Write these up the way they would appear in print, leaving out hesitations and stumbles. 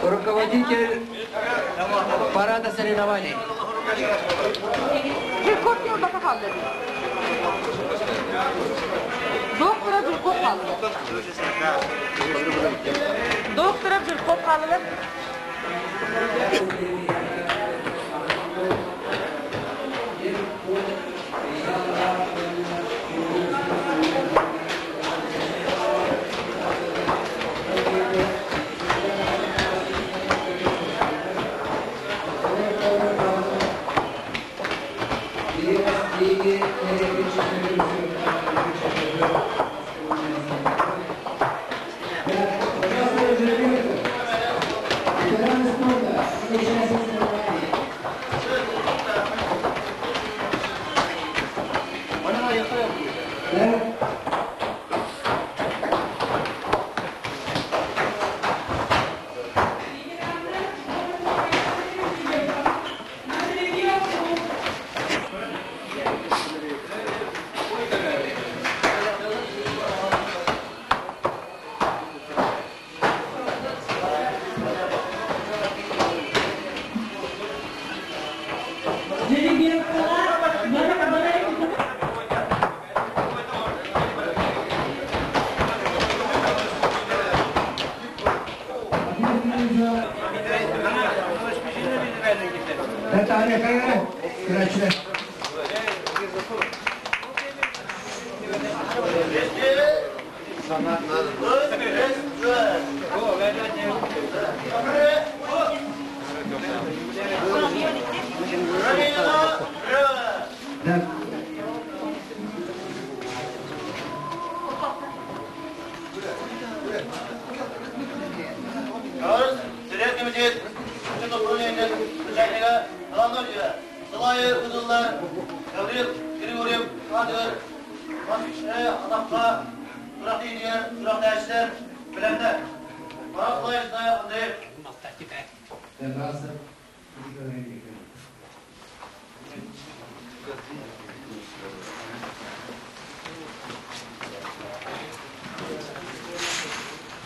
Руководитель парада соревнований. Доктора Жирков хаалылар.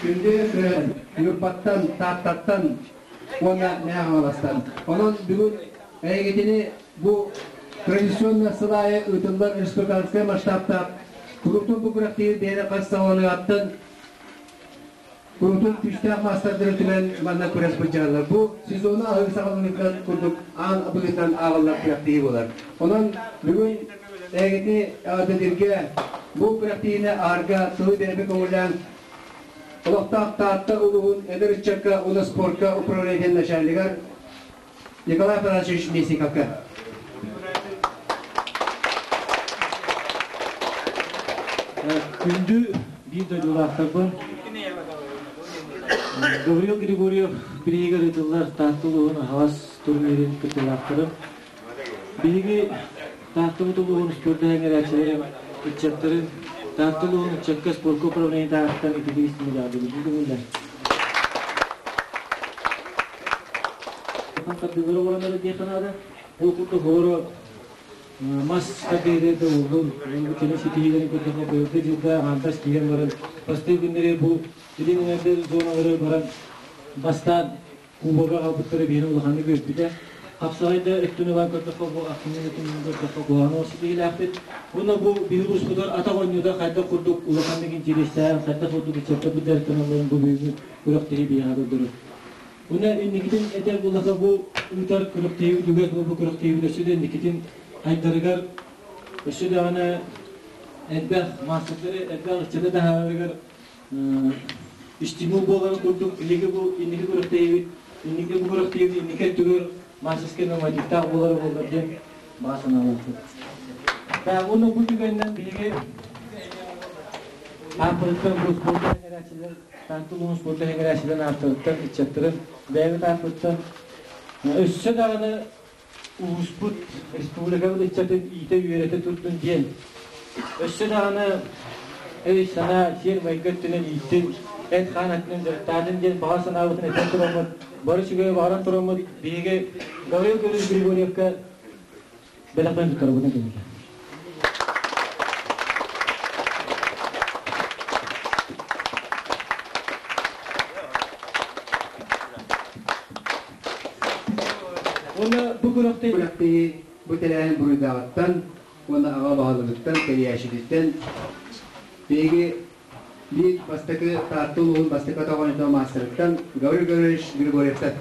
Күндү Ньурбаттан, Тааттаттан уонна Мэҥэ Хаҥаластан. Онон бүгүн эйигитини бу традиционно сыл аайы ыытыллар республиканскай масштабтаах куруутун бу күрэхтэһии бэйэ хас саҕаланыаҕыттан куруутун күүстээх маастардары түмэн манна күрэс былдьаһаллар. Бу сезону аһыы саҕаланыытынан курдук аан быһыытынан ааҕыллар күрэхтэһии буолар. Онон бүгүн эһигини эҕэрдэлииргэ бу күрэхтэһиини аһарга тылы бэйэбит көҥүллээн олохтоох Таатта улууһун эдэр ыччакка уонна спорка управлениетын начальнигар Николай Афанасьевич Местниковка. Күндү биир дойдулаахтарбын Гаврил Григорьев бирииһигэр ыытыллар Таатта улууһун аһаҕас турнирын кыттыылаахтарын биһиги Тааттабыт улууһун спорда эҥэрээччилэрин ыччаттарын Таатта улууһун ыччакка спорка управлениетаахтан ититик истимилээҕдибит бүгүннэр. Хардыылары оҥороннор диэххэ наада. Ол курдук олору мас тардыыта да буоллун, кини ситиһиилэрин көрдөххө быйылгы дьылга аҥаардас киирэн баран бастыҥ күннэри бу илин эҥэрдэр зоналары баран бастаан кубога аҕалбыттара биһиги улаханнык үөрбүтэ. Хапсаҕай да өттүн ылан көрдөххө бу ахсынньы өттүн көрдөххө куһаҕан олус ситиһиилээхпит. Уонна бу биһиги улууспутугар атах оонньуута хайдах курдук улаханнык интириэстээн, хайдах курдук ыччаттарбыт дьарыктаналларын бу бүгүҥҥү күрэхтэһии биһиэхэ көрдөрөр. Уонна инникитин этэр буоллахха бу ыытар күрэхтэһии үгэс буолбут күрэхтэһиибит өссө да инникитин хайдарыгар өссө даҕаны элбэх маастардары, элбэх ыччаты таһаарарыгар стимул буоларын курдук биһиги бу инники күрэхтэһиибит инники бу күрэхтэһиибит инники өттүгэр мастерскай нормативтаах буолара буоллар диэн баҕа санаалаахпыт. Так, уонна бу түгэнинэн биһиги ааппытыттан бу спорт эрээччилэр Таатта улууһун спорда иҥэрээччилэрин ааттарыттан, ыччаттарын бэйэбит ааппыттан өссө даҕаны улууспут, республикабыт ыччатын иитэ-үөрэтэ турдун диэн өссө даҕаны өй-санаа, сиэр-майгы өттүнэн ииттин, эт-хаан өттүнэн дьарыктаатын диэн баҕа санаабытын этэн тураммыт, бары үчүгэйи баҕаран тураммыт биһиги Гаврил Гаврилович Григорьевка бэлэхтэн туттарабытын кэнники. Уонна бу күрэхтэһии бу тэрээһин буруйдааҕыттан уонна аҕа баһылыгыттан, тэрийээччититтэн биһиги биир бастакы Таатта улууһун бастакы атах маастарыттан Гаврил Гаврильевич Григорьевтан.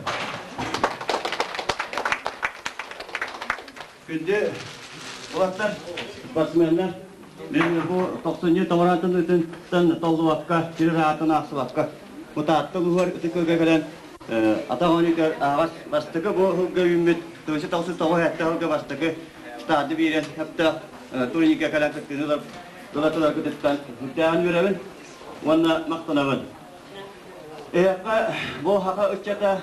Күндү уолаттар, спортсменнар, мен бу тохсунньу томороотун ытын толлубакка, сир аатын аахсыбакка, бу Таатта улууһугар ытык көлгө кэлэн атах оонньуутугар аһаҕас бастакы бу сылга үүммүт 1997 сылга бастакы старды биэрэн сөптөөх турникка кэлэн кыттыыны ыла тураргытыттан сүрдээҕин үөрэбин уонна махтанабын. Эһиэхэ бу саха ыччата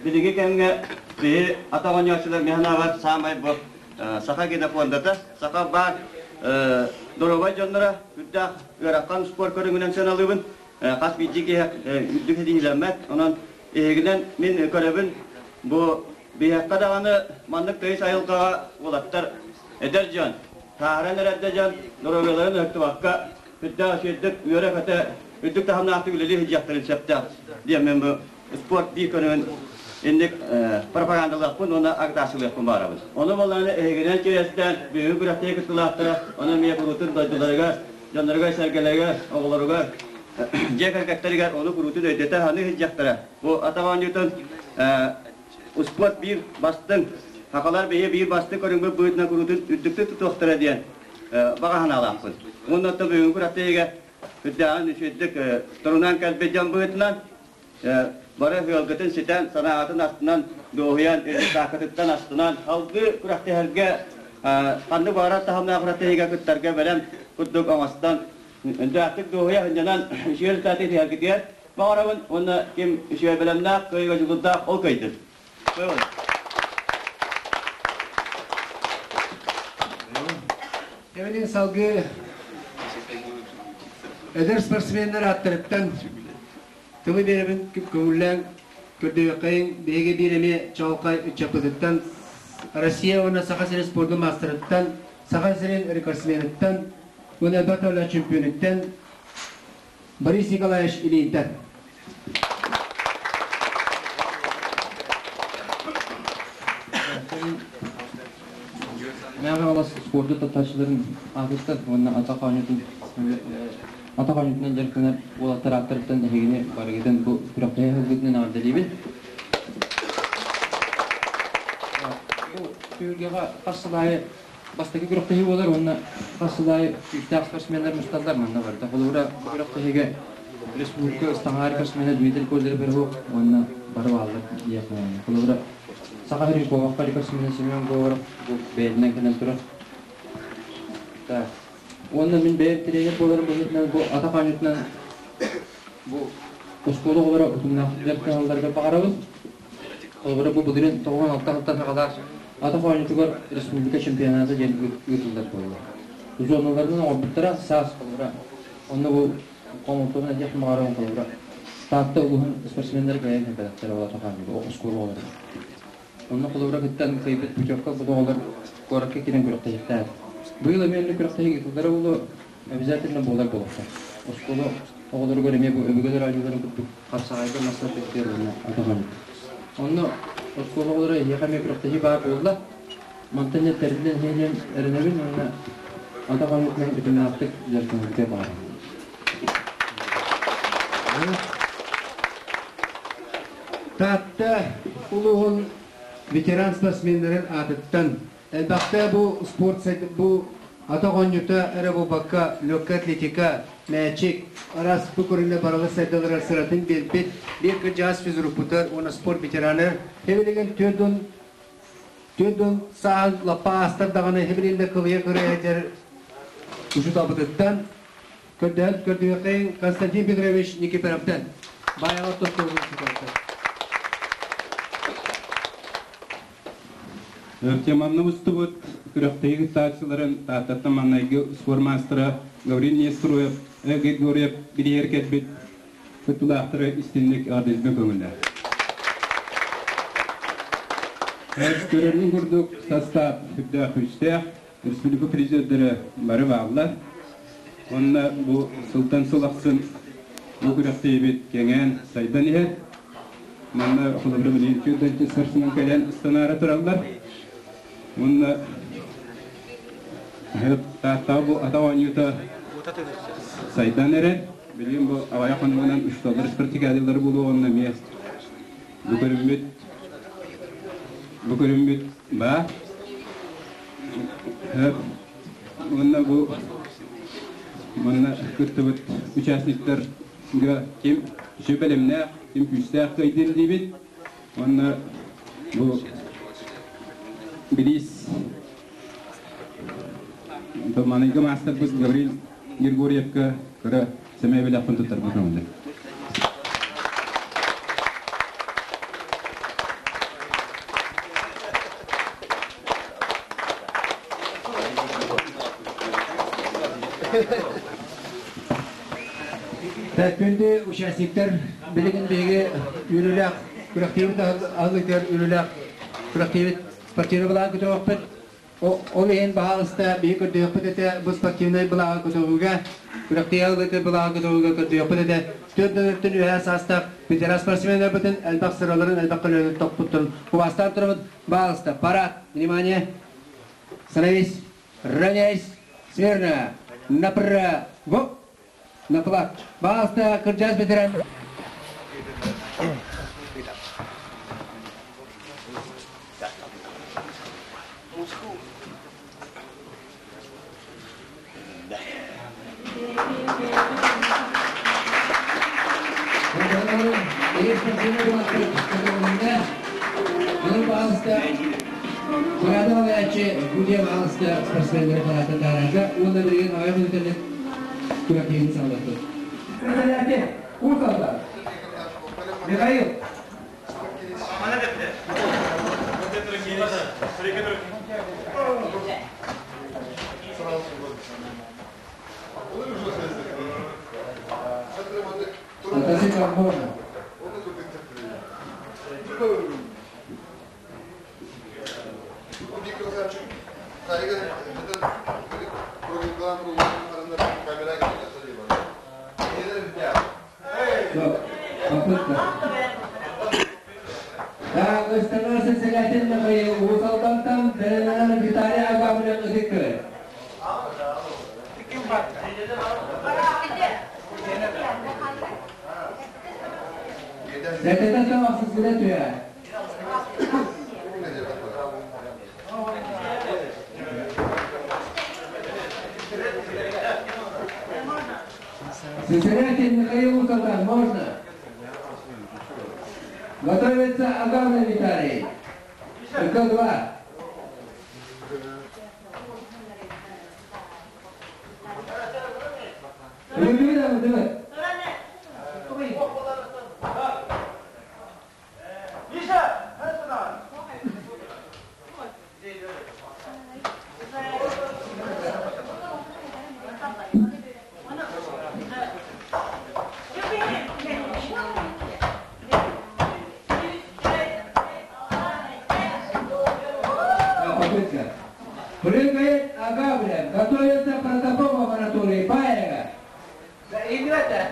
Билиҥҥи кэмҥэ биһи атах оонньооччулар мин санаабар саамай бу саха генофондата, саха баар доруобай дьонноро үрдээх ыарахан спорт көрүҥүнэн сыаналыыбын. Хас биирдии киһи үрдүк ситиһиилэммэт. Онон эһигинэн мин көрөбүн бу биһиэхэ даҕаны маннык тыйыс айылҕаҕа уолаттар эдэр дьон, сааһыран эрэр да дьон доруобуйаларын ыһыктыбакка үрдээх үчүгэйдик үөрэ-көтө үрдүк таһымнаахтык үлэлии сылдьыахтарын сөптөөх диэн мен бу спорт биир көрүҥүн инник пропагандалыахпын уонна агитациялыахпын баҕарабын. Ону буоллаҕына эһигинэн кириэстээн бүгүҥҥү күрэхтэһии кыттыылаахтара, ону эмиэ куруутун дойдуларыгар, дьонноругар-сэргэлэригэр, оҕолоругар, дьиэ кэргэттэригэр ону куруутун өйдөтө саныы сылдьыахтара. Бу атах оонньуутун успуорт биир бастыҥ, сахалар биһи биир бастыҥ көрүҥмүт быһыытынан куруутун үрдүктүк тутуохтара диэн баҕа санаалаахпын. Уонна оттон бүгүҥҥү күрэхтэһиигэ үрдээҕин үчүгэйдик турунан кэлбит дьон быһыытынан бары ыалгытын ситэн, санааҕытын астынан, дуоһуйан, саакытыттан астынан, салгыы күрэхтэһэргэ ханнык баҕарар таһымнаах күрэхтэһиигэ кыттарга бэлэм курдук оҥостон, үндээхтик дуоһуйа сынньанан үчүгэй результаты итиһэргитигэр баҕарабын уонна ким үчүгэй бэлэмнээх, кыайыыга дьулуурдаах ол кыайдын. Эвелин салгыы эдэр спортсменнар ааттарыттан тылы биэрэбин көҥүллээн көрдөһүөххэйиҥ. Биһиги биир эмиэ чаҕылхай ыччаппытыттан Россия уонна Саха сирин спордун маастарыттан, Саха сирин рекордсменыттан уонна элбэх төгүллээх чемпионуттан Борис Николаевич Ильинтэн. Мэҥэ Хаҥалас спорду таптааччыларын аатыттан уонна атах оонньуутун атах оонньуутунан дьарыктанар уолаттар ааттарыттан эһигини барыгытын бу күрэхтэһии аһыллыытынан эҕэрдэлиибин. Бу түһүлгэҕэ хас сыл аайы бастакы күрэхтэһии буолар уонна хас сыл аайы күүстээх спортсменнар мусталлар манна барыта. Холобура, бу күрэхтэһиигэ республика ыстаҥаар спортсмена Дмитрий Козырев уонна бары бааллар диэх Холобура, Саха сирин куобахха рекордсмена Семен Говоров бу бэйэтинэн кэлэн турар. Так. Уонна мин бэйэм тренер буоларым быһыытынан бу атах оонньуутунан бу оскуола оҕолоро утумнаахтык дьарыктаналларыгар баҕарабын. Холобура, бу былырыын 96 сылтан саҕалаан атах оонньуутугар республика чемпионата диэн ыытыллар буолла. Зоналарынан оҥорбуттара саас холобура. Онно бу хомолтону этиэх баҕарабын холобура. Таатта улууһун спортсменнара кыайан кэлбэтэхтэрэ ол атах оонньууга оскуола оҕолоро. Онно холобура кыттан кыайбыт путевка ылбыт оҕолор куоракка киирэн күрэхтэһиэхтээх. Быйыл эмиэ оннук күрэхтэһии ыытыллара буолуо, обязательно буолар буолуохтаах. Оскуола оҕолоругар эмиэ бу өбүгэлэр оонньууларын курдук хапсаҕайга мастар кыттыар уонна атах оонньуур. Онно оскуола оҕолоро эһиэхэ эмиэ күрэхтэһии баар буолла. Мантан дьэ тэриллэн иһиэ диэн эрэнэбин уонна атах оонньуутунан утумнаахтык дьарыктанарга баҕарабын. Таатта улууһун ветеран спортсменнарын аатыттан элбэхтэ бу спорт бу атах оонньуута эрэ буолбакка легкая атлетика, мээчик, араас бу көрүҥнэр барылар сайдалларыгар сыратын биэрбит биир кырдьаҕас физрукпутар уонна спорт ветераны Хэбилигин 40 сааһын лаппа аастар даҕаны хэбилин да кылыйа кырыйа этэр учууталбытыттан. Көрдөһөн көрдүөххэйин Константин Петрович Никифоровтан. Баайаҕа тостуолун суталта. Теманны устубут күрэхтэһии кыттааччыларын Тааттаттан маҥнайгы спорт маастара Гаврил Нестроев, Григорьев билиһэр кэлбит кыттыылаахтары истинник эҕэрдэлиирбин көҥүллээ. Көрөрүн курдук састаап сүрдээх күүстээх, республика призердэрэ бары бааллар. Уонна бу сылтан сыл ахсын бу күрэхтэһиибит кэҥээн сайдан иһэр. Манна холобура билигин түөрт сарсынан кэлэн ыстанаары тураллар. Уонна Тааттаҕа бу ата оонньуута сайдан эрэр. Билигин бу аҕыйах хонугунан учууталлар спартакиадалары буолуо уонна эмиэ бу көрүммүт бу көрүммүт баар. Уонна бу манна кыттыбыт участниктарга ким үчүгэй бэлэмнээх, ким күүстээх кыайдын диибит. Уонна бу билиис маныйга маастарбыт Гаврил Григорьевка кыра сэмэй бэлэхпин туттарбыт көҥүллэр. Күндү участниктар, билигин биһиги үөрүүлээх күрэхтиибит аһылыытыгар үөрүүлээх күрэхтиибит спортивнай былааҕы көтөҕүөхпүт. Ол иһин баһаалыста биһи көрдөһүөхпүт этэ бу спортивнай былааҕы көтөҕүүгэ, күрэхтэһии аһыллыытыгар былааҕы көтөҕүүгэ көрдөһүөхпүт этэ. Төрт өртүн үөһээ саастаах ветеран спортсменнарбытын элбэх сыраларын, элбэх көлөһүнүн тохпуттарын убаастаан турабыт. Баһаалыста, парад, внимание, становись, равняйсь, смирно, направо, на флаг. Баһаалыста, кырдьаҕас ветеран. Спортсменнары параатын таарарга уонна билигин аҕыйах мүнүүтэнэн күрэхтэһиини саҕалыахпыт. Уус Алдан. Михаил. Атасик можно. Попытка. Так, Ыстанасы Селятин Михаил, Уус Алдантан Бэлэнэн Виталий Агамлев Ытык Сэтэтэ тамақсыз түһэ. Сысерятин Михаил Уус можно? Готовится Агавна Виталий. КК-2. Люблю, давай. Попытка. Прыгает Агавлин. Готовится Протопопов Анатолий. Паева. Играть-то.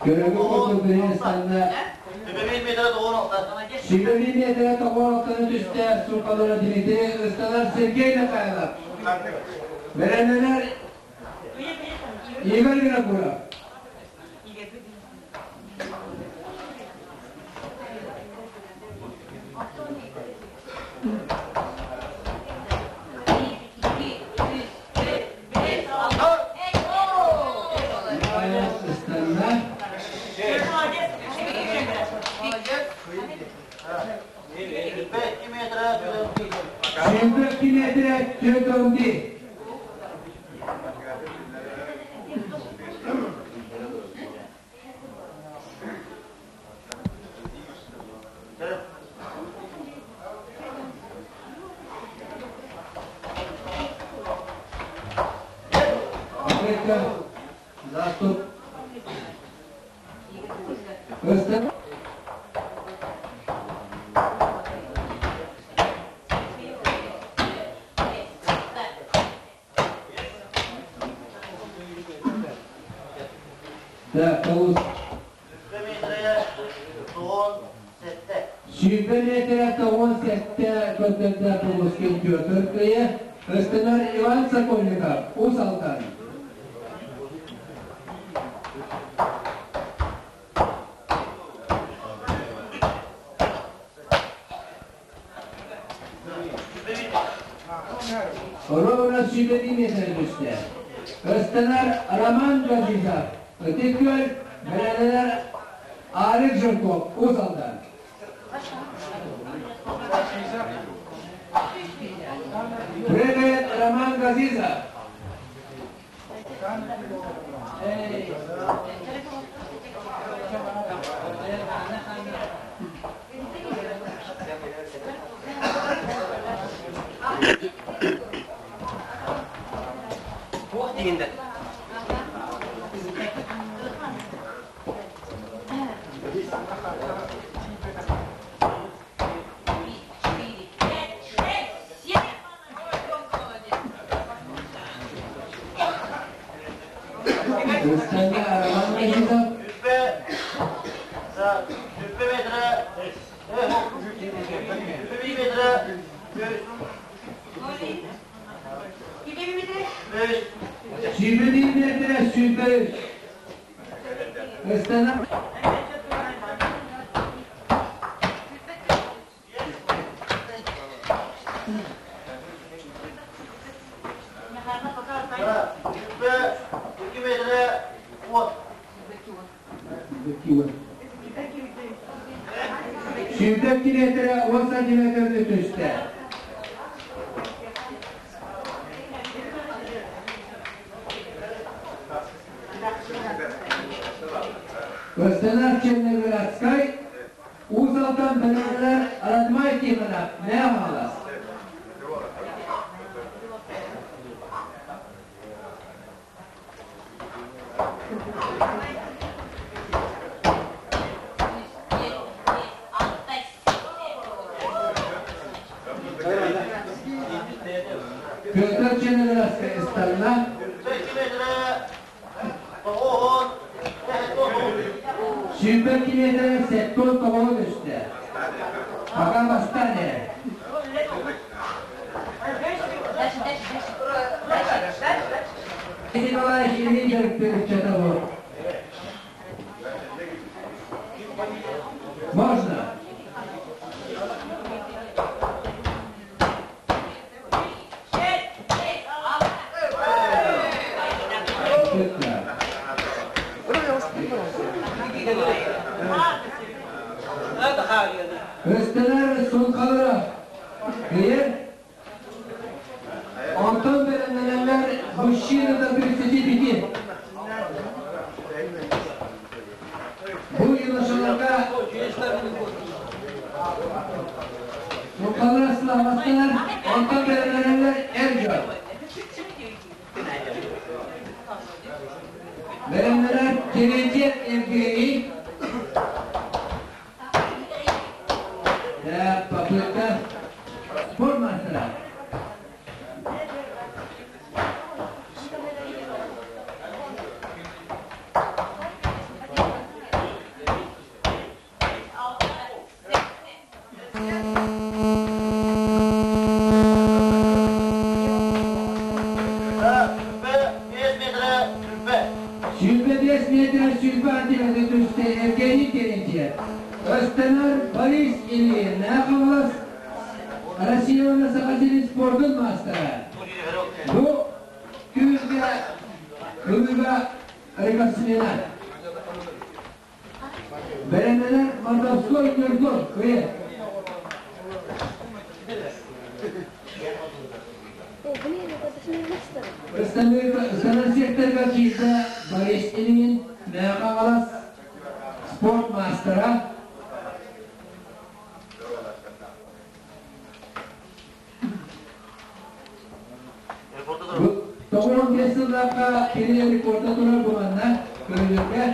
Көрөгү курдук билин станна Сибэби метрэ тоҕоороттон түстэ суукалара Дмитрий ыстанар Сергей Михайлов. Бэрэннэнэр Игорь Винокуров. Ыстанна. Сүүрбэ метрэ 41. Попытка заступ. Ыстан. Так, Тоғыз. Сүүрбэ метрэ 97 көрдөрдө Полоскин Петр кыйы. Ыстанар Иван Сокольников, Уус Алдан. Ровно сүүрбэ метр түстэ. Ыстанар Роман Газизов, Ытык Күөл, бэлэнэнэр Арик Жирков, Уус Алдан. Прыгает Роман Газизов. Туох диигин Ыстанна Роман Газизов. Сүүрбэ метрэ 23. Ыстанар 22 метрэ 10 сантиметр түстэ. Ыстанар Черноградскай, Уус Алдан бэлэннэнэр Радмай Тихонов, Мэҥэ Хаҥалас. Петр Черноградскай ыстанна. 22 метрэ 79 түстэ. Пока бастан эрэ. Николай Ильин дьарыктыыр ыччата бу. Мужчина до 35. Бу юношаларга Нукалар сылаабастар, онтон бэлэмнэнэллэр эр дьон. Бэлэмнэнэр Терентьев Евгений. Попытка спорт мастера. Сүүрбэ биэс метрэ сүүрбэ антиметр түстэ Евгений Терентьев. Өстөнөр Борис Ильин, Хаҥалас Россия уонна Саха сирин спордун маастара. Бу күргэ ылыыга рекордсмена. Бэлэмнэнэр Мордовской Ньургун, кыйы. Ыстанар секторга киирдэ Борис Ильин, Мэҥэ Хаҥалас спорт маастара. 95 сыллаахха кини рекорда турар бу манна көрүлүргэ.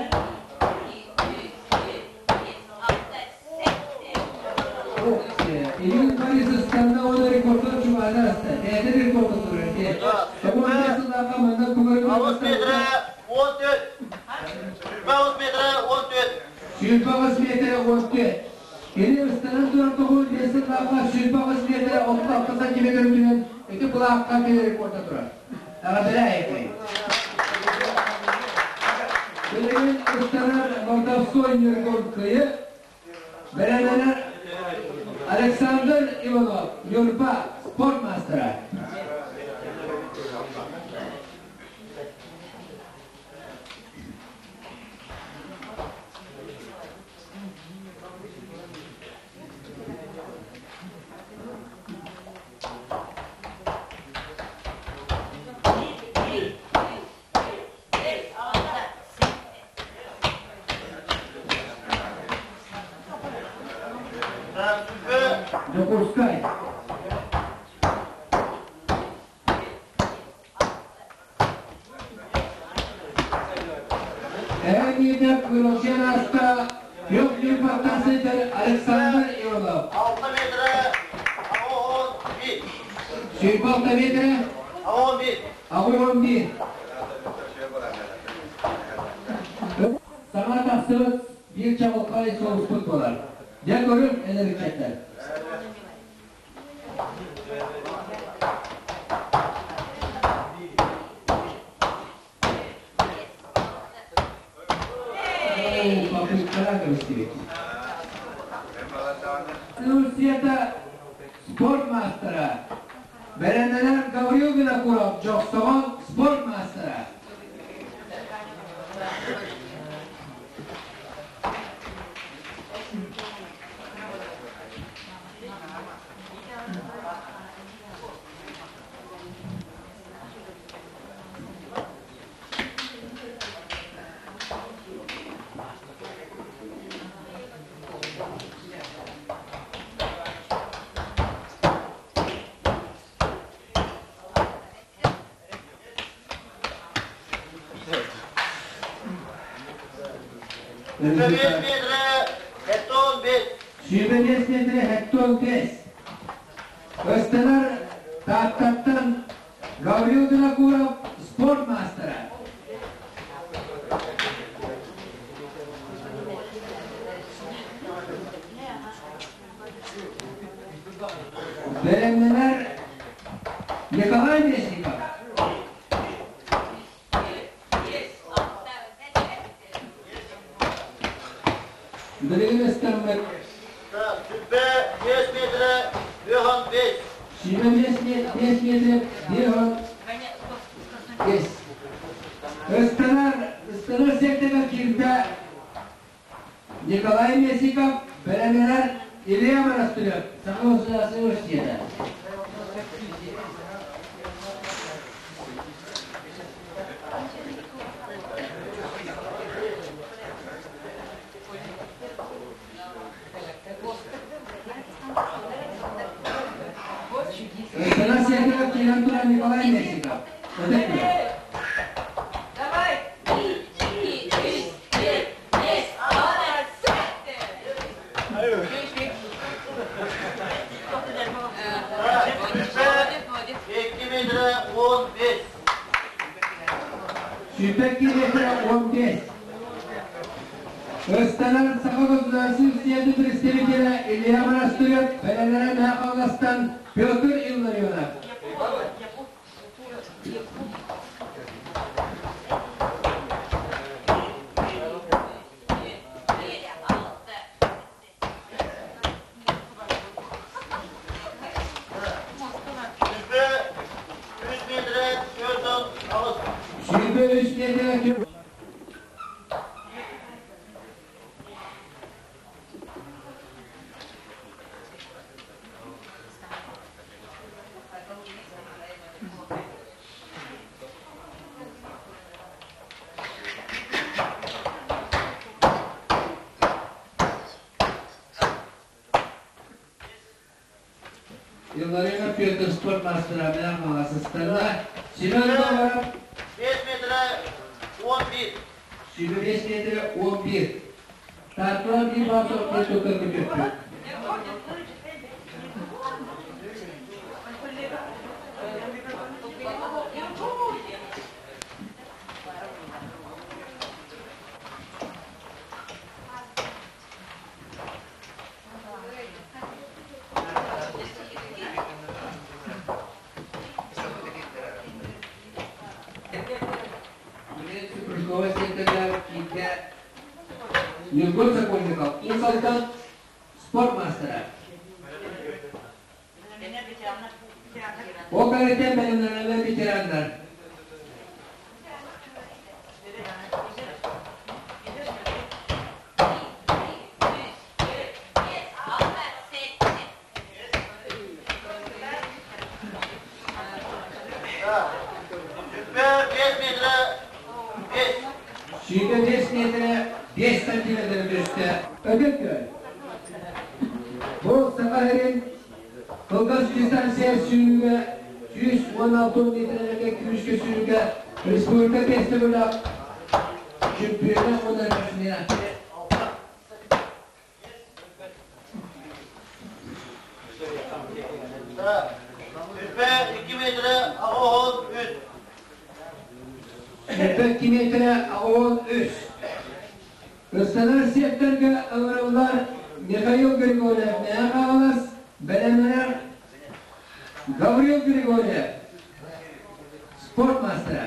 Илин Борис ыстанна уонна рекордун чугаһата аста. Бэйэтин рекордун турар. 95 сыллаахха манна тугары 8 метрэ 14. 8 метрэ 14. 28 метрэ 14. Кини ыстанан турар туһун биэс сыллаахха 28 метрэ 36 сантиметр үрдүнэн ити былаахха кини рекорда турар. Эҕэрдэлээ Билигин ыстанар Мордовской Ньургун кыйы бэлэмнэнэр Александр Иванов, Ньурба спорт маастара. Дьокуускай. Эһэниитэ Кырылчан аста Петр Паттан сылдьар Александр Иванов. 6 метрэ 81. 26 метрэ 81. 81. Саҥа тахсыбыт биир чаҕылхай соҕуспут буолар. Дьэ көрүҥ, эдэр ыччаттар. Попыткалар көрүстүбүт. Турцията спорт маастара. Бэлэмнэнэр Гаврил Винокуров Дьохсоҕон спорт маастара. 25 метрэ 75. 25 метрэ 75. Ыстанар Тааттаттан Гаврил Винокуров спорт маастара. Бэлэмнэнэр Николай Местников. Билигин ыстаммыт Сүүрбэ 5 метрэ 55. 25 метрэ 55. Ыстанар, ыстанар секторга киирдэ Николай Местников, бэлэмнэнэр Илья Монастырев, Саха государственнай университета. Николай Местников. Ытык күөл. Сүүрбэ километр 15. Ыстанар Саха государственный съезди представителя Илья Монастырев, бэлэлэрэ Мэхаластан Петр Илларионов. Сүүрбэ үс миэтэрэ Илларионов Петр спорт мастера Миамала сыстарда. Семен Говоров 5 метра 11. 25 метре 11. Тартылар bir bas ortaya tukka kütüktü. Прыжковая сектора киирдэ Ньургун Сокольников, Уус-Алдан спорт мастера. Ол кэнниттэн бэлэмнэнэллэр ветераннар. Сүүрбэ биэс миэтэрэ биэс сантиметр түстэ. Өтөккөл. Бу Саха сирин кылгас дистанция сүүрүүгэ 116 миэтэрэлэргэ күүскэ сүүрүүгэ республика фестиваля чемпиона уонна рекордсмена. Сүүрбэ 2 метрэ 83. Сүүрбэ 2 метрэ 83. Ыстанар сиэптэргэ ыҥырыллар Михаил Григорьев Мэҥэ Хаҥалас, бэлэмнэнэр Гаврил Григорьев, спорт мастера.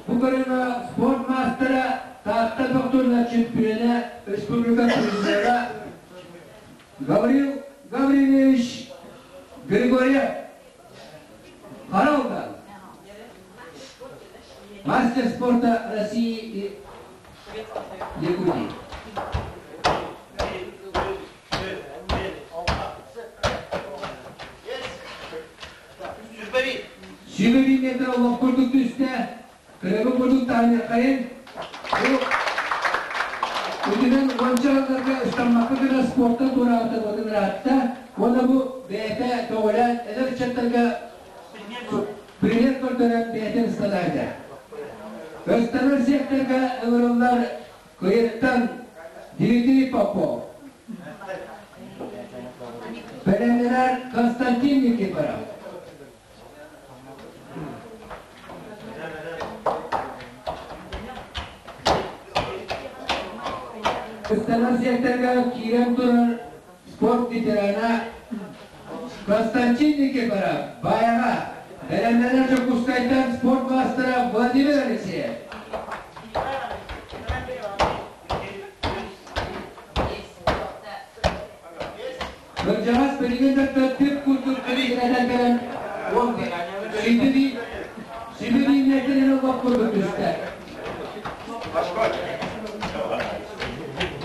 Бу көрүҥҥэ спорт мастера Таатта бөхтөрүнэ чемпиона республика призера Гаврил Гаврильевич Григорьев Харалдан мастер спорта России и Якутии. Сүүрбэ биир метр олох курдук түстэ, кырыгы курдук таһыныаххайын. Бу үтүнэн уонча сылларга ыстаммакка гына спортан туораабыта ыраатта. Уонна бу бэйэтэ көҕүлээн эдэр ыччаттарга пример көрдөрөн бэйэтин ыстанаайда. Ыстанар секторга ыҥырыллар Кыйыттан Дмитрий Попов, бэлэмнэнэр Константин Никифоров. Ыстанар секторга киирэн турар спорт ветерана Константин Никифоров Баайаҕа, бэлэмнэнэр Дьокуускайтан спорт маастара Владимир Алексеев. Кырдьаҕас билигин да тып курдук кэлэн кэлэн сибири сибири олох курдук түстэ.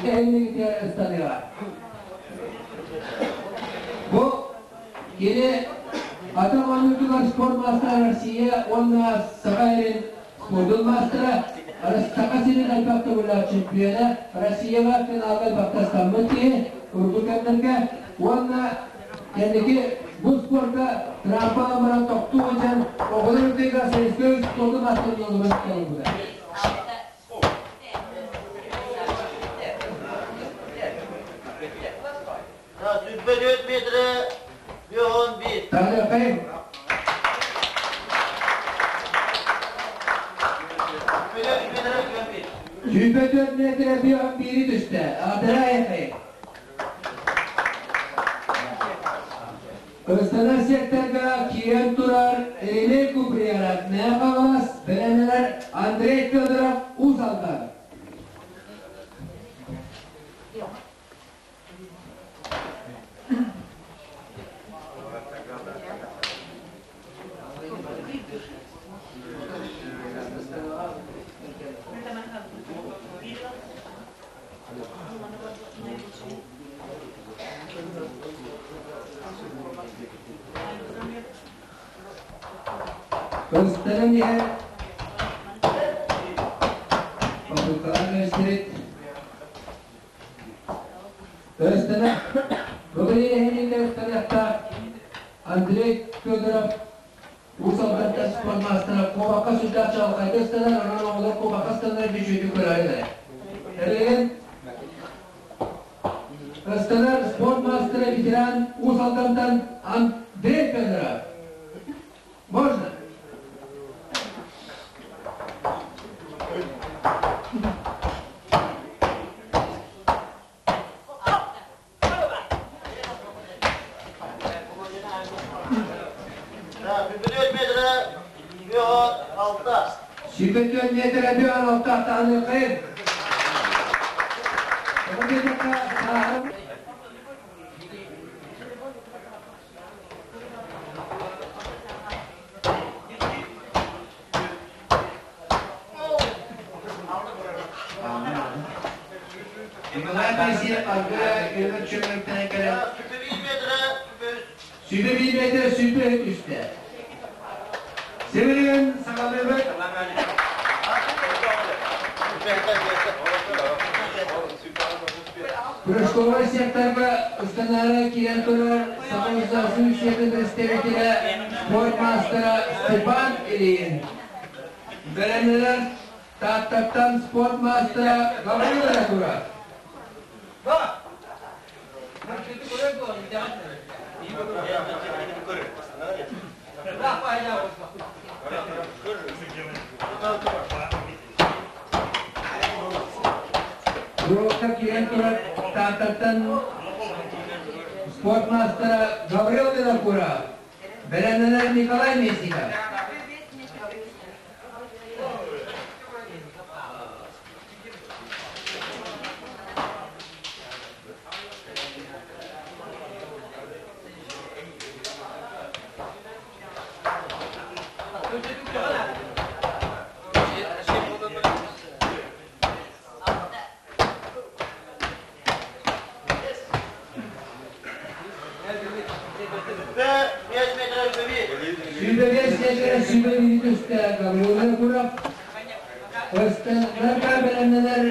Эллигитер ыстаныга. Бу кини ата оонньуутугар спорт мастера Россия уонна Саха сирин спордун мастера. Саха сирин элбэх төгүллээх чемпиона, Россияҕа финалга элбэхтэ киһи, урукку кэмнэргэ уонна кэнники бу спорка трампа баран тохтуу сылдьан оҕолор үрдүгэр Советскай спордун аттарыллыбыт буолбута. 104 метре 111. Таныахайым. 104 метре 111 түстэ. Адырайахайым. Ыстанар секторга киирэн турар Елена Куприянов, Мэхалас, бэлэмнэнэр Андрей Федоров, Уус Алдан. Ыстанан иһэр Попыткалар көстүбүт. Ыстана Бүгүн иһиннэ ыстаныахтаах Андрей Федоров Уус Алдантан спортмаастара куобахха сүрдээх чаҕылхайга ыстанар, онон оҕолор куобахха ыстанар үчүгэйдик көрөөрү Тэрилин ыстанар спорт маастара ветеран Уус Алдантан Андрей Федоров. Можно? Сүүрбэ метрэ 106 таһыныахайын. Тоҕо диэтэххэ, сааһым Николай Моисеев аргы көмөр чөмөрүктэн кэлэн сүбэ биирбэтэ сүбэ түстэ. Сибилигин саҕалыыбыт. Прыжковай секторга ыстанаары киирэн турар Саха государственный сиэтин представителэ, спорт маастара Степан Ильин. Бэлэмнэнэр Тааттаттан спорт маастара Гаврил Ракуров. Уруокка киирэн турар Тааттаттан спорт маастара Гаврил Винокуров, бэлэмнэнэр Николай Местников. Сүбэбиэс сиэтэрэ сүбэ түстэ Гаврил Винокуров. Ыстанарга бэлэмнэнэр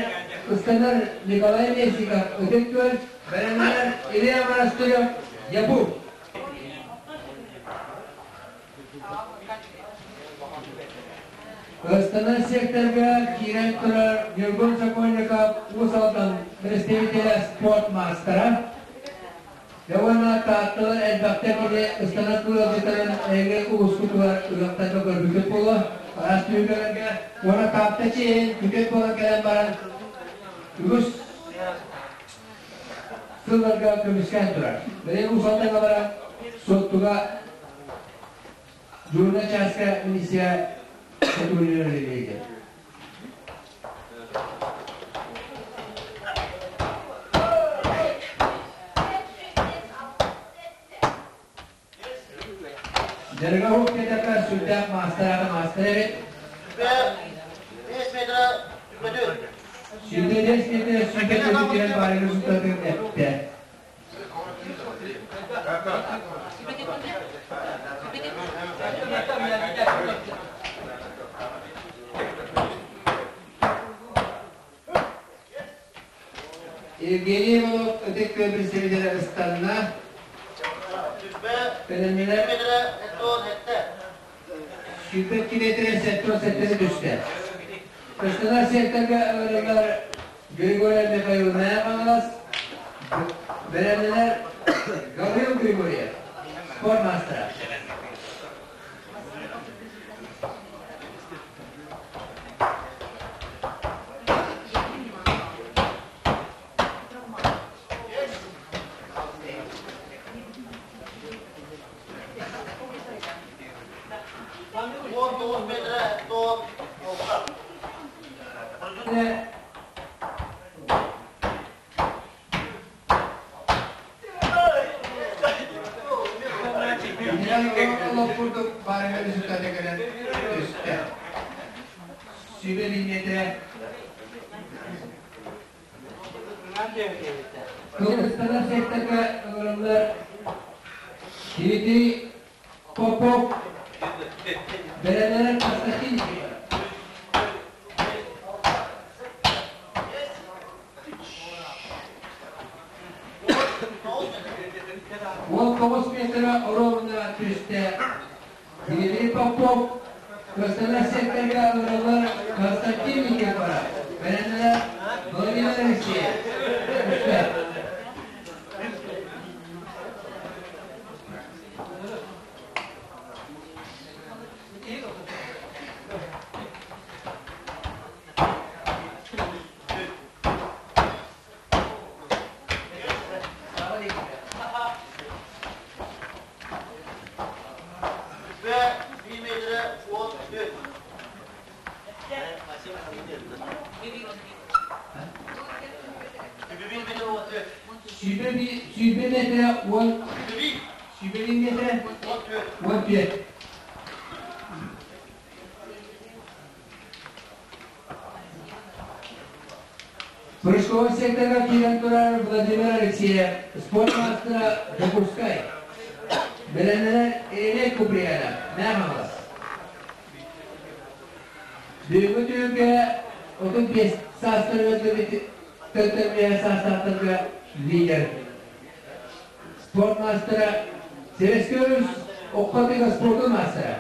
ыстанар Николай Местников, Ытык Күөл, бэлэмнэнэр Илья Монастырев, Якут. Ыстанар секторга киирэн турар Ньургун Сокольников Уус Алдан представителэ спорт маастара. Уонна Таатталар элбэхтэ кини ыстанар кыалдьыттарын эһиги улуускутугар ыһыахтарга көрбүккүт буолуо. Араас түһүлгэлэргэ уонна Таатта чиэһин күтүөт буолан кэлэн баран үгүс сылларга көмүскээн турар. Билигин Уус Алдаҥҥа баран Суоттуга Дьуурна чааска милиция сотруднигар үлэлиир. Дьарыга уһук диэтэххэ сүрдээх маастар аата маастар эбит. Сүүрбэ биэс метр сүүрбэ төрүт баарыгы сутатын эттэ. метрэ ыстанна. Бэлэмнэнэр 22 метрэ 77 түстэ. Ыстанар секторга ыҥырыллар Григорий Михаил Хаҥалас, бэлэмнэнэр Гаврил Григорьев, спорт маастара. Олох курдук баарыга результаты кэлэн түстэ. Сүбэ линиятэ Кыргызстана секторга ыҥырыллар Дмитрий Попов бэлэмнэнэр Константин Никифоров. 19 метра оруобуна түстэ. Дмитрий Попов Кыргызстана секторга ыҥырыллар Константин Никифоров бэлэмнэнэр Владимир Алексеев. Түстэ. Сүүрбэ метрэ уон сүүрбэ биир метрэ 14. Прыжковой секторга киирэн турар Владимир Алексеев, спорт маастара Дьокуускай. Бэлэмнэнэр Елена Куприянов, Мэҥэ Бүгүҥҥү түһүлгэ 35 саастарыгар төттөрү саастаахтарга лидер. Спорт маастара Советский Союз охотника спортун маастара.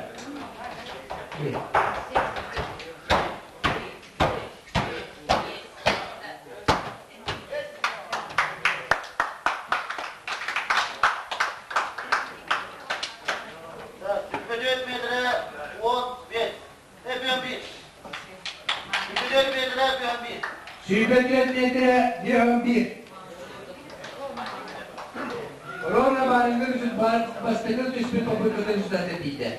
Сүүрбэ метрэ 11. Рона баарыҥҥа бастакы түспүт попыткатын устата тиийдэ.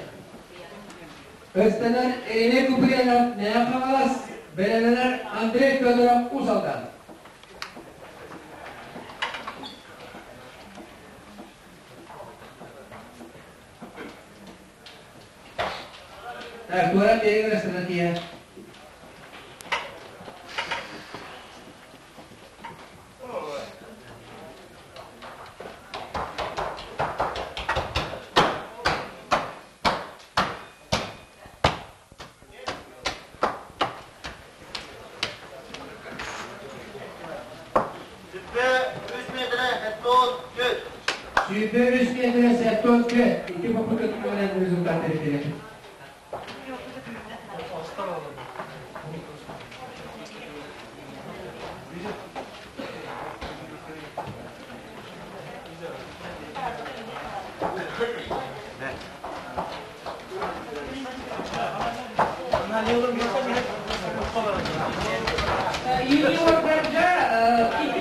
Ыстанар Ирина Куприянов Мэҥэ Хаҥалас, бэлэмнэнэр Андрей Федоров Уус Алдан. Так, туора биэригэр ыстана тиийэ. Сүүрбэ үс метрэ 74. Икки попытка результат берилер. Юниордарга икки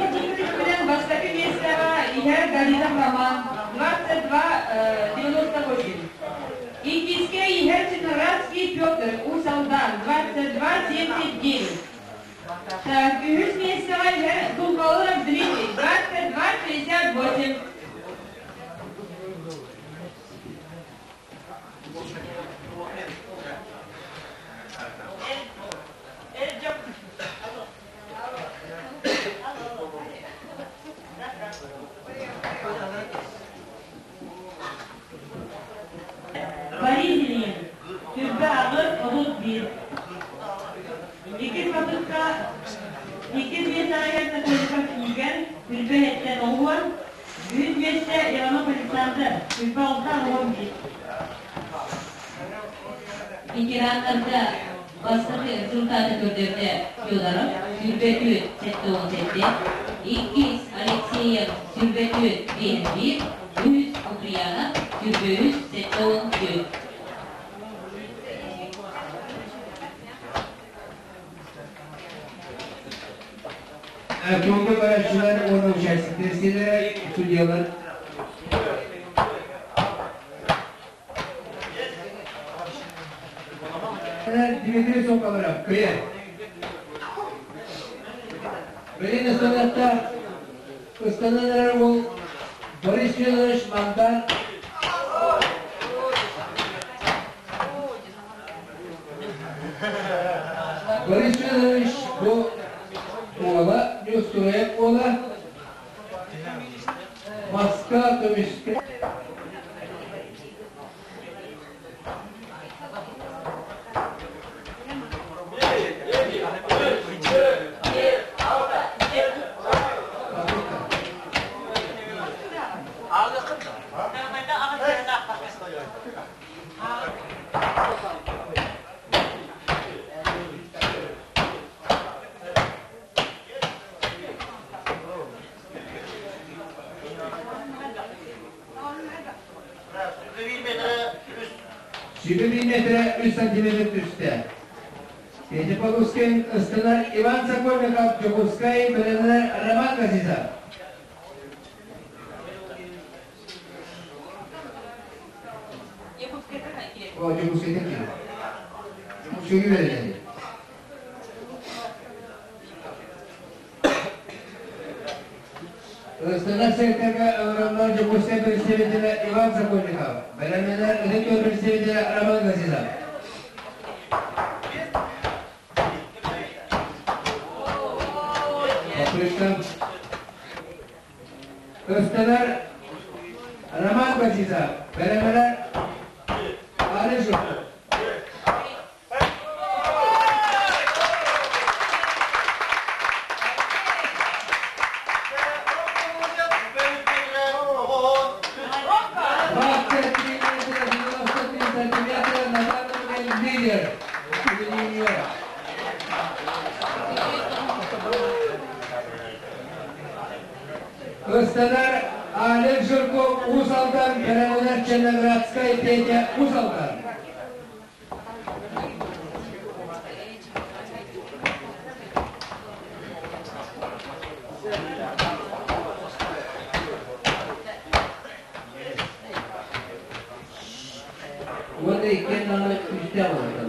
бастакы миэстэҕэ иһэр Галина Роман 22,98. Иккискэ иһэр Черноградский Петр Уус Алдан 22,79. Так, үһүс миэстэҕэ иһэр Дулгалов Дмитрий 22,68. Борис Ильин, Сүрбэ аҕыс 31. Иккис попытка иккис миэстэҕэ Сокольников Игорь, Сүрбэ эттэн оҕуон. Үһүс миэстэ Иванов Александр, 26 11. Ветераннарга бастакы результаты көрдөрдө Федоров 24 77, иккис Алексеев 24 51, үһүс Куприянов 23 74. Туонга көрөөччүлэр уонна участниктар истиилэрэ, судьялар. Дмитрий Соколов, кыйа. Билин ыстанатта ыстанан эрэр уол Борис Федорович Мандар. Борис Федорович бу уола, Ньустураев уола Москва көмүскэ Сүүрбэ метрэ 3 сантиметр түстэ. Петя Полускин ыстанар Иван Сокольников, Дьокуускай, бэлэмнэнэр Роман Газизов. О, Дьокуускайтан киирэр. Дьокуускайга үөрэнэр. Ыстанар секторга ыҥырыллар Дьокуускай представителэ Иван Сокольников, бэлэмнэнэр Ытык Күөл представителэ Роман Газизов. Попытка. Ыстанар Роман Газизов, бэлэмнэнэр Али Жуков. 23 метра 93 сантиметра на данный момент лидер среди юниоров. Ыстанар Олег Жирков Уус Алдан, бэлэмнэнэр Черноградскай Петя Уус Алдан. Уонна иккиэн даҕаны күүстээх буолар.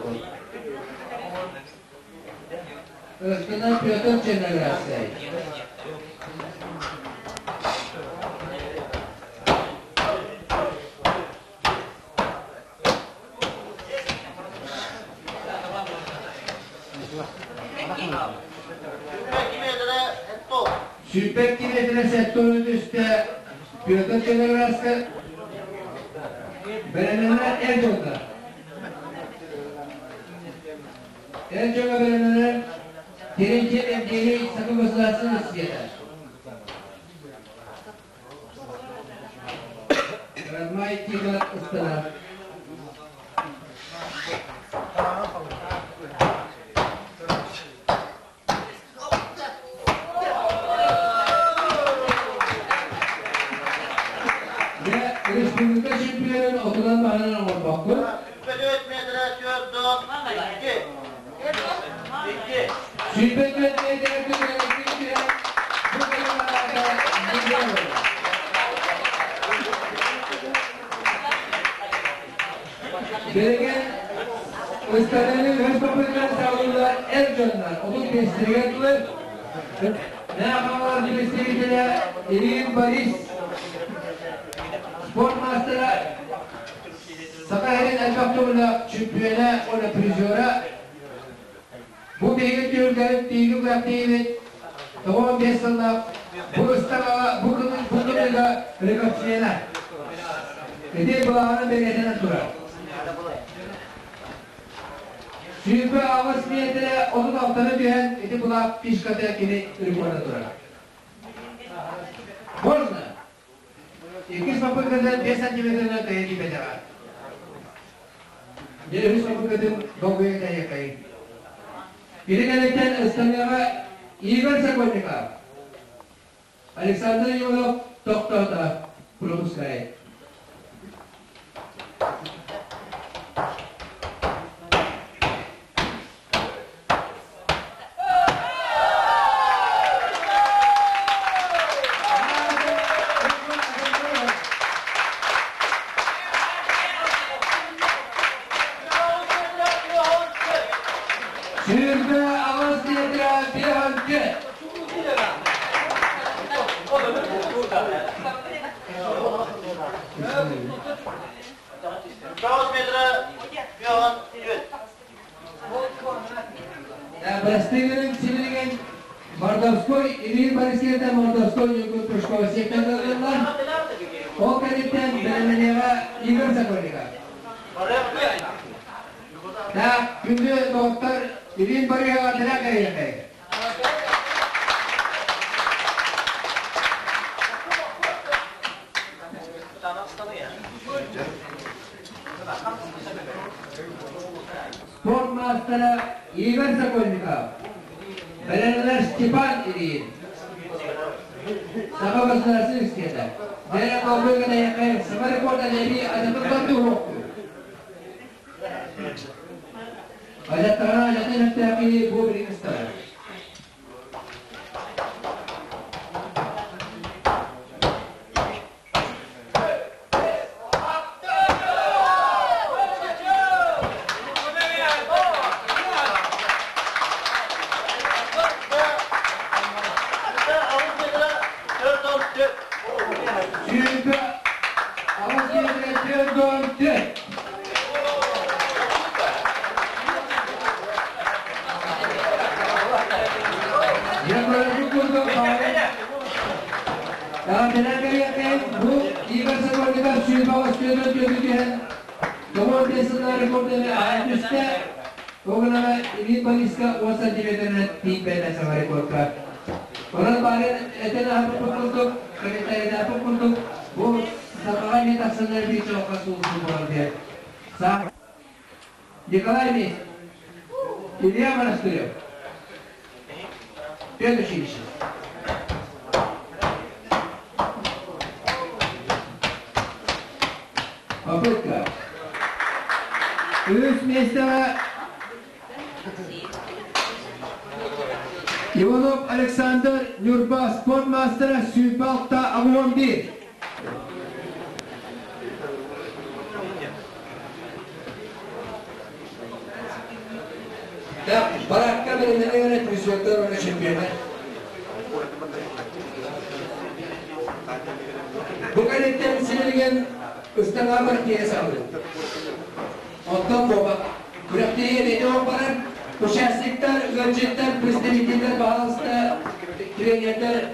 Ыстанар Петр Черноградскай. 22 метрэ сэттэ түстэ Петр Черноградскай бэлэмнэнэр эр дьонно. Эр дьоҥҥо бэлэмнэнэр Терентьев Евгений Саха государственный света. Родной Тигр ыстанар. Дьэ, республика чемпионун отунан маһынан оҥорбоккун. 24 метрэ 4 метрэ бу кэлин Билигин ыстаныыны үһүс попытканы саҕалыыллар эр дьоннор 35-тэригэр дылы Мэхалар представителэ Ильин Борис спорт маастара Саха сирин элбэх төгүллээх чемпиона уонна призера Бу биһиги түһүлгэбит биһиги күрэхтэһиибит 95 сыллаах бу ыстаҥаҕа бу бу кыныга рекордсмена. Ити былаана бэлиэтэнэн турар. 28 миэтэрэ 36-ны түһэн ити былаах фишката кини рекорда турар. Можно? Иккис попытката 5 сантиметрынан кыйа тиийбэтэҕэ. Дьэ үһүс попыткатын долгуйа кэйиэххэйиҥ. Кини кэнниттэн ыстаныаҕа Игорь Сокольников, Александр Иванов тохтоото, пропускает. 28 литра биһанчы. Бастыгырын сибилигин Мордовской Ильин Борисовна Мордовской Ньургун Пушкова сиэттэрдэллэр. Ол кэнниттэн бэлэмнэниэҕэ Игорь Сокольников. Да, күндү доҕоттор, Ильин Борисова тирэх кэриэхэй. Спорт маастара Игорь Сокольников, бэлэмнэр Степан Ильин, Саха государственный университета, Дьэ, долгуй кэтэйэххэ саҥа рекорд эбии адьатыллар туһуохтуур. Ажаттаҕына ажатын өттөөх киһи бу билигин ыстарар. 28 metre 44. Yakaladık курдук Бу Игорь Сокольников сүүрбэҕэ сүөдөн түөтү түһэн, тоҕуон биэс сыллаах рекорданы аан түстэ. Ол гынан Ильин Бориска 10 сантиметрынан тиийбэтэ саҥа рекордка. Онон баарын этэн аһарбыппыт курдук, комментарийдааппыт курдук, бу сахаҕа эмиэ тахсаннар биир чоҕоххо сууллуу буолар диэн. Николай Месть, Илья Монастырев, педучилище. Попытка. Үс миэстэҕэ Иванов Александр Ньурба спорт маастара 26 81. Баракка бэлэмнэнэ призердар уонна чемпионат. Бу кэнниттэн силигин ыстаҥаабар тиийэ саҕалыыр. Оттон куобах күрэхтэһии бэйэтэ барар участниктар, ыалдьыттар, представителлэр, баһаалыста, тренердэр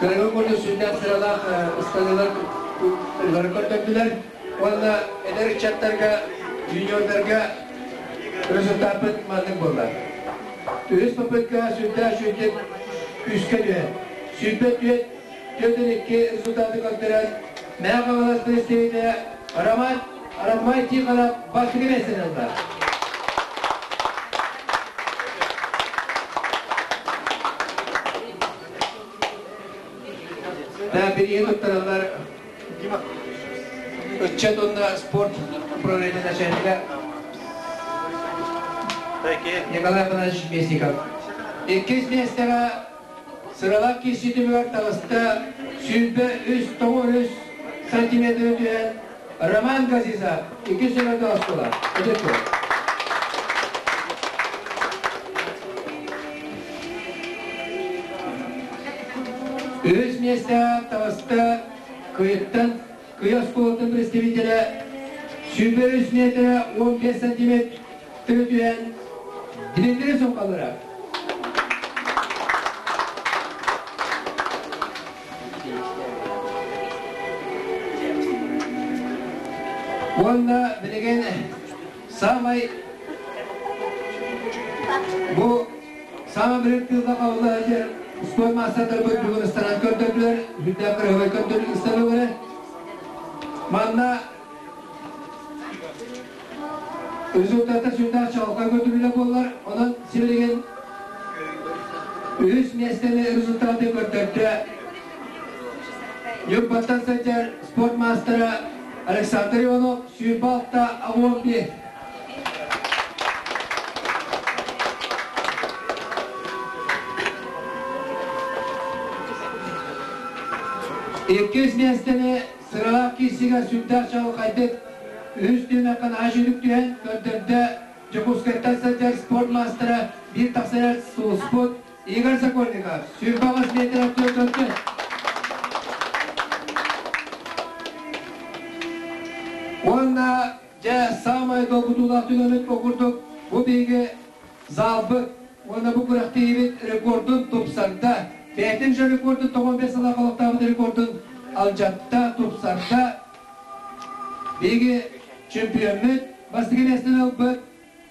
Кыргын курдук сүрдээх сыралаах ыстаныылар көрдөрдүлэр уонна эдэр ыччаттарга, юниордарга результаппыт маннык буолла. Үһүс попытка сүрдээх үчүгэйдик күүскэ түһэн, 24 42 результаты көрдөрөн, Мэҥэ Хаҥалас представителэ Роман Ромай Тихонов бастакы миэстэни ылла. Да, бирииһи туттараллар ыччат уонна спорт управление начальника Николай Афанасьевич Местников. Иккис миэстэҕэ сыралаах киирсии түмүгэр таҕыста 23 93 сантиметры түһэн. Роман Газизов, иккис сүмэтэ оскуола. Өтөккө. Үһүс миэстэҕэ таҕыста Кыйыттан Кыйа оскуолатын представителэ 103 метрэ 15 сантиметр түһэн Дмитрий Сухалыра. Уонна билигин саамай бу саамай бирин тыылла хабылла сылдьар спорт маастардарбыт бүгүн ыстанан көрдөрдүлэр, үрдээх кырыһыбай көрдөрүү ыстаныылары. Манна результата сүрдээх чаҕылхай көрдөрүүлэр буоллар, онон сибилигин үһүс миэстэни результаты көрдөрдө Ньурбаттан сылдьар спорт маастара Александр Иванов 26 авуопи. Иккис миэстэни Сыралаах киирсиигэ сүрдээх чаҕылхайдык үһүс түһүмэххэ наһаа үчүгдүк түһэн көрдөрдө Дьокуускайтан сылдьар спорт маастара биир тахсар сулуспут Игорь Сокольников 28 метр көрдөрдө. Уонна дьэ саамай долгутуулаах түгэммит бу курдук бу биһиги залбыт уонна бу күрэхтэһиибит рекордун тупсарда. Бэйэтин же рекордун 95 сыллаах олохтообут рекордун алдьатта, тупсарда. Биһиги чемпиоммут бастакы миэстэни ылбыт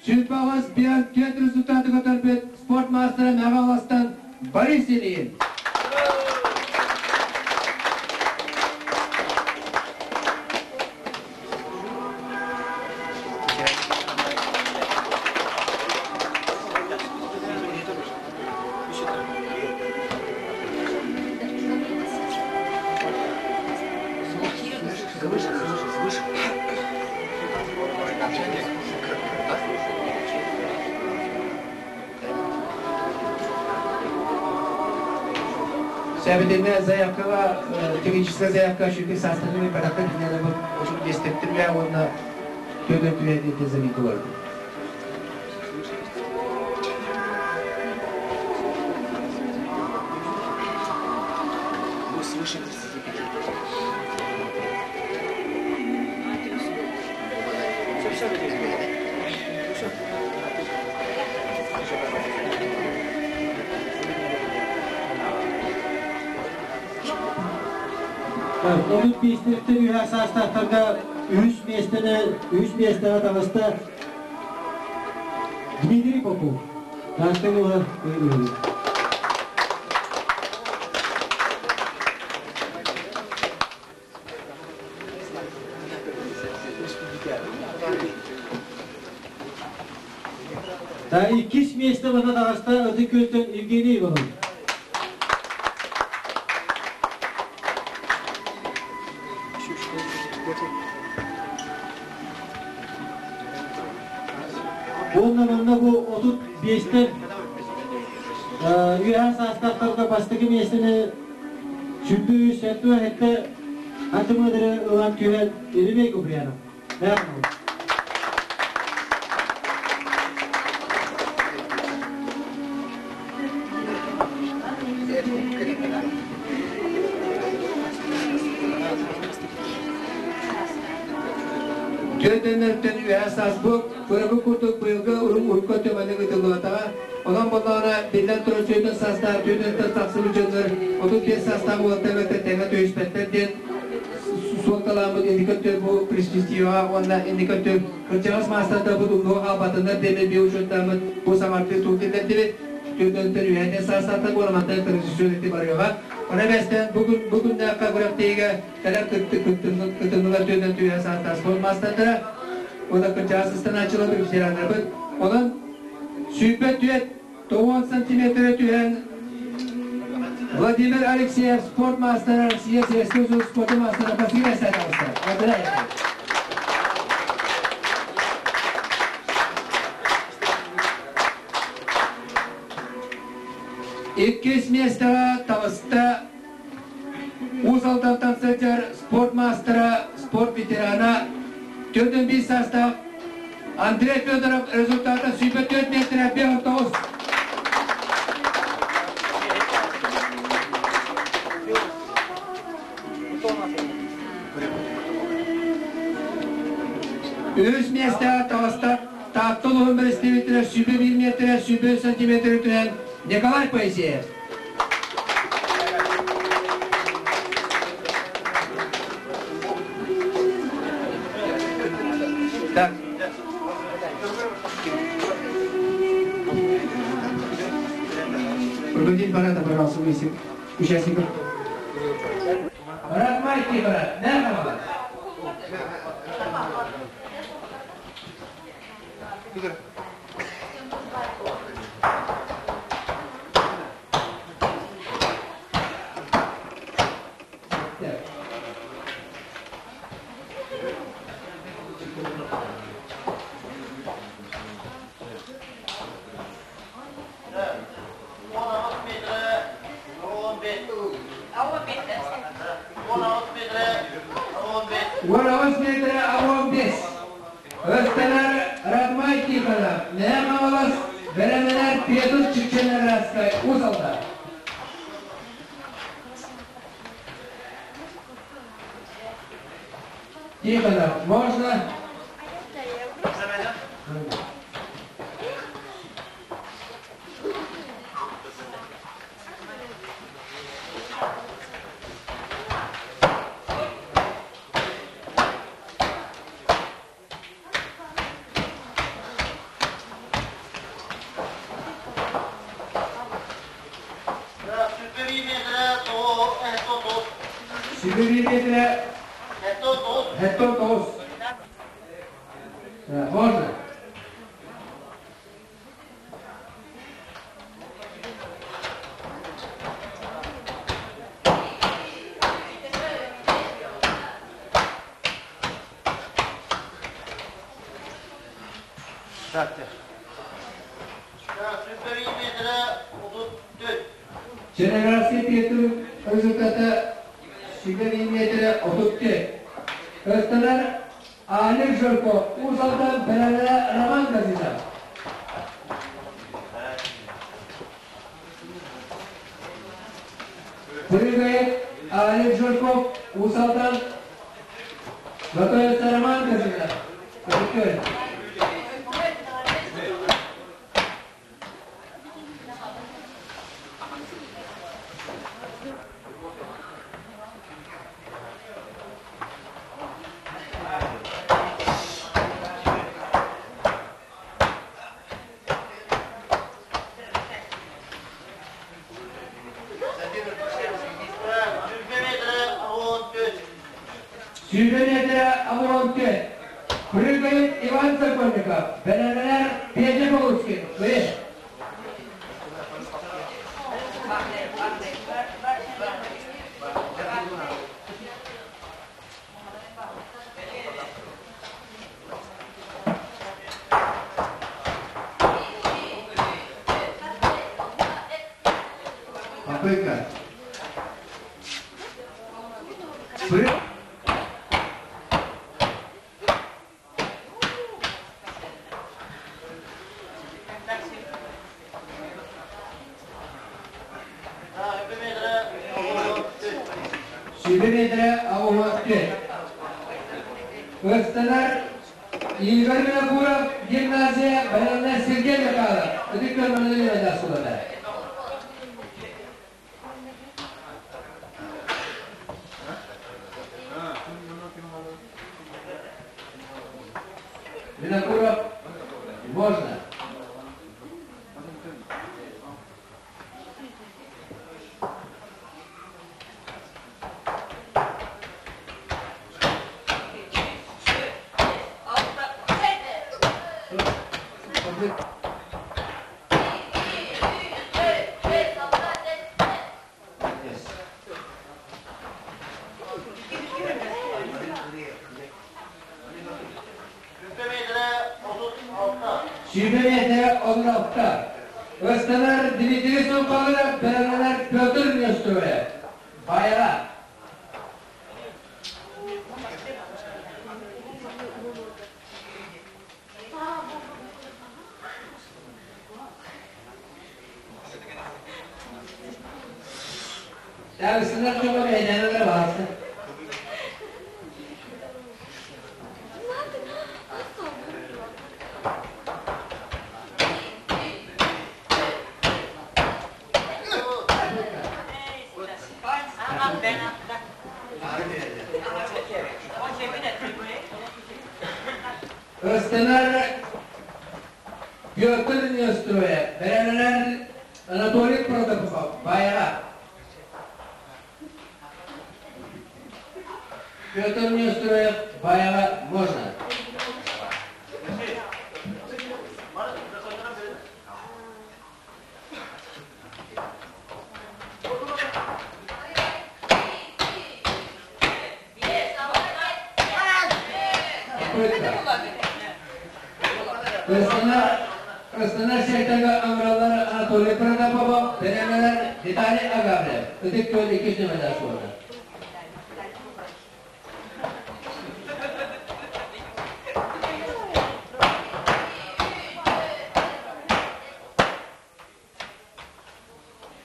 28 биэн түөрт результаты көтөрбүт спорт маастара Мэҕэ Аластан Борис Ильин. Сэбитинэ заявкаҕа техническая заявка үчүгэй саастарыгар барахта кинилэр очень миэстэттиргэ уонна төдөн түһэн заметилар. Свыше 35. Onun пиэстэртэн үһэ саастаахтарга үһүс миэстэни үһүс миэстэҕэ таҕыста Дмитрий Попов. Таатта улууһа Иккис миэстэ манна таҕыста Ытык Күөлтэн Евгений Иванов. Уонна манна бу 35-тэн үөһээ саастаахтарга бастакы миэстэни сүрдүү сэртуа хэтте атымыдыры ылан түһэн Еремей Куприянов. Түөтэннэртэн үөһэ саас бу кырабы курдук быйылгы урукку өттө ытыллыбатаҕа. Онон буоллаҕына биллэн турар түөтэн саастаах түөтэнтэн тахсыбыт дьоннор 35 саастаах уолаттар эбэтэр тэҥэ түһүспэттэр диэн суолталааммыт инники өттүгэр бу перспективаҕа уонна инники өттүгэр кырдьаҕас маастардарбыт умнуга хаалбатыннар диэн биир учуоттааммыт бу саҥардыы тугу киллэрдибит. Түөтэнтэн үөһэтин саастаахтар буоламантан традиционный барыаҕа. Онон эбэстэн бу күн бу күннээххэ күрэхтэһиигэ кэлэр кыттыннылар түөтэн түһэ саастаах спорт маастардара уонна кырдьаҕас ыстанааччылар ветераннарбыт. Онон 24 90 сантиметры түһэн Владимир Алексеев спорт маастара Россия Советский Союз спорта маастара Василий Садовский. Иккис миэстэҕэ таҕыста Уус Алдантан сылдьар спорт маастара, спорт ветерана 41 саастаах Андрей Федоров результата 24 метрэ 59. Үһүс миэстэҕэ таҕыста Таатта улууһун бэрэстэбиитэлэ 101 миэтэрэ 105 сантиметр үрдүнэн Николай Поисеев. Так. Руководитель парада, пожалуйста, вывести участников. Парад майки, парад. Нервова. Уон метрэ 15. Ыстанар Радмай Тихонов, Мэҥэ Хаҥалас, бэлэмнэнэр Петр Чиччэнэрааскай Уус Алдан. Тихонов, можно? Сүбэ метрэ 79. Можно? Черноградский Петр результата 21 метрэ 34. Ыстанар Алик Жирков, Уус Алдан бэлэмнэнэ Роман Газизов. Прыгает Алик Жирков, Уус Алдан. Готовится Роман Газизов. Прыгает. Сүүрбэ миэтэрэ оборонка. Прыгает Иван Сокольников. Бэлэмнэнэр Петя Полуцкин. Вы. Попытка. Прыг. Сүүрбэ миэтэрэ 62. Ыстанар Игорь Винокуров, гимназия, бэлэмнэнэр Сергей Михайлов. Ытык көрмөнү сулата. Винокуров, можно. Сүүрбэ миэтэрэ 16. Ыстанар Дмитрий Султанов, бэлэмнэнэр Петр Нестеров. Байра. Тагысынар чоҕо бэйдэнэлэр баарса. Ыстанар Петр Неустроев, бэрэнэлэр Анатолий Протопопов, Байаҕа. Петр Неустроев, Байаҕа можно. Ыстана сектага амралар Анатолий Протопопов, бэрэнэлэр Виталий Агавлев. Ытык Күөл иккис нүмердээх суола.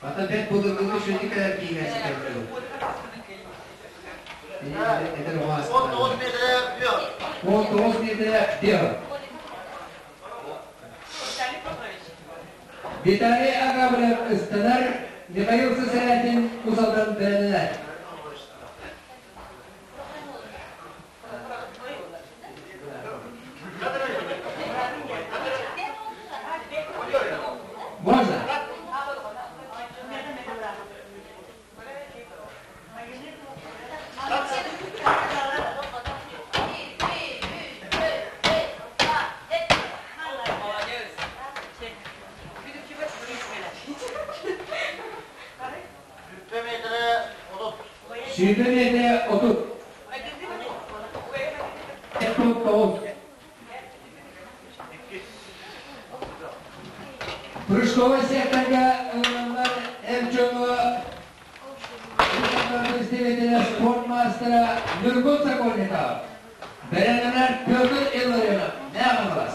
Ата бэрт былыргылыы сүнньү кэлэр киинэ ситэрдэ. Эдэр оҕо 19 миэтэрэ бүөр. 19 миэтэрэ бүөр. Виталий Агавлев ыстанар, Михаил Сысолятин Кусалдан бэрэнэлэр. Можно? Сүүрбэ миэтэрэ 30. Тоҕус. Прыжковай секторга ылынаннар эр дьоҥҥо представителя спорт маастара Ньургун Сокольников, бэлэмнэнэр Петр Илларионов Нягамалас.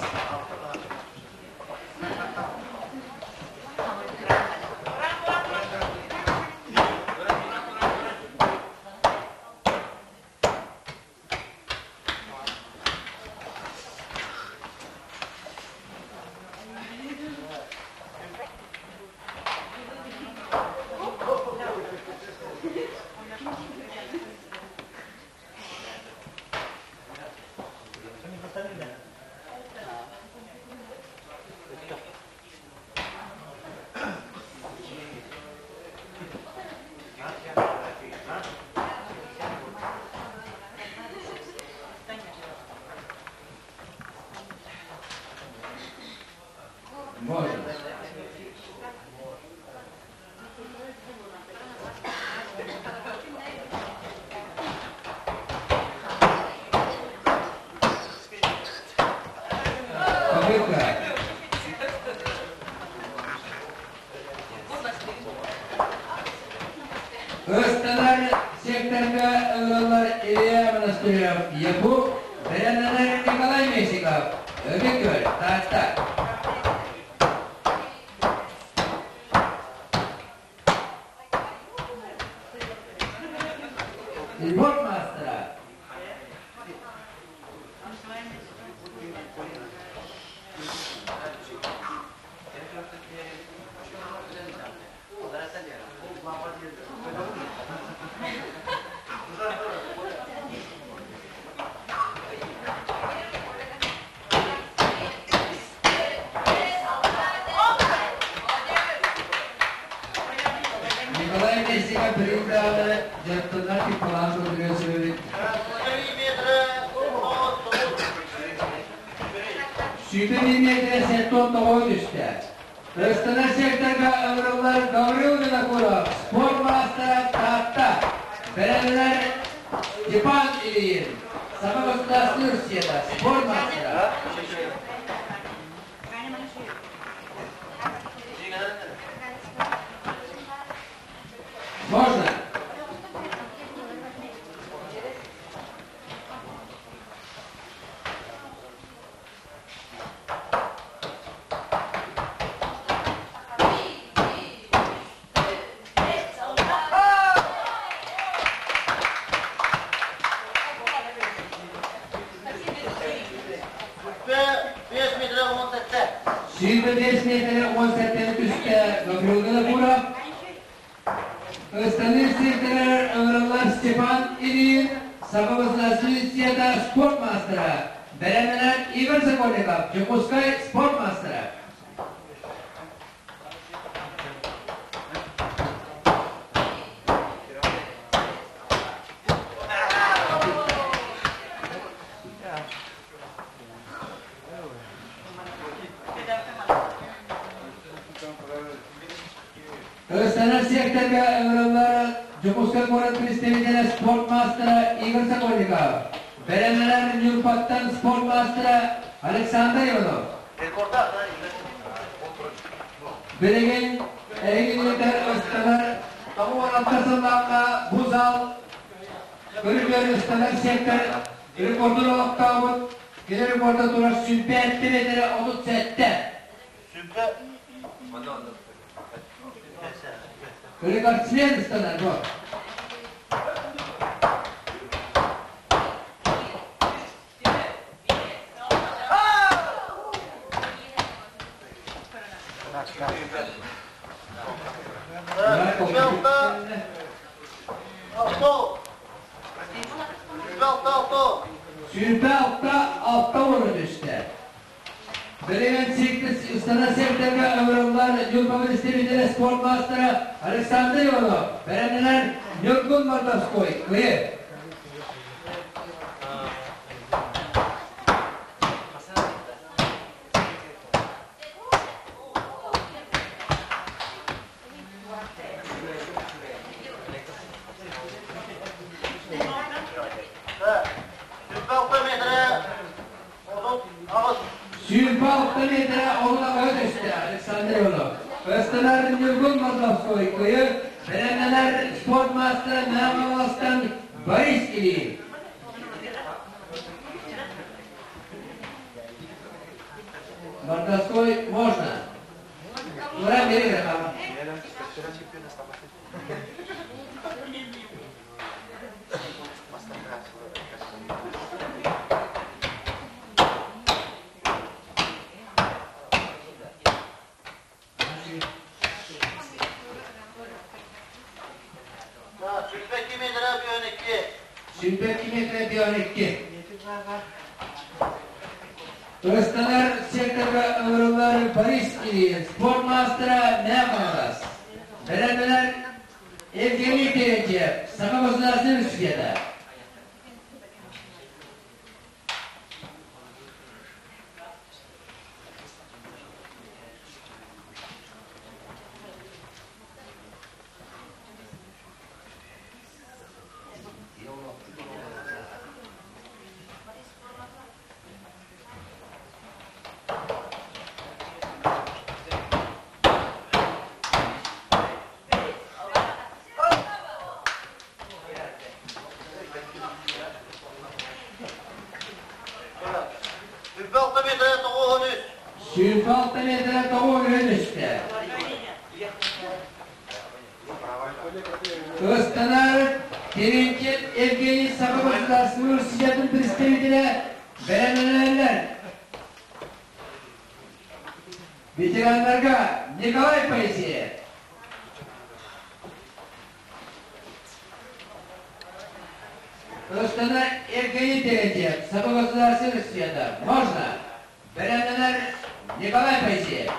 Можно. Попытка. Ыстанар секторга ыҥыраллар Илья Монастырев, ЯПУ, бэлэмнэнэр Николай Местников, Ытык Күөл, Таатта. Спорт маастара. Николай Местников билигин даҕаны дьарыктанар типпалаан көрдөрүөн сөп эбит. Сүүрбэ миэтэрэ 79 түстэ. Ыстанар секторга ыҥырыллар Гаврил Винокуров, спорт маастара Таатта, бэлэмнэнэр Степан Ильин, Саха государственный университета, спорт маастара. Можно? 17. 25 метрэ 17 түстэ Гаврил Винокуров. Ыстаныы сирдэрэр ыҥырыллар Степан Ильин, Саха Государственный спорт маастара, бэлэмнэнэр Игорь Сокольников, Дьокуускай спорт маастара. Ыстанар секторга ыҥырыллар Дьокуускай куорат представителэ спорт маастара Игорь Сокольников, бэлэмнэнэр Ньурбаттан спорт маастара Александр Иванов. Билигин эһигинитэр ыстанар 96 сыллаахха бу зал көрүдүөр ыстанар сектор рекордун олохтообут кини рекорда турар 105 метрэ 37. Сүбэ Рекордсмен ыстанар бу. Сүүрбэ алта алта уону түстэ. Билигин Сана секторга ыҥырыллар Ньурба представителэ спорт маастара Александр Иванов, бэлэмнэнэр Ньургун Мордовской, Кыйы. 26 метрэ 38 түстэ Александр Иванов. Ыстанар Ньургун Мордовской кыйы, бэлэмнэнэр спорт маастара Мэҥэ Борис Ильин. Мордовской можно. Ура, бери, Сүүрбэ метрэ 12. Ыстанар секторга ыҥырыллар Борис Ильин, спорт маастара Мэҥэ Бэлэмнэнэр Евгений Терентьев, Саха государственный университета. 26 метрэ 93 түстэ. Ыстанар Терентьев Евгений Саха государственный университетын представителэ бэлэмнэнэллэр. Ветераннарга Николай Поисеев. Ыстанар Евгений Терентьев Саха государственный университета. Можно. Бэлэмнэнэр Николай Поисеев.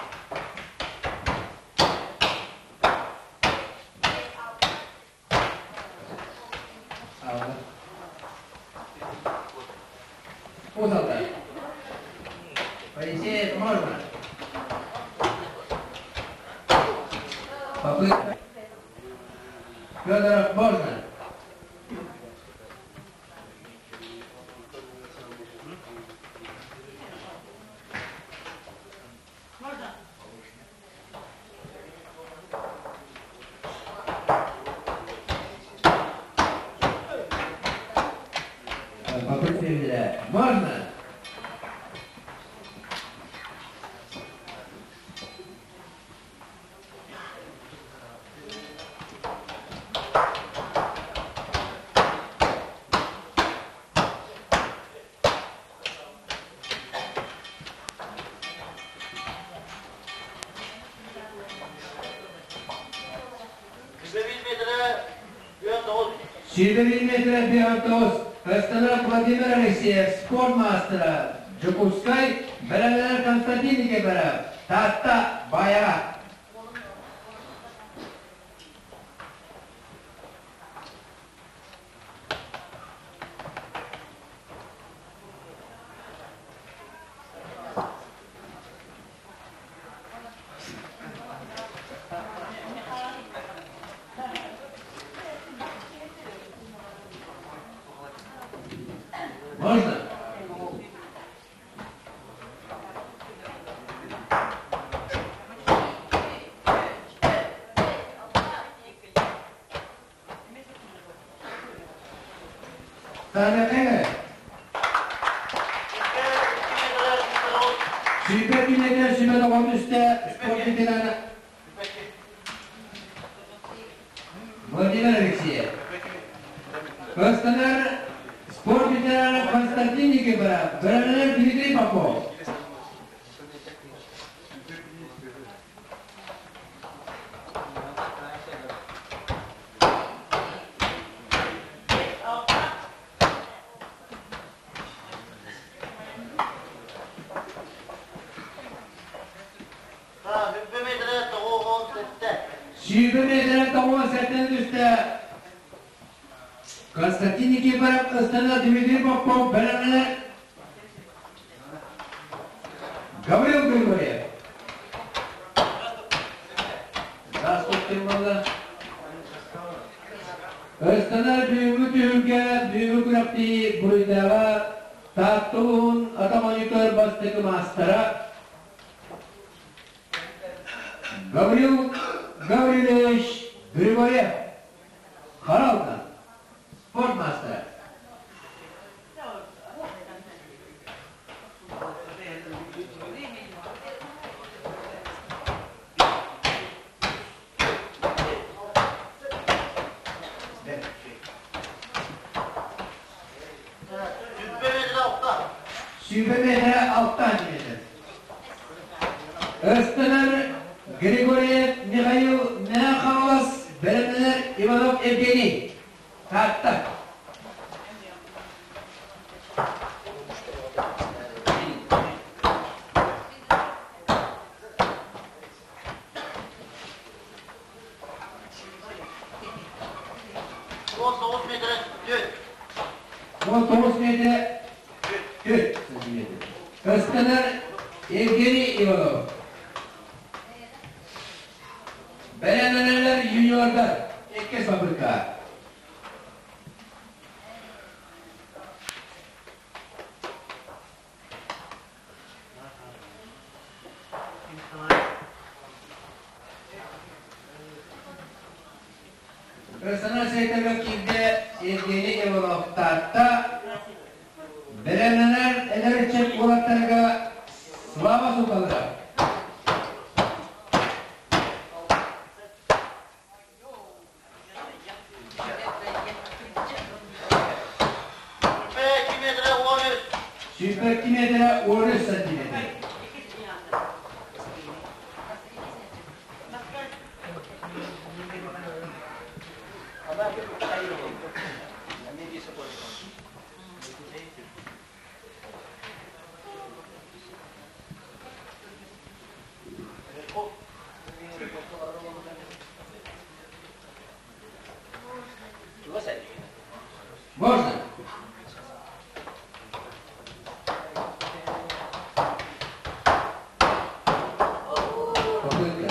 Узалда. Поисеев можно. Попытка. Федоров можно. Попытка. Можно? Сүүрбэ биир метрэ 59 Ыстанар Владимир Алексеев спорт маастара Дьокуускай бэлэмнэнэр Константин Никифоров Таатта Баайаҕа. Можно? Таанакаҥа Сүүрбэ киилэтэ сүбэ доҕор түстэ спорт ветерана Владимир Алексеев. Ыстанар спорт ветерана Константин Никифоров, бөрөлөр Дмитрий Попов. Сүүрбэ миэтэрэ тоҕуон сэттэн түстэ. Константин Никифоров ыстана Дмитрий Попов бэлэмнэнэр Гаврил Григорьев. Здравствуйте, буолла. Ыстанар бүгүҥҥү түһүлгэ бүгүҥҥү күрэхтии буруйдааҕа Таатта улууһун атах оонньуутугар бастакы маастара Гаврил Гаврилович Григорьев Харалдан спорт маастара. Сүүрбэ миэтэрэ алта сантиметр. Ыстанар Григорьев Михаил Мэхалас бэлэмнэнэр Иванов Евгений. Таатта. 19 метрэ 4 сантиметр. Ыстанар Евгений Иванов. Бэлэмнэнэллэр юниордар иккис попытка. Персонал сайтыгар киирдэ Евгений Иванов Таатта бэлэмнэнэр эдэр ыччат уолаттарга Слава Султанова. Сүүрбэ метрэ 13 сантиметр. Можно? Попытка.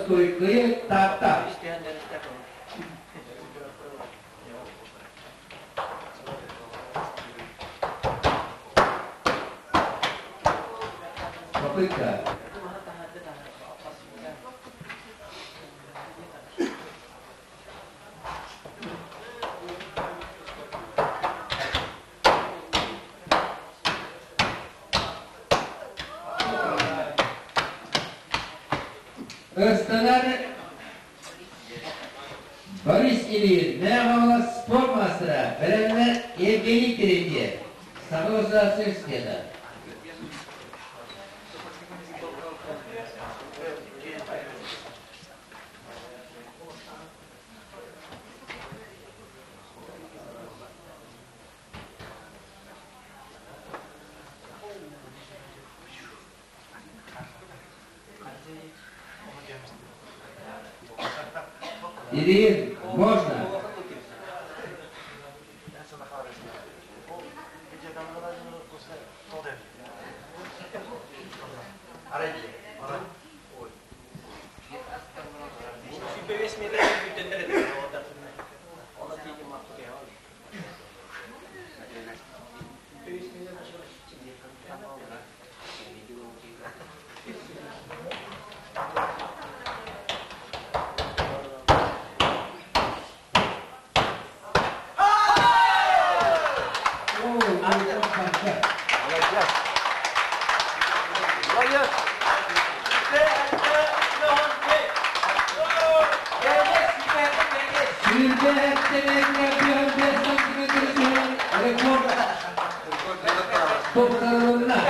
Стойкые так-так. Попытка. Ыстанар Борис Ильин, Мэҥэ спорт маастара, бэлэмнэр Евгений Терентьев, Саха государственная Ильин, можно. Сүүрбэ сэттэ 5 сантиметр түһэн рекорд тупсарылынна.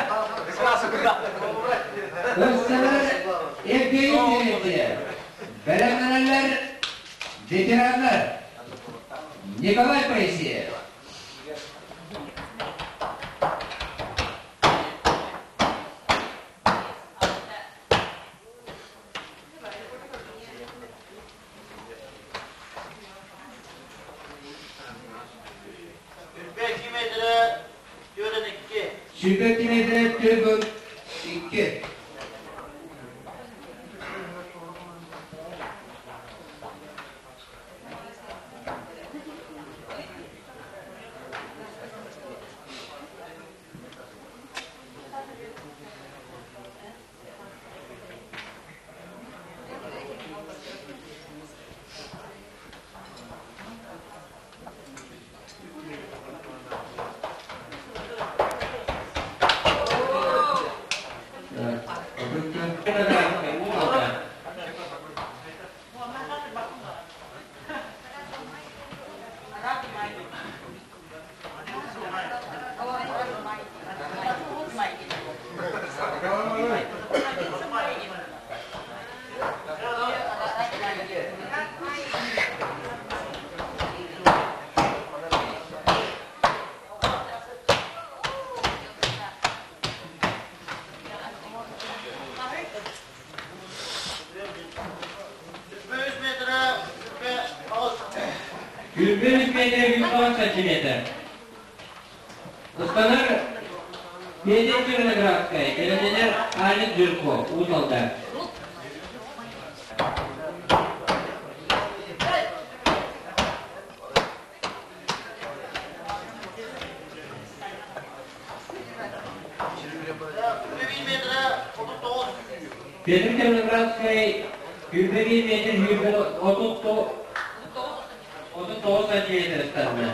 Ыстанар Евгений Терентьев, бэлэмнэнэллэр ветераннар Николай Поисеев. Сүүрбэ метрэ 42. Сүүрбэ метрэ 42. Сүүрбэ метрэ сүүрбэ 103 метр 110 сантиметр. Ыстанар Петя Черноградская, бэлэмнэнэр Алик Жирков, Уус Алдан. 1 метрэ 39. Петр Черноградскай 101 метр 139 сантиметр ыстанна.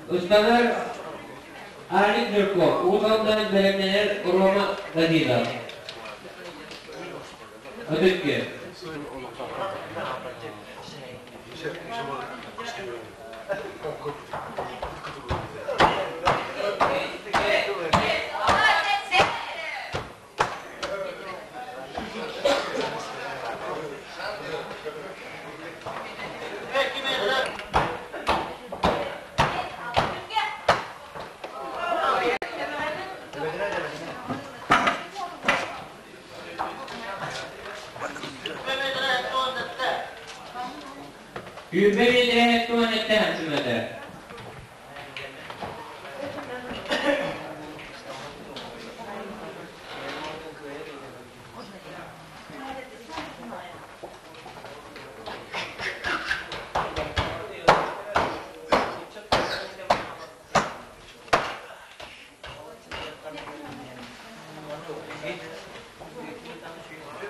Ыстанар Алик Жирков, Уус Алдан бэлэмнэнэр Рома Давидов. Өтүккэ. 2 метрэ 2 метрэ 17. 101 метр 17 сантиметр.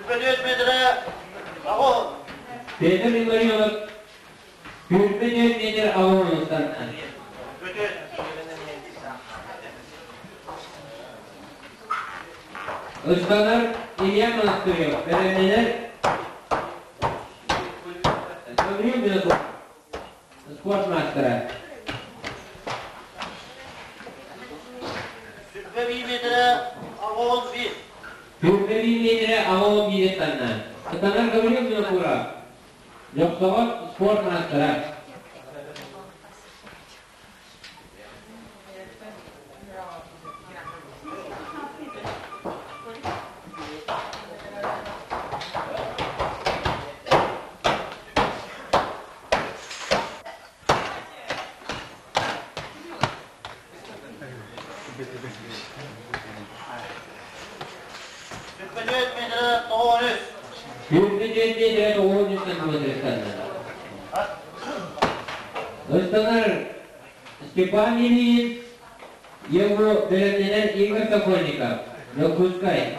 4 метрэ 8. Петр Илларионов 104 метр авон ыстанна. Ыстанар Илья Монастырев, бэлэмнэнэр Гаврил Винокуров, спорт маастара. 1 метрэ 81. 1 метрэ 81 ыстанна. Ыстанар Гаврил Винокуров, Дьохсоҕон спорт маастара. Сүүрбэ метрэ 93 сантиметр ыстанна. Ыстанар Степан Ильин, Евро бэлэмнэнэр Игорь Сокольников, Дьокуускай.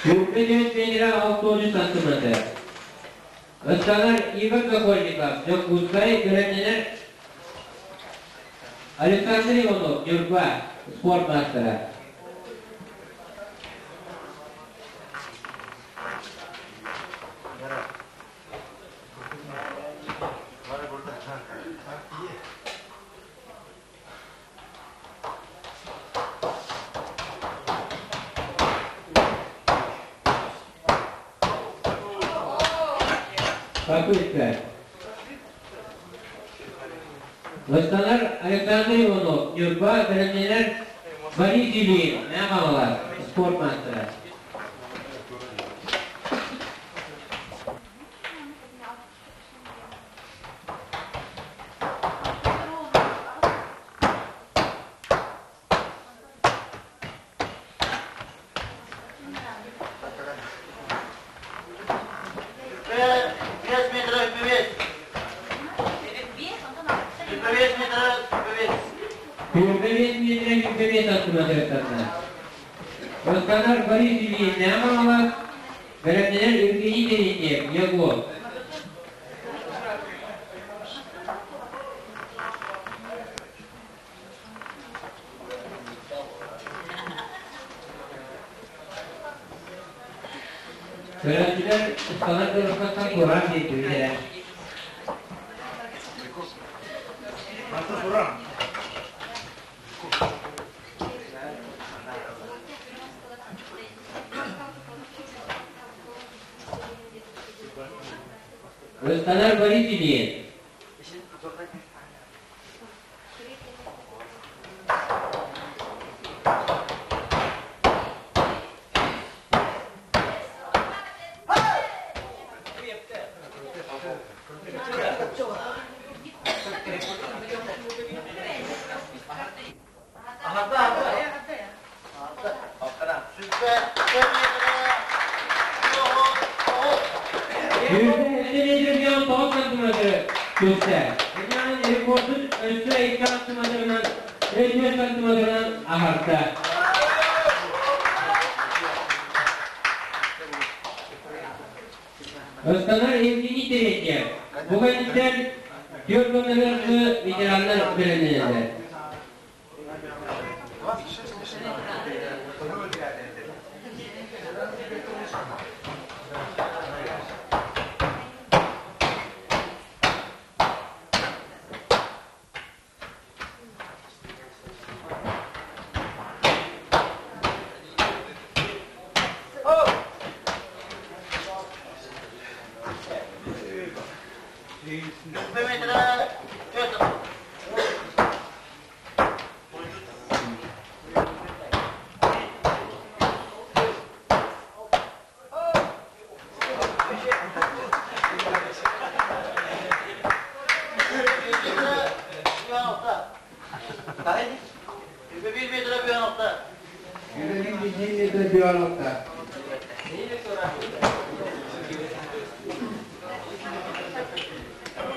Сүүрбэ метрэ 63 сантиметр. Ыстанар Игорь Сокольников, Дьокуускай, бэлэмнэнэр Александр Иванов, Ньурба, спорт маастара. Попытка. Ыстанар Александр Иванов, Ньурба, бэлэмнэнэр Борис Ильин, Мэҥэ спорт маастара. Күрбэбиэс метрэ күрбэбиэс сантиметртарна. Ыстанар Борис Ильин Нямалар, бэлэмнэнэр Евгений Терентьев, Егор. Көрөөччүлэр ыстанар дорожкаттан туораан биэрдилэр. Ыстанар Борис Ильин. Түстэ. Дünyanın rekordu өссө 2 сантиметрынан, 3 сантиметрынан аһарда. Ыстанар Евгений Терентьев. Бу кэнниттэн түөрт уонна ветераннар бэлэмнэнэллэр.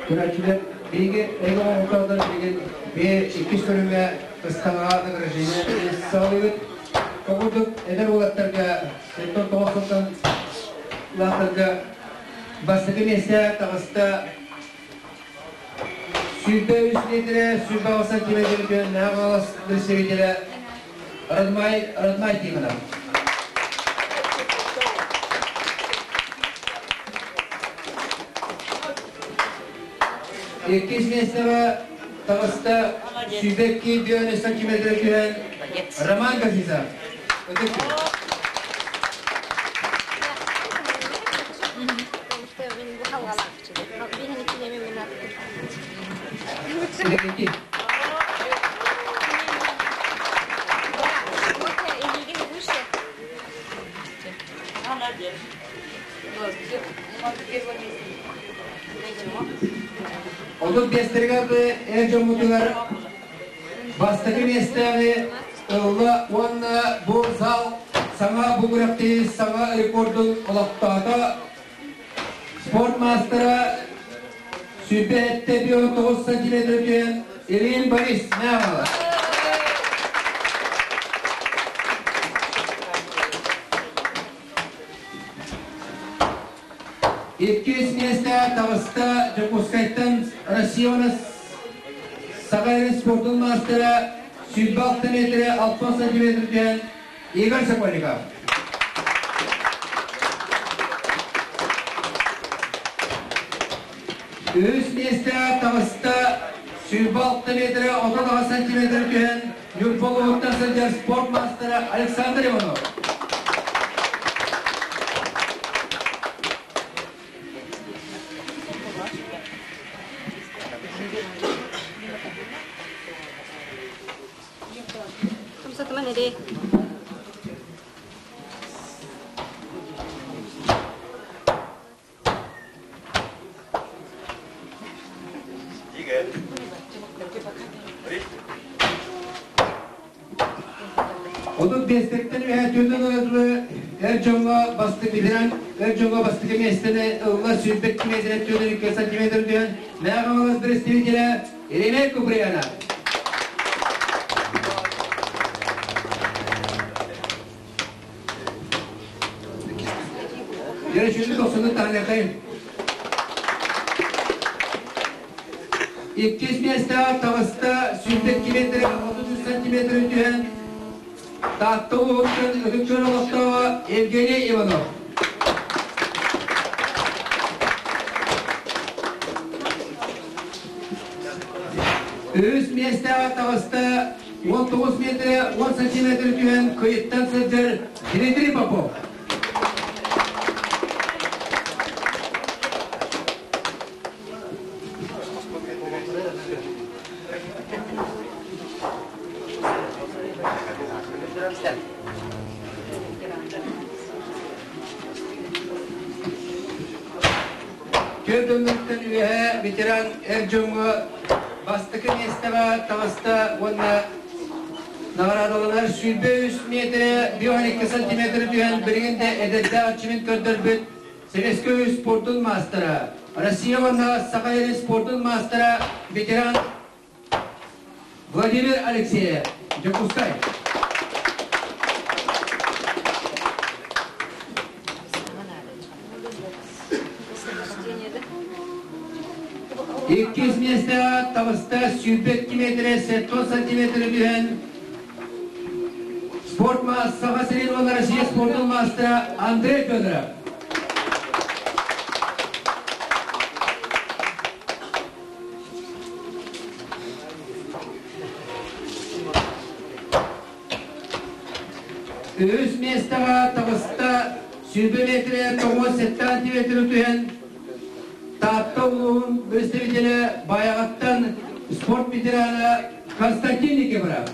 Көрөөччүлэр биһиги эйгэ оҥоһуктардан билигин бэйэ иккис көрүҥҥэ ыстаҥаҕа награждение саҕалыыбыт. Ол курдук эдэр уолаттарга 79 сылтан улаатарга бастакы миэстэ таҕыста 23 литрэ 28 сантиметр күөннээх Хаҥалас представителэ Радмай Радмай Тихонов. Иккис миэстэҕэ таҕыста 22 бүөн сантиметр түһэн Роман Газизов. Ытык. Отут биэстэригэр эр дьоммутугар бастакы миэстэни ылла уонна бу зал саҥа бу күрэхтэһии саҥа рекордун олохтоото. Спорт маастара 107,9 сантиметр түһэн Ирин Борис Мямова. Иккис миэстэ таҕыста Дьокуускайтан Россия уонна Саха сирин спордун маастара 26 метрэ 60 сантиметр түһэн Игорь Сокольников. Үһүс миэстэ таҕыста 26 метрэ 38 сантиметр түһэн Ньурба улууһуттан сылдьар спорт маастара Александр Иванов. Тумсатыман эрээ. Отут биэстэриттэн үөһэ түөртэн ыла эр дьоҥҥо бастакы ветеран эр дьоҥҥо бастакы миэстэни ылла 102 метрэ 42 сантиметр түһэн Мэҥэ Хаҥалас представителэ Еремей Куприянов. Дьэ, тохсуну таһыныахайым. Иккис миэстэҕэ таҕыста 102 метр 33 сантиметр түһэн Таатта улууһуттан Ытык Күөл олохтооҕо Евгений Иванов. Үһүс миэстэҕэ таҕыста 19 метрэ 10 сантиметр түһэн кыйыттан сылдьар Дмитрий Попов. Түөрт өҥөттөн үөһэ ветеран эр дьоҥҥо бастакы миэстэҕэ таҕыста уонна наҕараадаланар 23 миэтэрэ 52 сантиметр түһэн билигин да эдэрдээх эрчимин көрдөрбүт Советский спордун маастара, Россия уонна Саха сирин спордун маастара, ветеран Владимир Алексеев, Дьокуускай. Иккис миэстэҕэ таҕыста 102 метрэ 70 сантиметр түһэн спорт Саха сирин уонна Россия спордун маастара Андрей Федоров. Үһүс миэстэҕэ таҕыста 100 метрэ 97 сантиметр түһэн Таатта улууһун представителэ Баайаҕаттан спорт ветерана Константин Никифоров.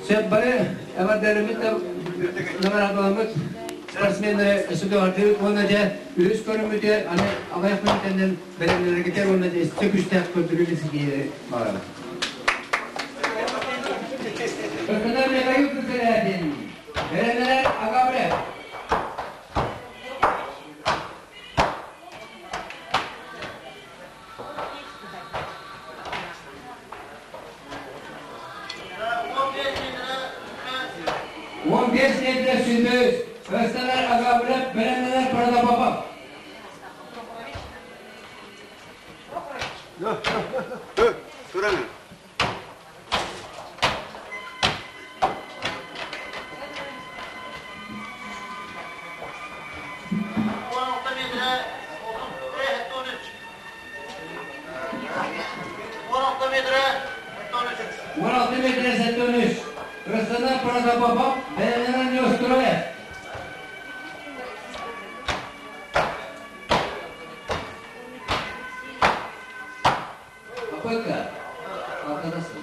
Сөп бары эҕэрдэлэммит наҕараадаламмыт спортсменнары өссө ардыыбыт уонна дьэ үһүс көрүҥмүтүгэр аны аҕыйах мүнүүтэнэн бэлэмнэнэргитигэр уонна дьэ өссө күүстээх көрдөрүүнү ситиһиилэри баҕарабыт. Кыргыздар Михаил Кысылятин, бэлэмнэнэр Агаврев. 15 метр сүндүс, Көстөнөр Агабыров, бэлэмнэнэр Протопопов. Турамын. 16 metre 73. Протопопов, бэлэмнэнэр Неустроев. Попытка. Алтадасың.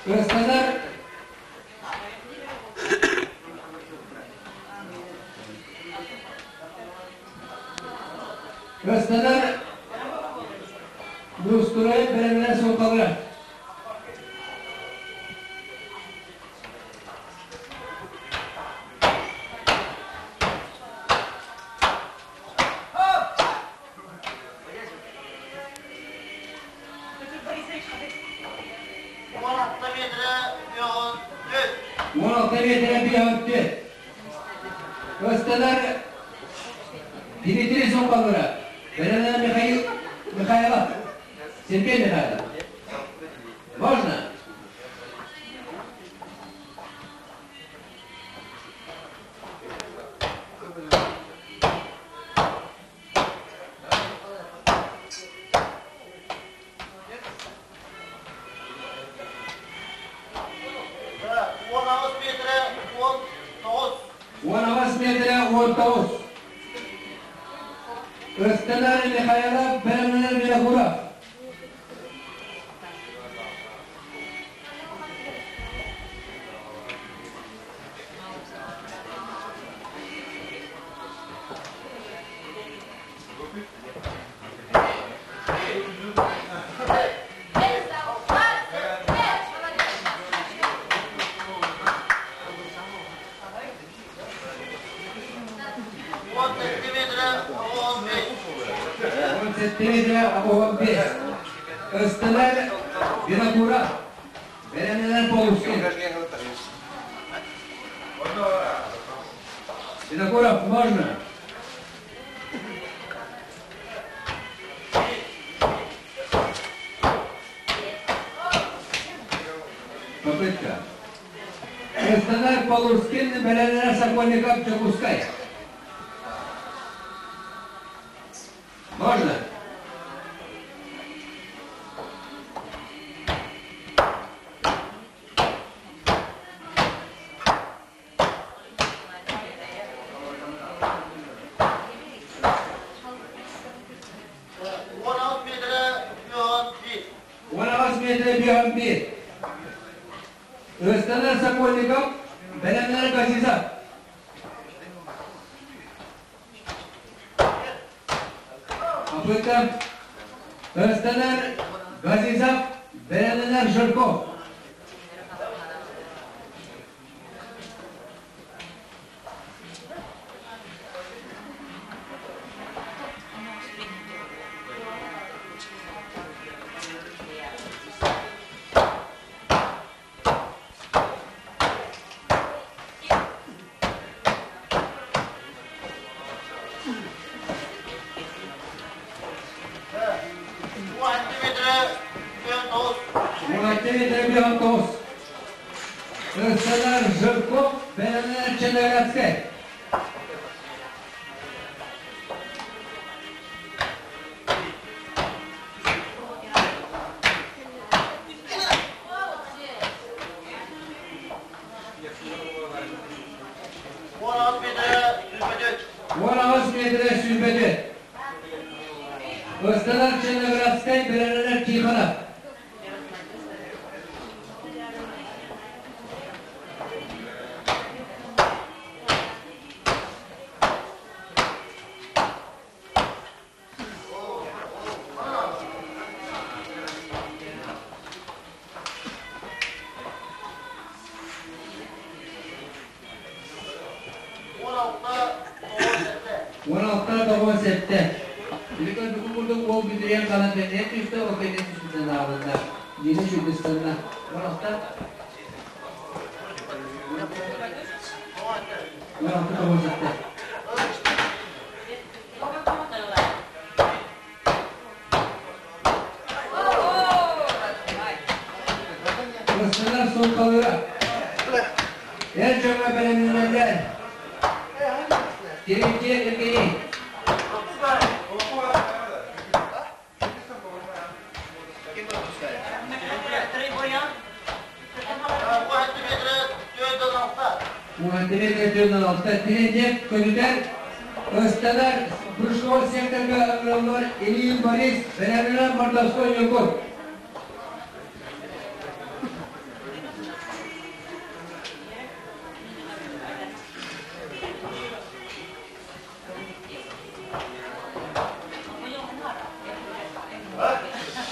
Ыстанар Ыстанар Неустроев бэлэмнэнэр суолталара. 16 metre bir Ыстанар Дмитрий Соколова, Бэлэмнэнэр Михаил Михайлов, Сергей Михайлов. Можно? 18 metre 19. Ыстанар Михайлов, бэлэмнэнэр Винокуров. Сентимедре 15. Ыстанар Винокуров, бэлэмнэнэр Полускин. Винокуров, можно? Попытка. Ыстанар Полускин, бэлэмнэнэр Сокольников, Дьокуускай. Можно? 16 metre 1. Ыстанар Сокольников, бэлэмнэнэр Газизов. Попытка. Ыстанар Газизов, бэлэмнэнэр Жирков. 17 metre 19. Ыстанар Жирков, бэлэмнэнэр Черноградскай. 16 metre 24. Ыстанар Черноградскай, бэлэмнэнэр Тихонов. 16 97. Биликон бүгүн курдук ол бүдүрүйэн калан бэннен түстэ, ол кэннен түстүнэн аалынна. Дини шүдүстанна. 16 16 97. Ыстанар Солкалыра. Эр дьоҥҥо бэлэмнэнэллэр. Терентьев Евгений. Уһантимир 46 Терентьев көтүтэр ыстанар прыжковой секторга ыҥырыллар Ильин Борис, бэлэмнэнэр Мордовской Ньургун.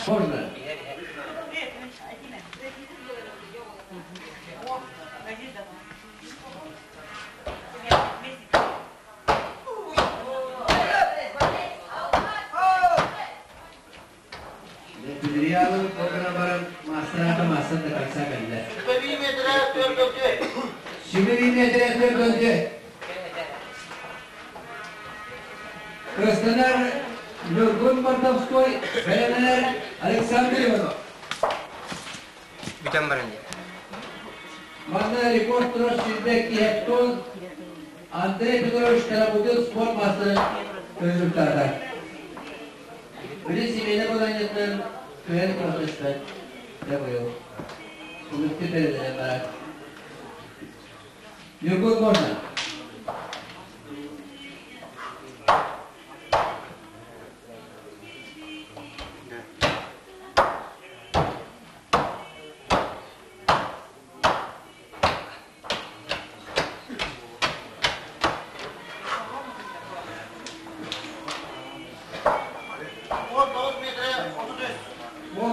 Можно. Материалын органа баран маастараата маастар да конца кэллэ. Сүбэ метрэ төрдөлдү. Кыстанар Ньургун Мордовской, бэлэмнэнэр Александр Иванов. Бүтэн баран диэн. Манна рекорд турар сүүрбэ киһи Андрей Петрович Тарабутин спорт маастарын результата. Били семейный баланньытынан кыайан көрдөспөт. Дьэ быйыл. Улукты тэрилэрэ барар. Ньургун можно?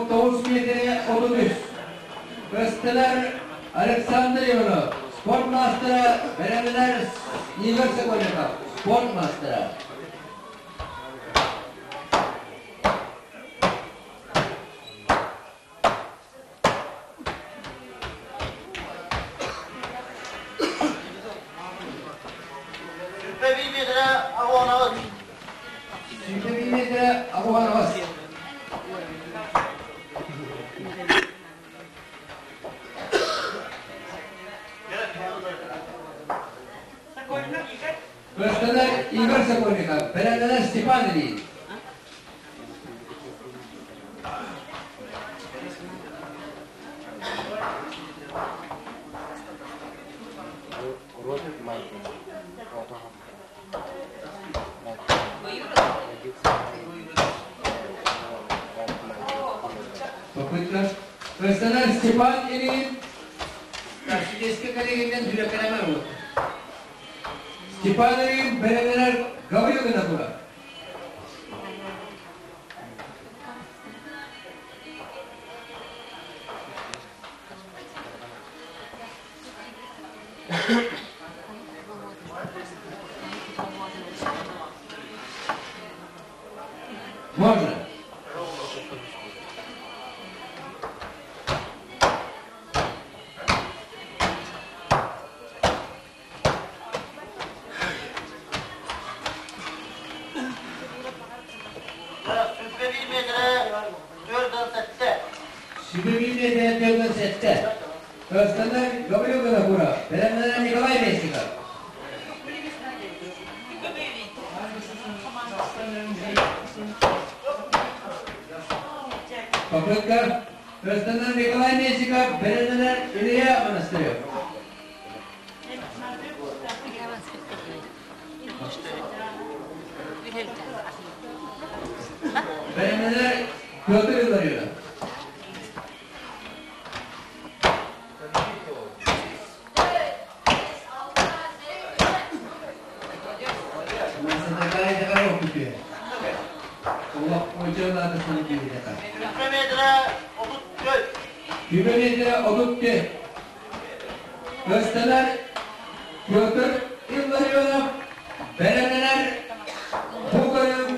Тоҕус миэтэрэ 33. Көстөлөр Александр Иванов, спорт маастара, бэлэмнэнэр Игорь Сокольников, спорт маастара. Сүүрбэ метрэ аҕыс. Көстөнөр Игорь Сокольников, бэлэмнэнэр Степан Ильин. Попытка. Көстөнөр Степан Ильин. Судейская коллегиядан сүрөккенемер вот. Степан Ильин бэлэмнэнэр Гаврил Винокуров. Можно. Сүбэ метрэ 47. Көстөнөр Гаврил Винокуров, бэлэмнэнэр Николай Местников. Попытка. Көстөнөр Николай Местников, бэлэмнэнэр Илья Монастырев. Бэлэмнэнэр Петр Илларионов. Километрэ 34. Көстөнөр Петр Илларионов бэлэмнэнэр бу көрүҥ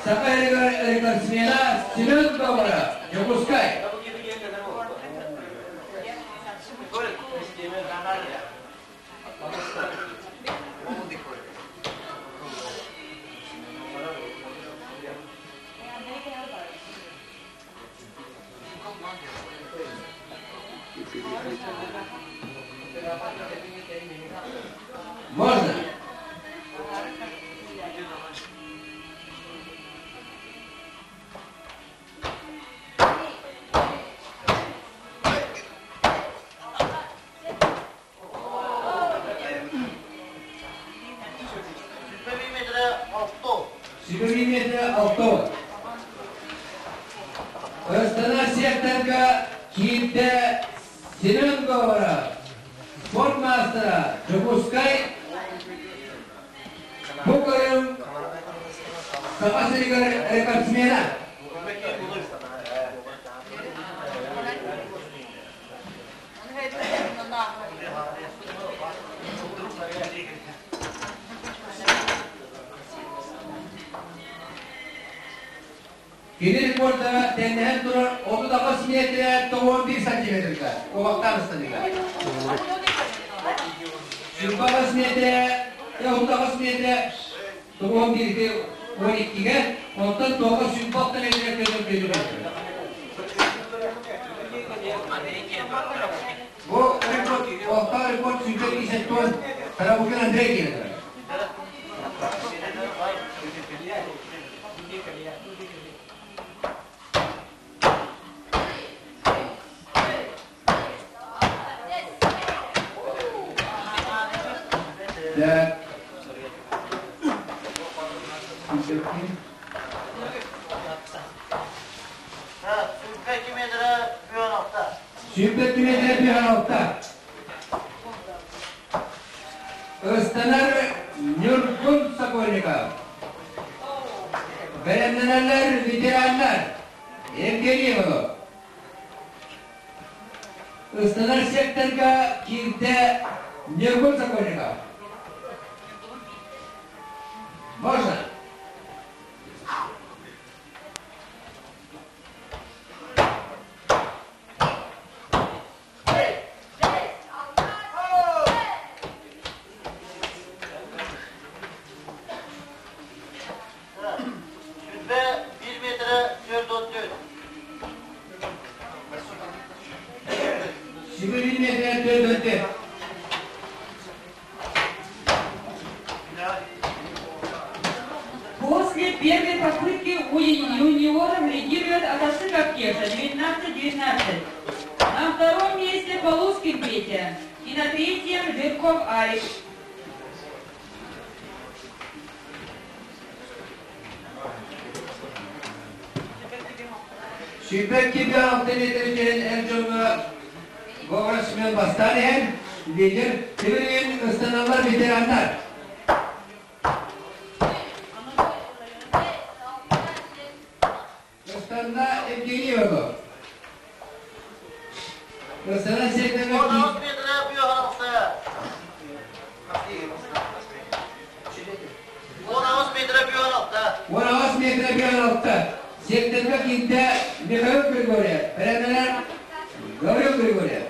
Саха рекордсмена Семен Говоров, Дьокуускай. Можно? 60. Ыстана секторга киирдэ Семен Говоров, спорт маастара, Дьокуускай бу көрүҥ Саха сиригэр рекордсмена. Кини рекордара тэҥнэһэн турар 38 миэтирэ 91 сантиметрга куобахтаах ыстаныыга. 28 миэтирэ 38 миэтирэ 91 12-гэ, онтон тоҕо 26 миэтирэ көтөр Бу рекорд, ортоо рекорд 154 Тарабукин Андрей киирэр. Так. Сүүрбэ метрэ бүөн алта. Ыстанар Ньургун Сокольников. Бэлэмнэнэллэр ветераннар Евгений Иванов. Ыстанар секторга киирдэ Ньургун Сокольников. Можно? Сүрбэ 1 метрэ 434. Сүбэ 1 метрэ 434. После первой попытки у юниоров лидирует Атасыков Кеша 19-19. На втором месте Полускин Петя и на третьем Жирков Алик. Сүүрбэ 2 метрден эр дьоҥҥо Говор Семен бастаан иһэн лидер Тимирин ыстаналлар ветераннар. Ыстанна Евгений Иванов. Ыстана Сергеевна 18 метрэ 16. Секторга киирдэ Михаил Григорьев. Бэрэмнэнэр Гаврил Григорьев.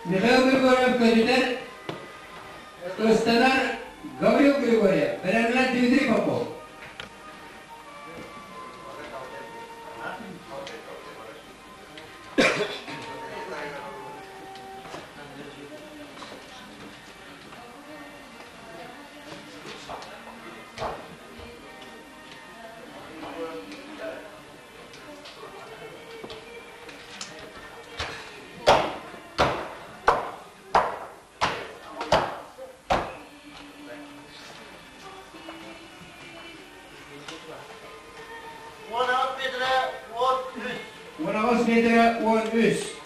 Михаил Григорьев көтүтэр ыстанар Гаврил Григорьев. Бэрэмнэнэр Дмитрий Попов. Уон 18 метрэ 13.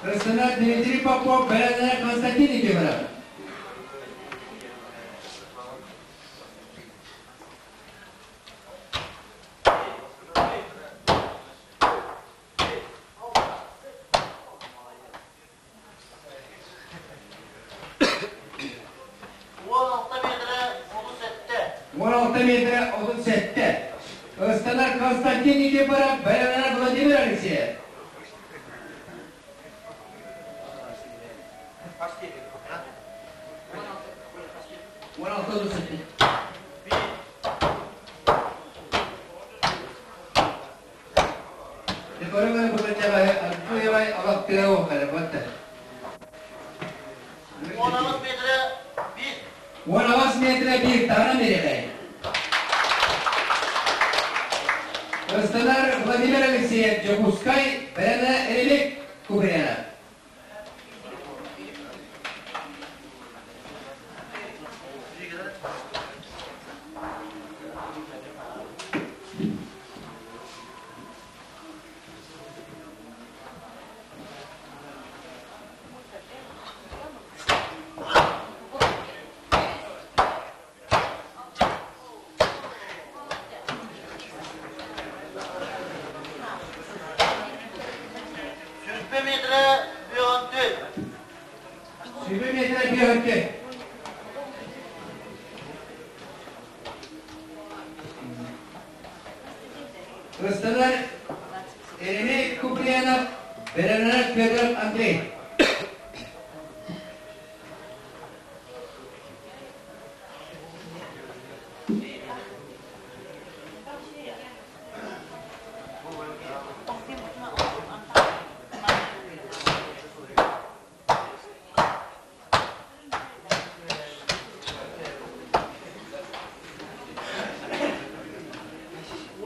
Ыстана Дмитрий Попов, бэлэмнэнэр Константин Никифоров. 16 метрэ 37. Ыстанар Константин Никифоров, бэлэмнэнэр Владимир Алексеев. 16 37. Декоры бу Артуевай алактыа охара батта. 16 метрэ 1. 16 метрэ 1 тара мерегай. Ыстанар Владимир Алексеев Дьокуускай, бэлэмэ Эрилик Куприяна. Сүрбэ метрэ бүөнтү. Сүрбэ метрэ бүөнтү. Ыстанар Еремей Куприянов, бэлэмнэнэр Федоров Андрей.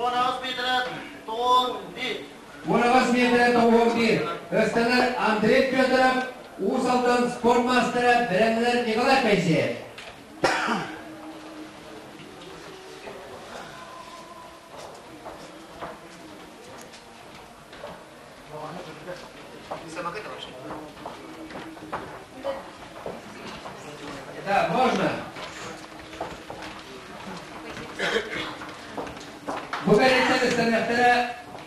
Уон метрэ тоҕон биир. Уон метрэ тоҕуон биир. Ыстанар Андрей Федоров, Уус Алдан спорт маастара, бэлэмнэнэр Николай Поисеев. Да, можно. Бу кэлиттэн ыстаныахтара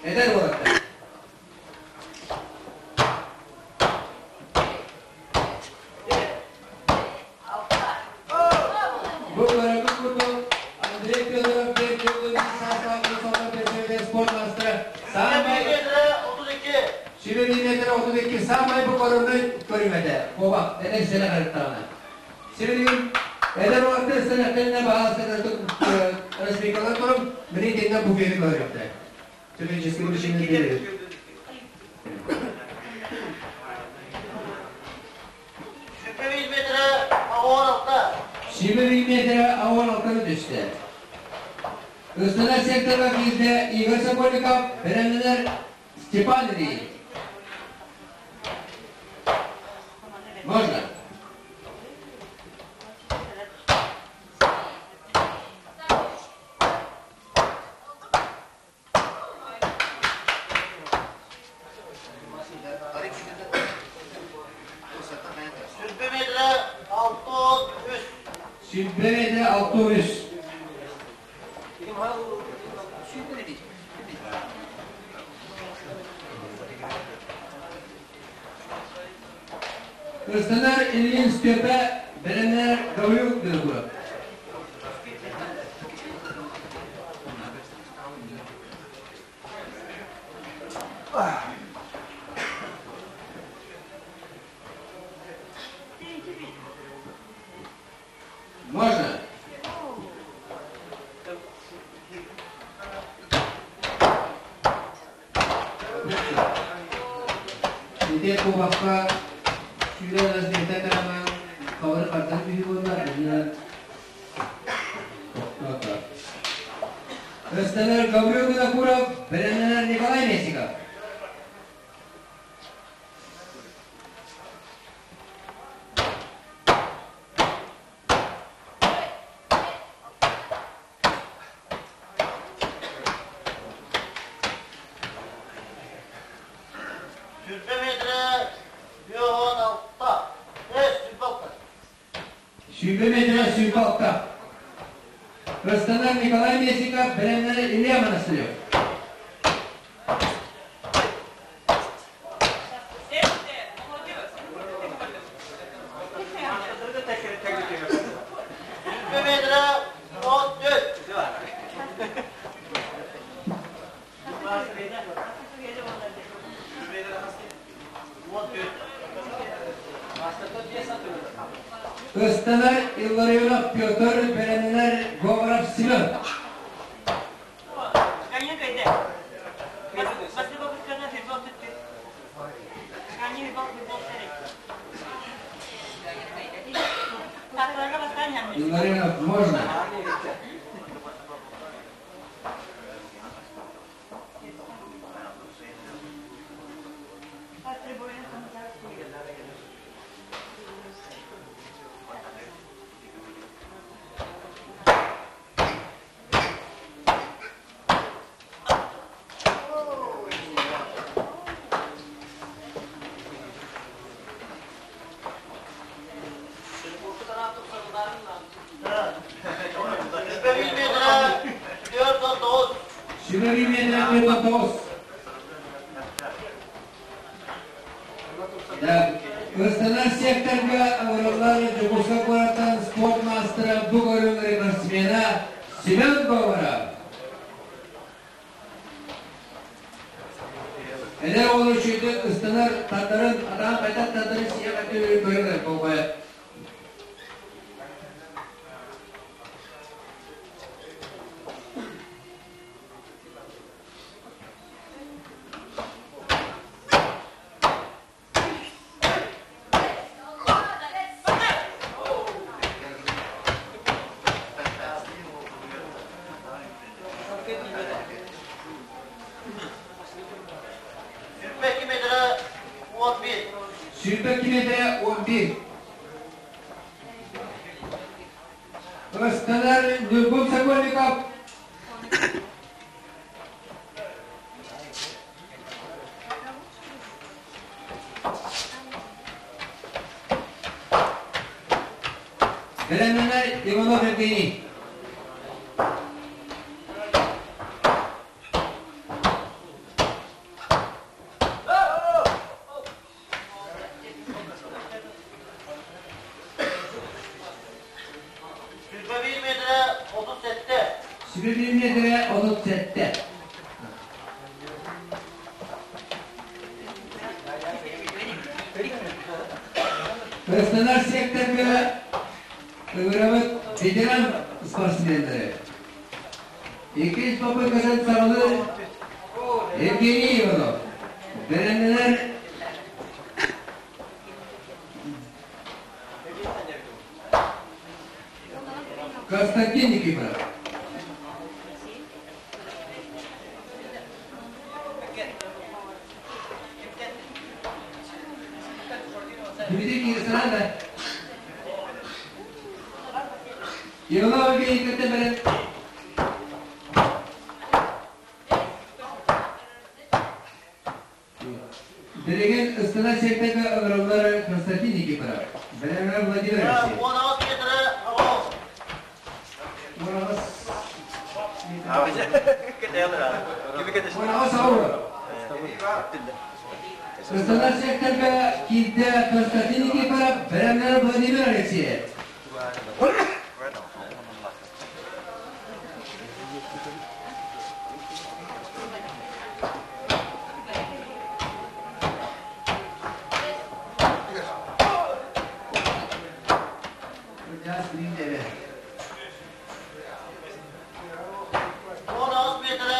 эдэр уолаттар. Бу көрөбүт курдук Андрей Федоров диэн спорт маастара саамай Сүбэ метр 32 саамай бу көрүҥү көрүҥ этэ. Куобах эдэр сэлэ харыттаҕына. Сибилигин эдэр уолаттар сэлэхтэринэ баһаалыста республикалар турум, мини итиннэ буфеты көрүөхтэ. Технический причины биэрэр. Сүбэ метрэ ауыр алта. Сүбэ метрэ ауыр алтаны түстэ. Ыстанар секторга киирдэ Игорь Сокольников, бэлэмнэнэр Степан Ильич. Можно? Сүрбэ метрэ 6-3. Сүрбэ метрэ 6-3. Ыстанар Ильин Степа бэлэмнэнэр Гаврил Белогуров. Можно? Ити куобахха сүүрэ разведка таһынан хабары хардан түһүү буолла уонна тохтоото. Ыстанар Гаврил Винокуров, бэлэмнэнэр Николай Местников. Сүрбэ метрэ 16. Эс сүрбэ алта. Сүрбэ метрэ сүрбэ алта. Ыстанар Николай Местников, бэлэмнэнэр Илья Монастырев. Сүрбэ метрэ 14. Ыстанар Илларионов Петр, бэлэмнэнэр Говоров Семен. Илларионов, можно? Сүбэ метрэ тоҕус. Ыстанар секторга ыҥырыллар Дьокуускай куораттан спорт маастара бу көрүҥ рекордсмена Семен Говоров. Эдэр оҕолор үчүгэйдик ыстанар тардарын, атаан хайдах тардарын сиэх өттүлэрин көрүҥ болҕойо. Сүүрбэ метрэ 11. Сүүрбэ метрэ 11. Ыстанар Ньургун Сокольников. Бэлэмнэнэр Иванов Евгений. Сүүрбэ биир метрэ 37. Сүүрбэ биир метрэ 37. Ыстанар секторга ыҥырабыт ветеран спортсменнары. Иккис попыткатын саҕалыыр Евгений Иванов. Бэлэмнэнэр Константин Никифоров. Дмитрий Кирсанов. Иванов Евгений кытта бэлэм. Билигин ыстана сиэрдэгэ ыҥырыллар Константин Никифоров. Бэлэмҥэ Владимир Алексеев. 16 метрэ оҕо. 16 ауыр. Ыстана секторга киирдэ Константин Никифоров, бэлэмнэр Владимир Алексеев. 16 метрэ 26.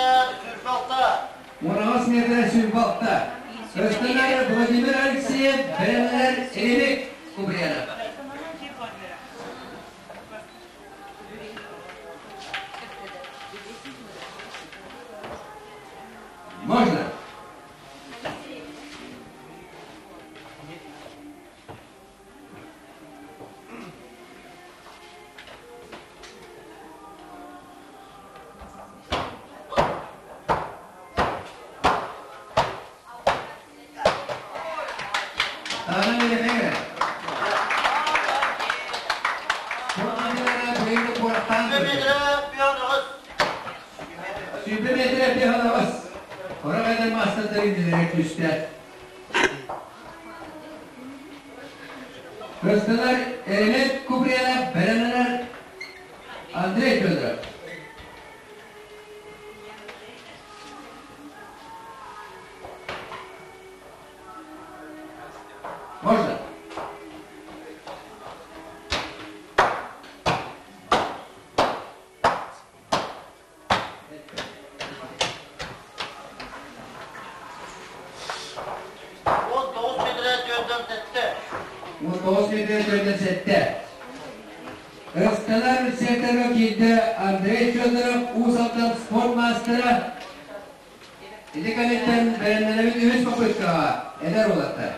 16 метрэ 26. Ыстанар Владимир Алексеев, бэлэмнэр Эрик Куприянов. Можно? Таһынан биэриэххэ Сүүрбэ метрэ 5 Сүүрбэ метрэ 5 Хора кайдан маастардары иннилэрэ түстэ. Көстөнөр Элемент Куприянов бэлэмнэнэр Андрей Федоров. Можно? 19 метрэ 47. 19 метрэ 47. Ыстанар секторга киирдэ Андрей Федоров, Уус Алдан спорт маастара. Ити кэнниттэн бэлэмнэнэбит үһүс попыткаҕа эдэр уолаттар.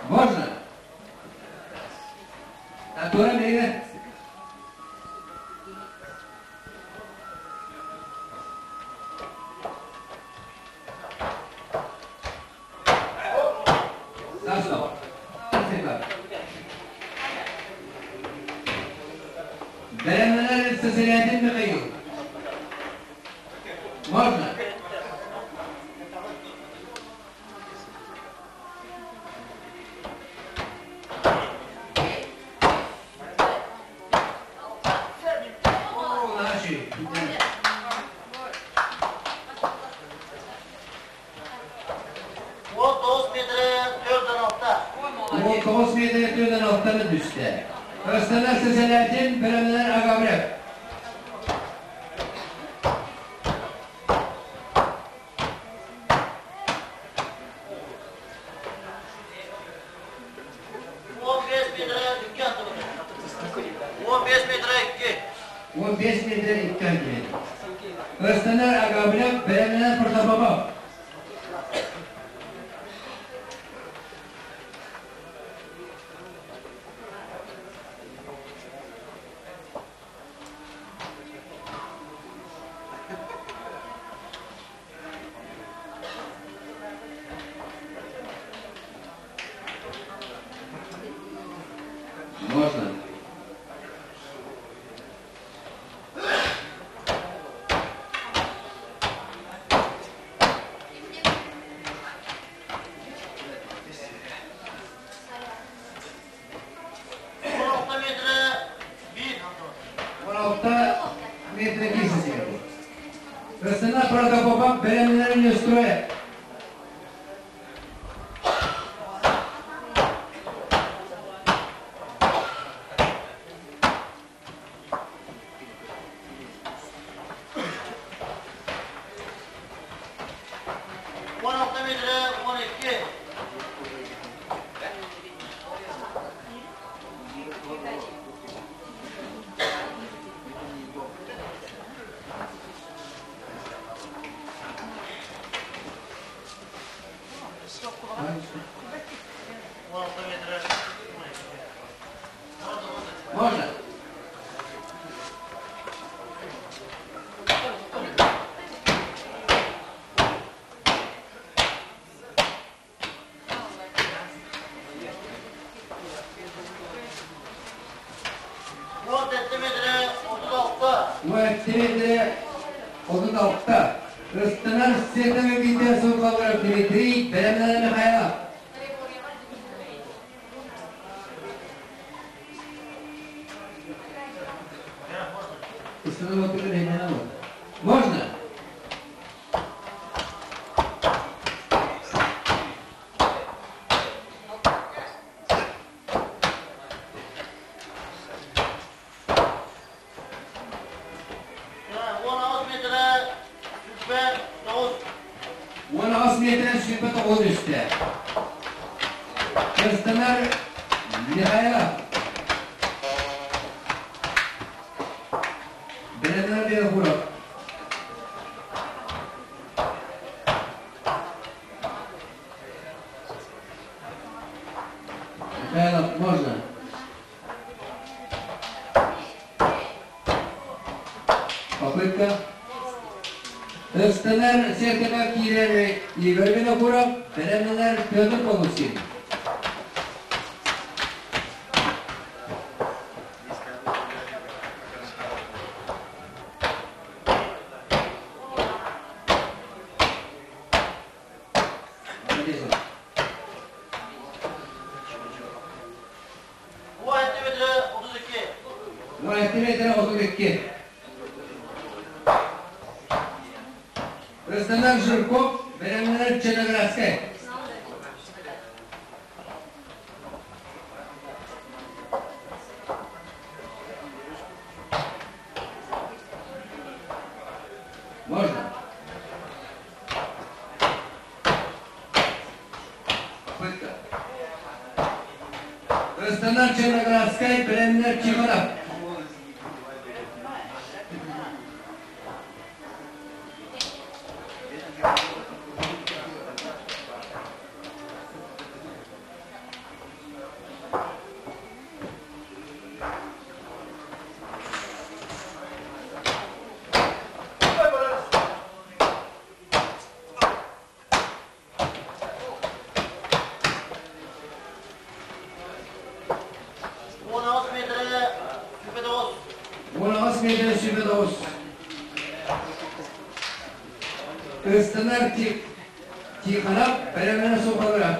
Можно? Тура миигин. Саша. Сосерятин Михаил. Можно? Тоҕус метр түөртэн алтаны түстэ. Ыстанар Сесенятин, бэлэмнэнэр Агабрев. Он 5 метр икки антиметр. Ыстанар Агабрев, бэлэмнэнэр Протопопов. Можно. Метре кисесиге. Ыстана Протопопов бэлэмнэнэр Нестроев. Можно? Метре 36. Ыстанар Светова Витя Суховров Дмитрий, бэлэмнэнэр Михайлов. Можно? 16 метр сүпе тоғыз үсті. Ыстанар Михайлов. Бэлэмнэнэр Белогуров. Михайлов, можно? Попытка. Ыстанар Сертема киирэр Игорь Винокуров, бэлэмнэнэр Петр Полускин. Метре 32. Ыстанар Жирков, бэлэмнэнэр Черноградская. Можно? Попытка. Ыстанар Черноградская, бэлэмнэнэр Тихонов. метр 29. Ыстанар Тихонов бэлэмнэнэ суохалара.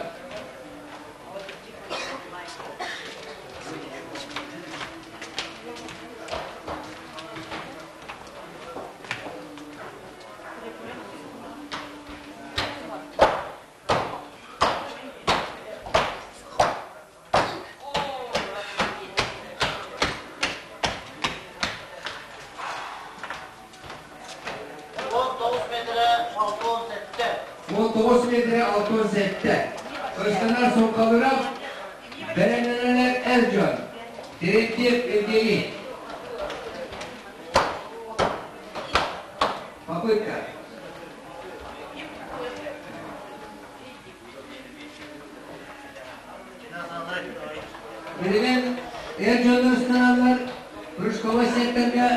19 метрэ 67. 19 метрэ 67. Ыстанар Соҥхалырап, бэлэмнэнэллэр эр дьон. Терентьев Евгений. Попытка. Билигин эр дьоннор ыстаналлар прыжковай секторга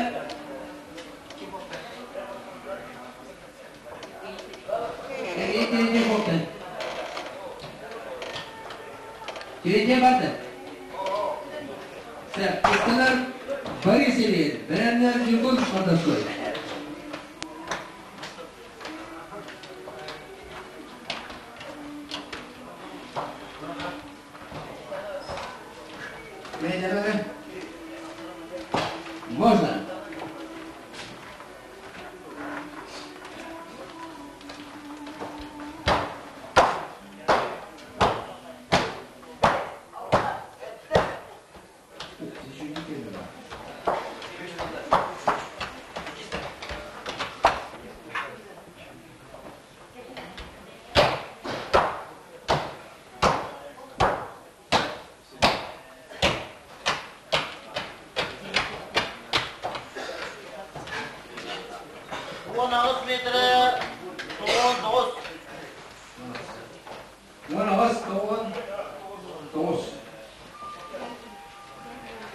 Сергей Терентьев Терентьев барды. Ыстанар Борис Ильин, бэлэмнэр Ньургун Мордовской. Можно. 18 метрэ 99. 18 99.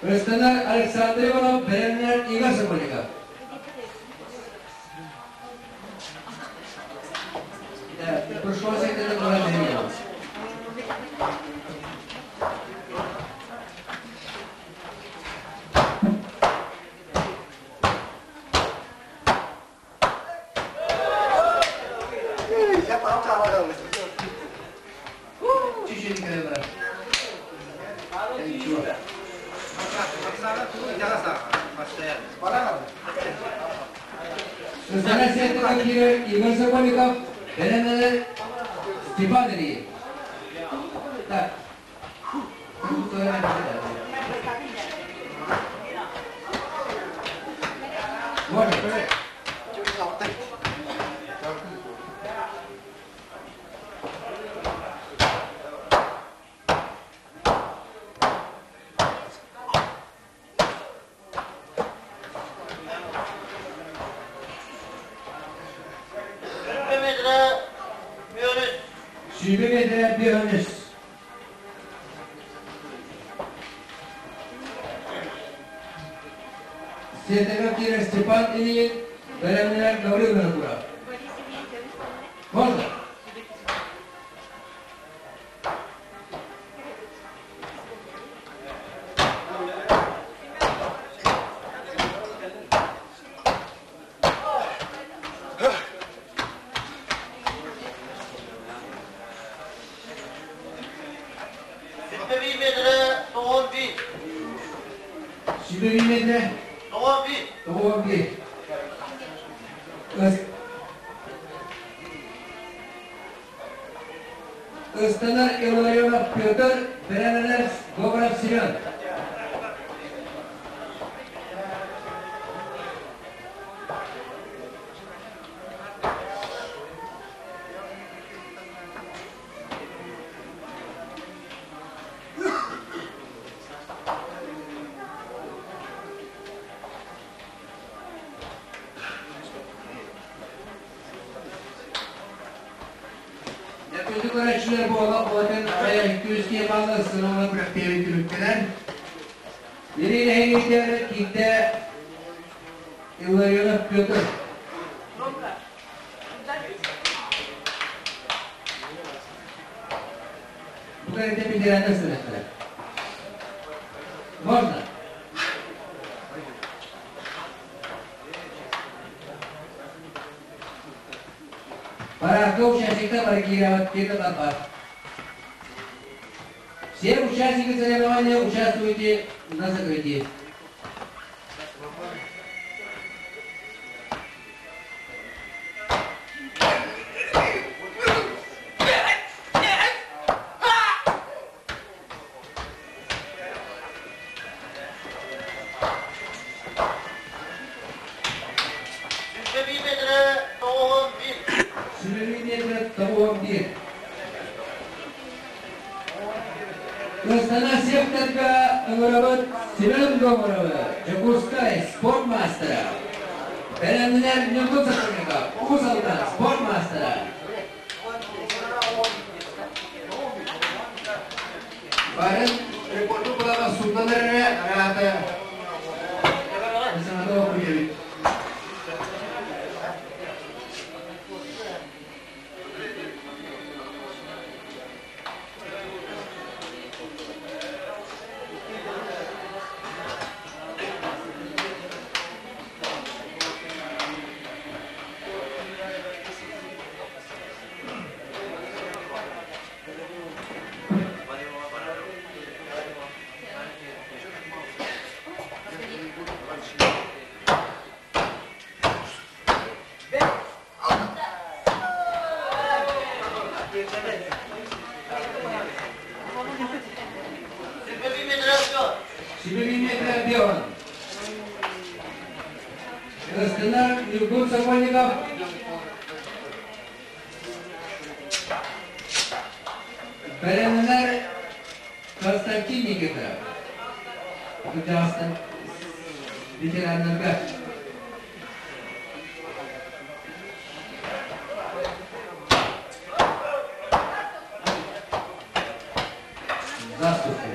Ыстанар Александр Иванов, бэлэмнэр Игорь Сокольников. Прыжковой секторда баран Чуть-чуть кэлэ барар. Ничего. Ыстанар секторга киирэр Игорь Сокольников, бэлэмнэнэр Степан Ильин. Так. Можно. 20 метрэ 1 20 метрэ 1 Сиэтэгэ киирэр Степан Ильин, бэлэмнэнэр Гаврил Винокуров. Можно? 21 метрэ 91. 21 метрэ 91. 91. Ыстанар Илларионов Петр, бэлэмнэнэр Говоров Семен. Yaklaşık öğrenciler bu olan Volkan Araya 200 киһи сыналар күрэхтэһиибит түмүктэнэр. Бери нэһилиэктэр киирдэ Илларионов Петр. Бу кэрэтэ ветераннар сырыттылар. Можно? Участниктар бары киирэҕит, киирдэ барбат. Все участники соревнования участвуйте на закрытии. Сүбэбии метрэ 91. Сүбэбии метрэ 91. Кыстана секторга ыҥырабыт Семен Говоровы, Дьокуускай спорт маастара. Бэлэмнэнэр Ньургун Сокольников, Уус Алдан спорт маастара. Барын рекорду булаҕа сууттанар эрэ араата саҥата окуйабыт. Сибиринетэ Белан. Кырыстынар Ньургун Сокольников. Бэлэмнэнэр Константин Никитов. Кырдьаҕастан ветераннарга. Здравствуйте.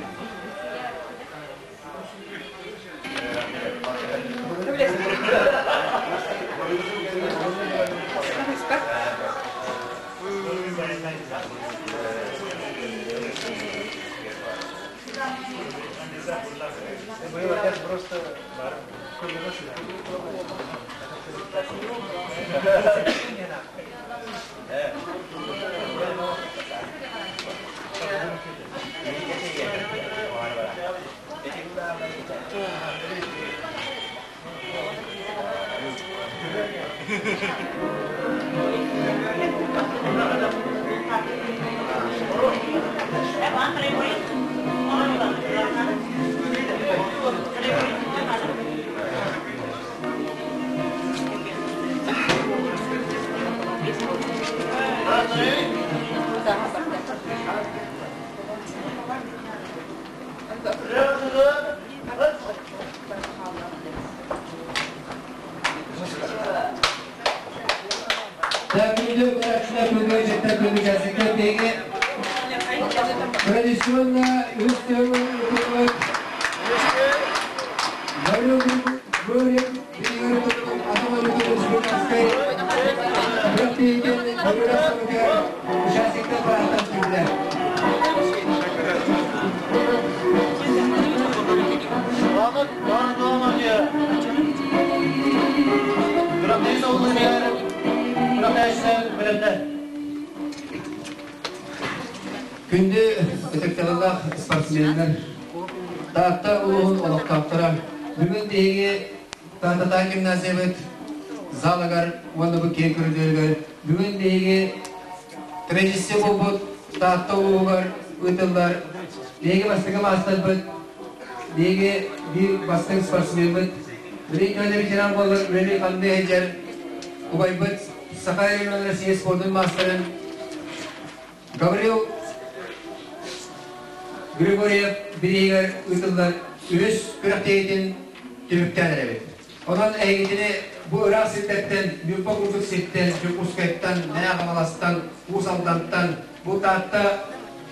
Күндү көрөөччүлэр, күндү ыалдьыттар, күндү участниктар, биһиги традиционно үс төгүл ыытыллыбыт Гаврил Григорьев Атом республиканскай күрэхтэһиитин Гаврил сылыгар участниктар барааттан киирдэ. Күндү ытыктабыллаах спортсменнар, Таатта улууһун олохтоохторо, бүгүн биһиги Тааттатаа гимназиябыт залыгар уонна бу киэҥ көрүдүөрүгэр бүгүн биһиги традиция буолбут Таатта улууһугар ыытыллар биһиги бастакы маастарбыт Биһиги биир бастыҥ спортсмеммыт, билигин кэлэ ветеран буолар үлэлии-хамныы сылдьар убайбыт Саха регионун Россия спордун маастарын Гаврил Григорьев бирииһигэр ыытыллар үһүс күрэхтэһиитин түмүктээн эрэбит. Онон эһигитини бу ыраах сирдэртэн, Ньурба курдук сиртэн, Дьокуускайтан, Мэҥэ Хаҥаластан, Уус Алдантан, бу Таатта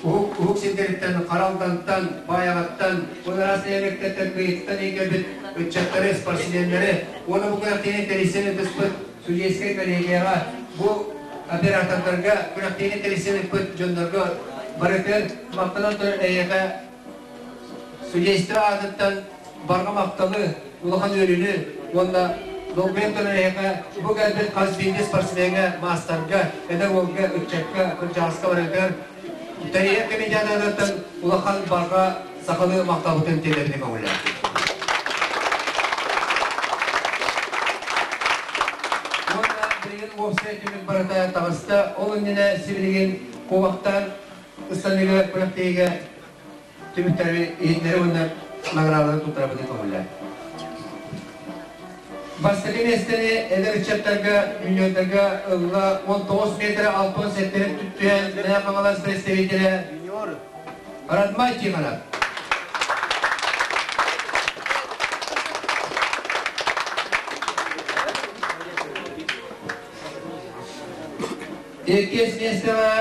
уһук, уһук сирдэриттэн, Хара Алдантан, Баайаҕаттан, бу ыраас нэһилиэктэртэн кыйыттан иҥкэлбит ыччаттары, спортсменнары уонна бу күрэхтэһиини тэрийсэн ыытыспыт судейскай коллегияҕа, бу оператордарга, күрэхтэһиини тэрийсэн ыыппыт дьоннорго барытын махтанан туран эйиэхэ судейство аатыттан барҕа махталы, улахан үөрүүнү уонна Долгуйан турар эһиэхэ бу кэлбит хас биирдии спортсмеҥҥа, маастарга, эдэр уолга, ыччакка, кырдьаҕаска барытыгар тэрийэр комитетыттан улахан барҕа сахалыы махталбытын тиэрдэбитин көҥүллээх. Уонна билигин уопсай түмүк барыта таҕыста. Ол иннинэ сибилигин куобахтаан ыстаныыга күрэхтэһиигэ түмүктэри иһитиннэри уонна наҕараадалары туттарабытын көҥүллээн. Бастакы миэстэни эдэр ыччаттарга, юниордарга ылла 19 метр 67 түһэн Мэҥэ Хаҥалас представителэ Радмай Тихонов. Иккис миэстэҕэ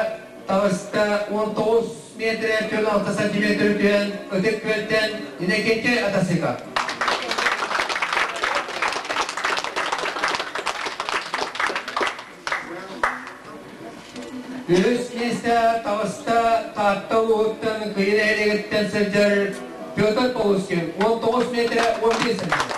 таҕыста 19 метр 46 сантиметр түһэн Ытык Күөлтэн Иннокентий Атасыков. Үһүс миэстэ таҕыста Таатта улууһуттан Кыйы нэһилиэгиттэн сылдьар Петр Полускин 19 метр 11 сантиметр.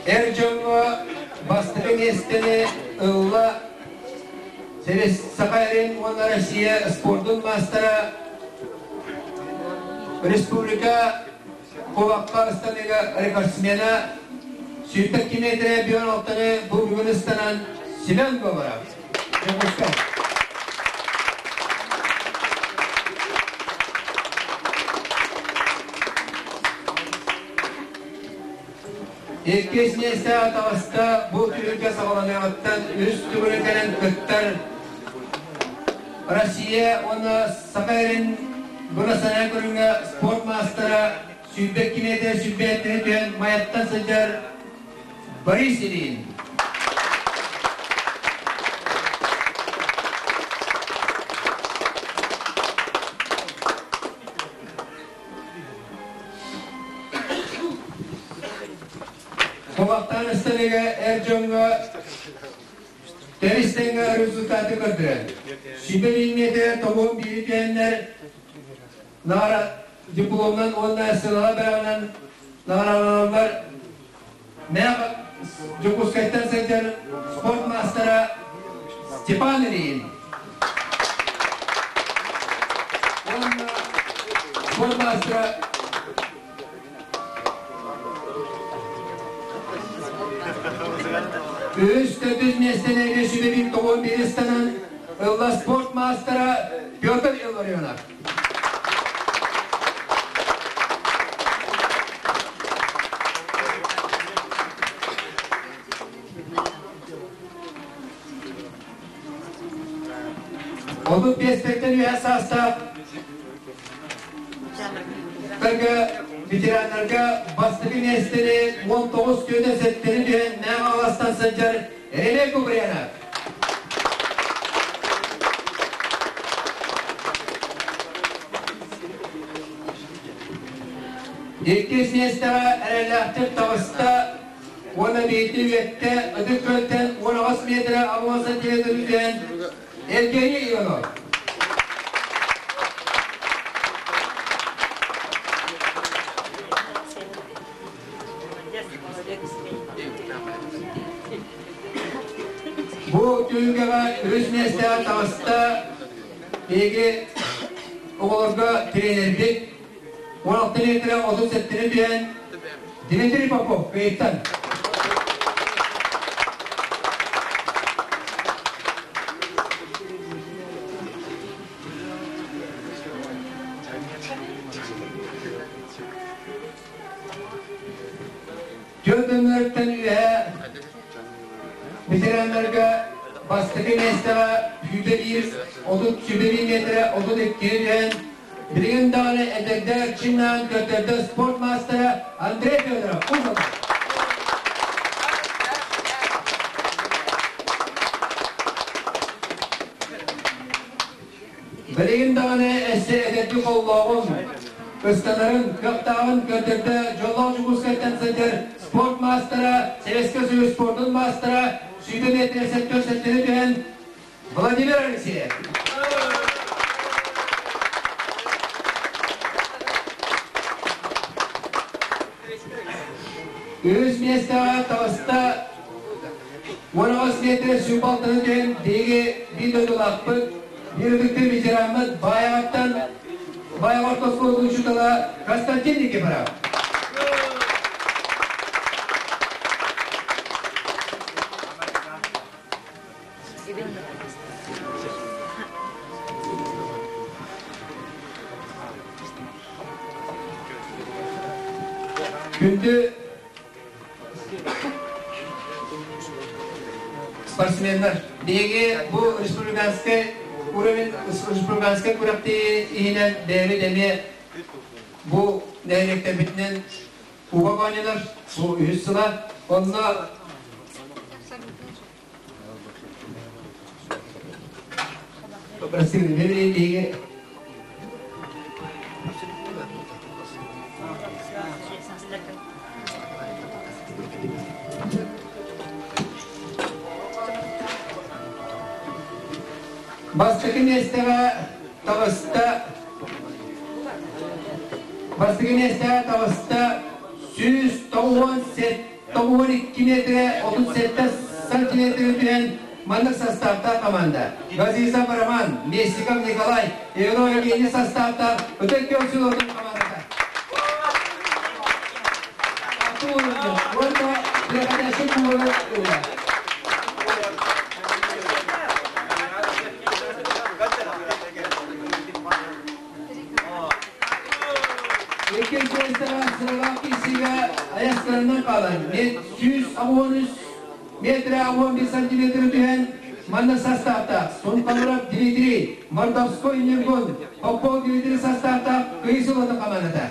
Эр дьоҥҥо бастакы миэстэни ылла Саха Сирин уонна Россия спордун маастара, республика кубокка ыстаныыга рекордсмена, 102 метрэ 56-ны бу бүгүн ыстанан Семен Говоров. Дьокуускай. Иккис миэстэ таҕыста бу түһүлгэ саҕаланыаҕыттан үс төгүл кэлэн кыттар Россия уонна Саха Сирин бу национальнай көрүҥҥэ спорт маастара 22 метр 27 түһэн Майаттан сылдьар Борис Ильин. Кубактаан ыстаныыга эр дьоҥҥо тэрис тэҥҥэ результаты көрдөрөн, сүбэ линиятэ тобуон биири түһэннэр наара дипломунан уонна сыанаҕа бэлэҕинэн наҕараадаланаллар. Мээх Дьокуускайтан сылдьар спорт маастара Степан Ильин уонна спорт маастара Үһүс төрдүс миэстэлэргэ сүбэбин тоҕуон биристанан ылла спорт маастара Петр Илларионов. Отут биэстэттэн үөһэ саастаах ветераннарга бастакы миэстэни 19 күнэ сэттэни түһэн Мэҥэ Хаҥаластан сылдьар Рене Куприянов. Иккис миэстэҕэ эрэллээхтик таҕыста уонна биирдии үөттэ Ытык Күөлтэн 18 метрэ 60 сантиметр түһэн Евгений Иванов. Бу түһүлгэҕэ үһүс миэстэҕэ таҕыста биһиги оҕолорго тренербит 16 метрэ 37-ни түһэн Дмитрий Попов Кыйыттан. Түөрт өҥнөрүттэн үөһэ ветераннарга бастакы миэстэҕэ 101 31 метрэ 32 түһэн билигин даҕаны эдэрдэр чиннаан көрдөрдө спорт маастара Андрей Федоров. Билигин даҕаны эссе эдэрдии холлооҕун, ыстанарын, кыахтааҕын көрдөрдө дьоллоох Дьокуускайтан сылдьар спорт маастара, Советскай Союз спордун маастара, сүүтэ метрэ 77 түһэн Владимир Алексеев. Үһүс миэстэҕэ таҕыста 18 метр сүүрбалтаны түһэн биһиги биир дойдулаахпыт, биир ытыктыыр ветераммыт Баайаҕаттан Баайаҕа орто оскуолатын учуутала Константин Никифоров. Күндү спортсменнар, биһиги бу республиканскай уровень республиканскай күрэхтэһии иһинэн бэйэбит эмиэ бу нэһилиэктэрбитинэн кубок оонньонор бу үһүс сыла. Онно Прости, биһиги Бастакы миэстэҕэ таҕыста Бастакы миэстэҕэ таҕыста 192 метрэ 37 сантиметры түһэн маннык составтаах команда. Газизов Роман, Местников Николай, Иванов Евгений составтаах Ытык Күөл селотун командата. Уонна Преходящий кубогы ылла. Иккис миэстэҕэ сыралаах киирсиигэ айастарынан хаалан 183 метрэ 11 сантиметры түһэн манна састааптаах Сунталыров Дмитрий, Мордовской Ньургун, Попов Дмитрий састааптаах Кыйы селотун хамаандата.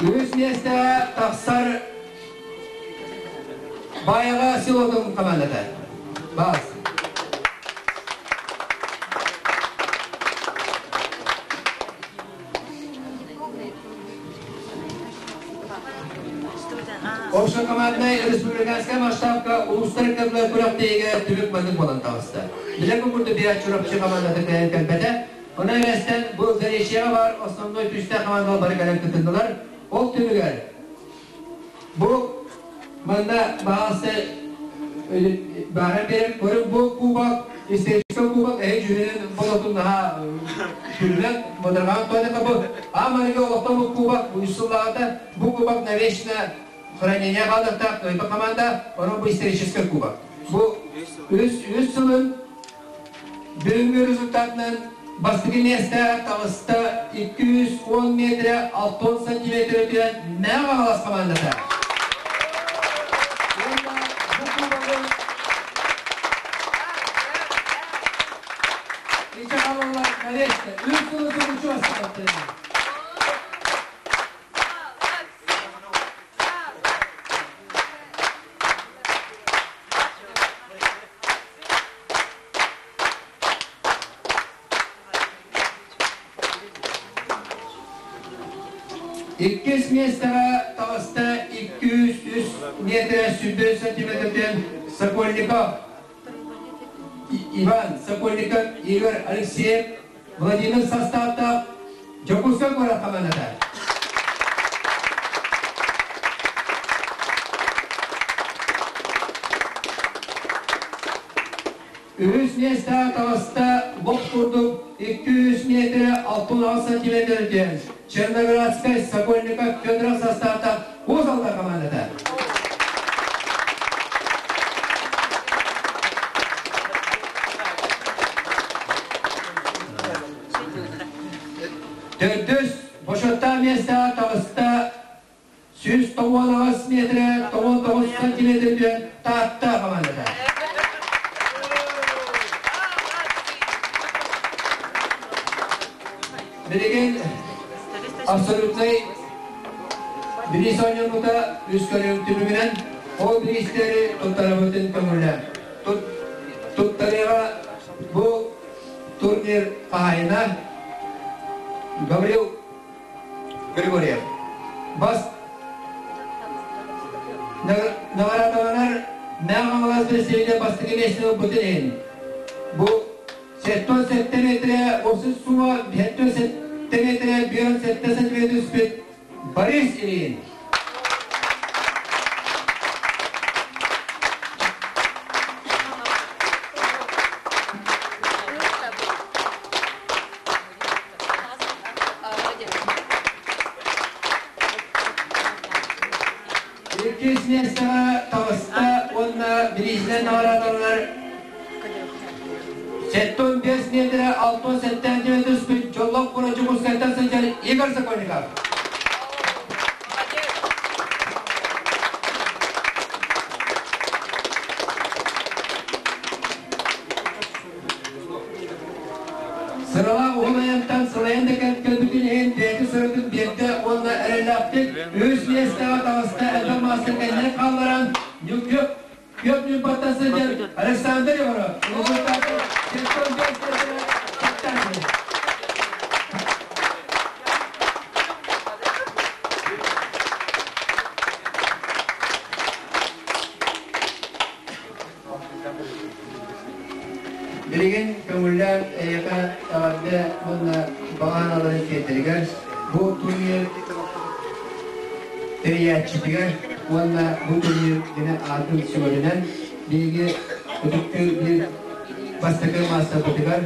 Үһүс миэстэҕэ тахсар Баайаҕа селотун командата. Баас. Общекоманднай республиканскай масштабка улуустар кытылы күрэхтэһиигэ түмүк маннык буолан таҕыста. Билэр курдук биир Чурапчы командата кэлэн кэлбэтэ. Онон эрэстэн бу Заречьеҕа баар основной күүстээх командалар бары кэлэн кытыннылар. Ол түмүгэр бу манна баҕасы баара биэрэн көрүҥ бу кубок историческай кубок эһи дьүһүнүн болотун наһаа сүрүнэн модергаан туонета бу ааманыга олохтоммут кубок үс сыллааҕыта бу кубок навечно хранение хаалыахтаах кыайбыт команда онон бу историческай кубок бу үс сылын Бүгүҥҥү результатынан бастакы миэстэҕэ таҕыста 210 метрэ 60 сантиметр өтүөн Мэҥэ Хаҥалас командата. Уонна бу кубогы Ича хаалаллар навечно. Үс сылы сылычу астабаттар. Иккис миэстэҕэ таҕыста 203 метрэ 104 сантиметртэн Сокольников Иван Сокольников Игорь Алексеев Владимир састааптаах Дьокуускай куорат хамаандата. Үһүс миэстэҕэ таҕыста лоп курдук 200 метрэ 68 сантиметр диэн Черноградскай Сокольников Федоров састааптаах Уус Алдан хамаандата. Төрдүс бочуоттаах миэстэҕэ таҕыста 198 метрэ 99 сантиметр диэн Таатта хамаандата. Билигин абсолютнай бириис оонньоммута үс көрүҥ түмүгүнэн ол бириистэри туттарабытын көҥүллээн туттарыаҕа бу турнир хаһаайына Гаврил Григорьев. Бас наҕараадаланар. Мэҥэ Хаҥалас бэстибээлэ бастакы миэстэни ылбытын иһин бу 77 метрэ уопсай суума 77 метрэ 57 сантиметр түспүт Борис Ильин. Иккис миэстэҕэ таҕыста уонна бириисинэн наҕараадаланар 75 метрэ 67 сантиметр түспүт Дьоллоох куорат Дьокуускайтан сылдьар Игорь Сокольников. Сыралаах уһун айантан сылайан да кэлбитин иһин бэйэтин сырытын биэрдэ уонна эрэллээхтик үс миэстэҕэ таҕыста элбэх маастар кэннинэн хаалларан Күөх Күөх Ньурбаттан сылдьар Александр Егоров результаты 75 метрэ Билигин көҥүллээн эйиэхэ эҕэрдэ уонна баҕа санааларын тиэрдэригэр бу турнир тэрийээччитигэр уонна бу турнир кини аатын сүгэринэн биһиги ытыктыыр биир бастакы маастарбытыгар,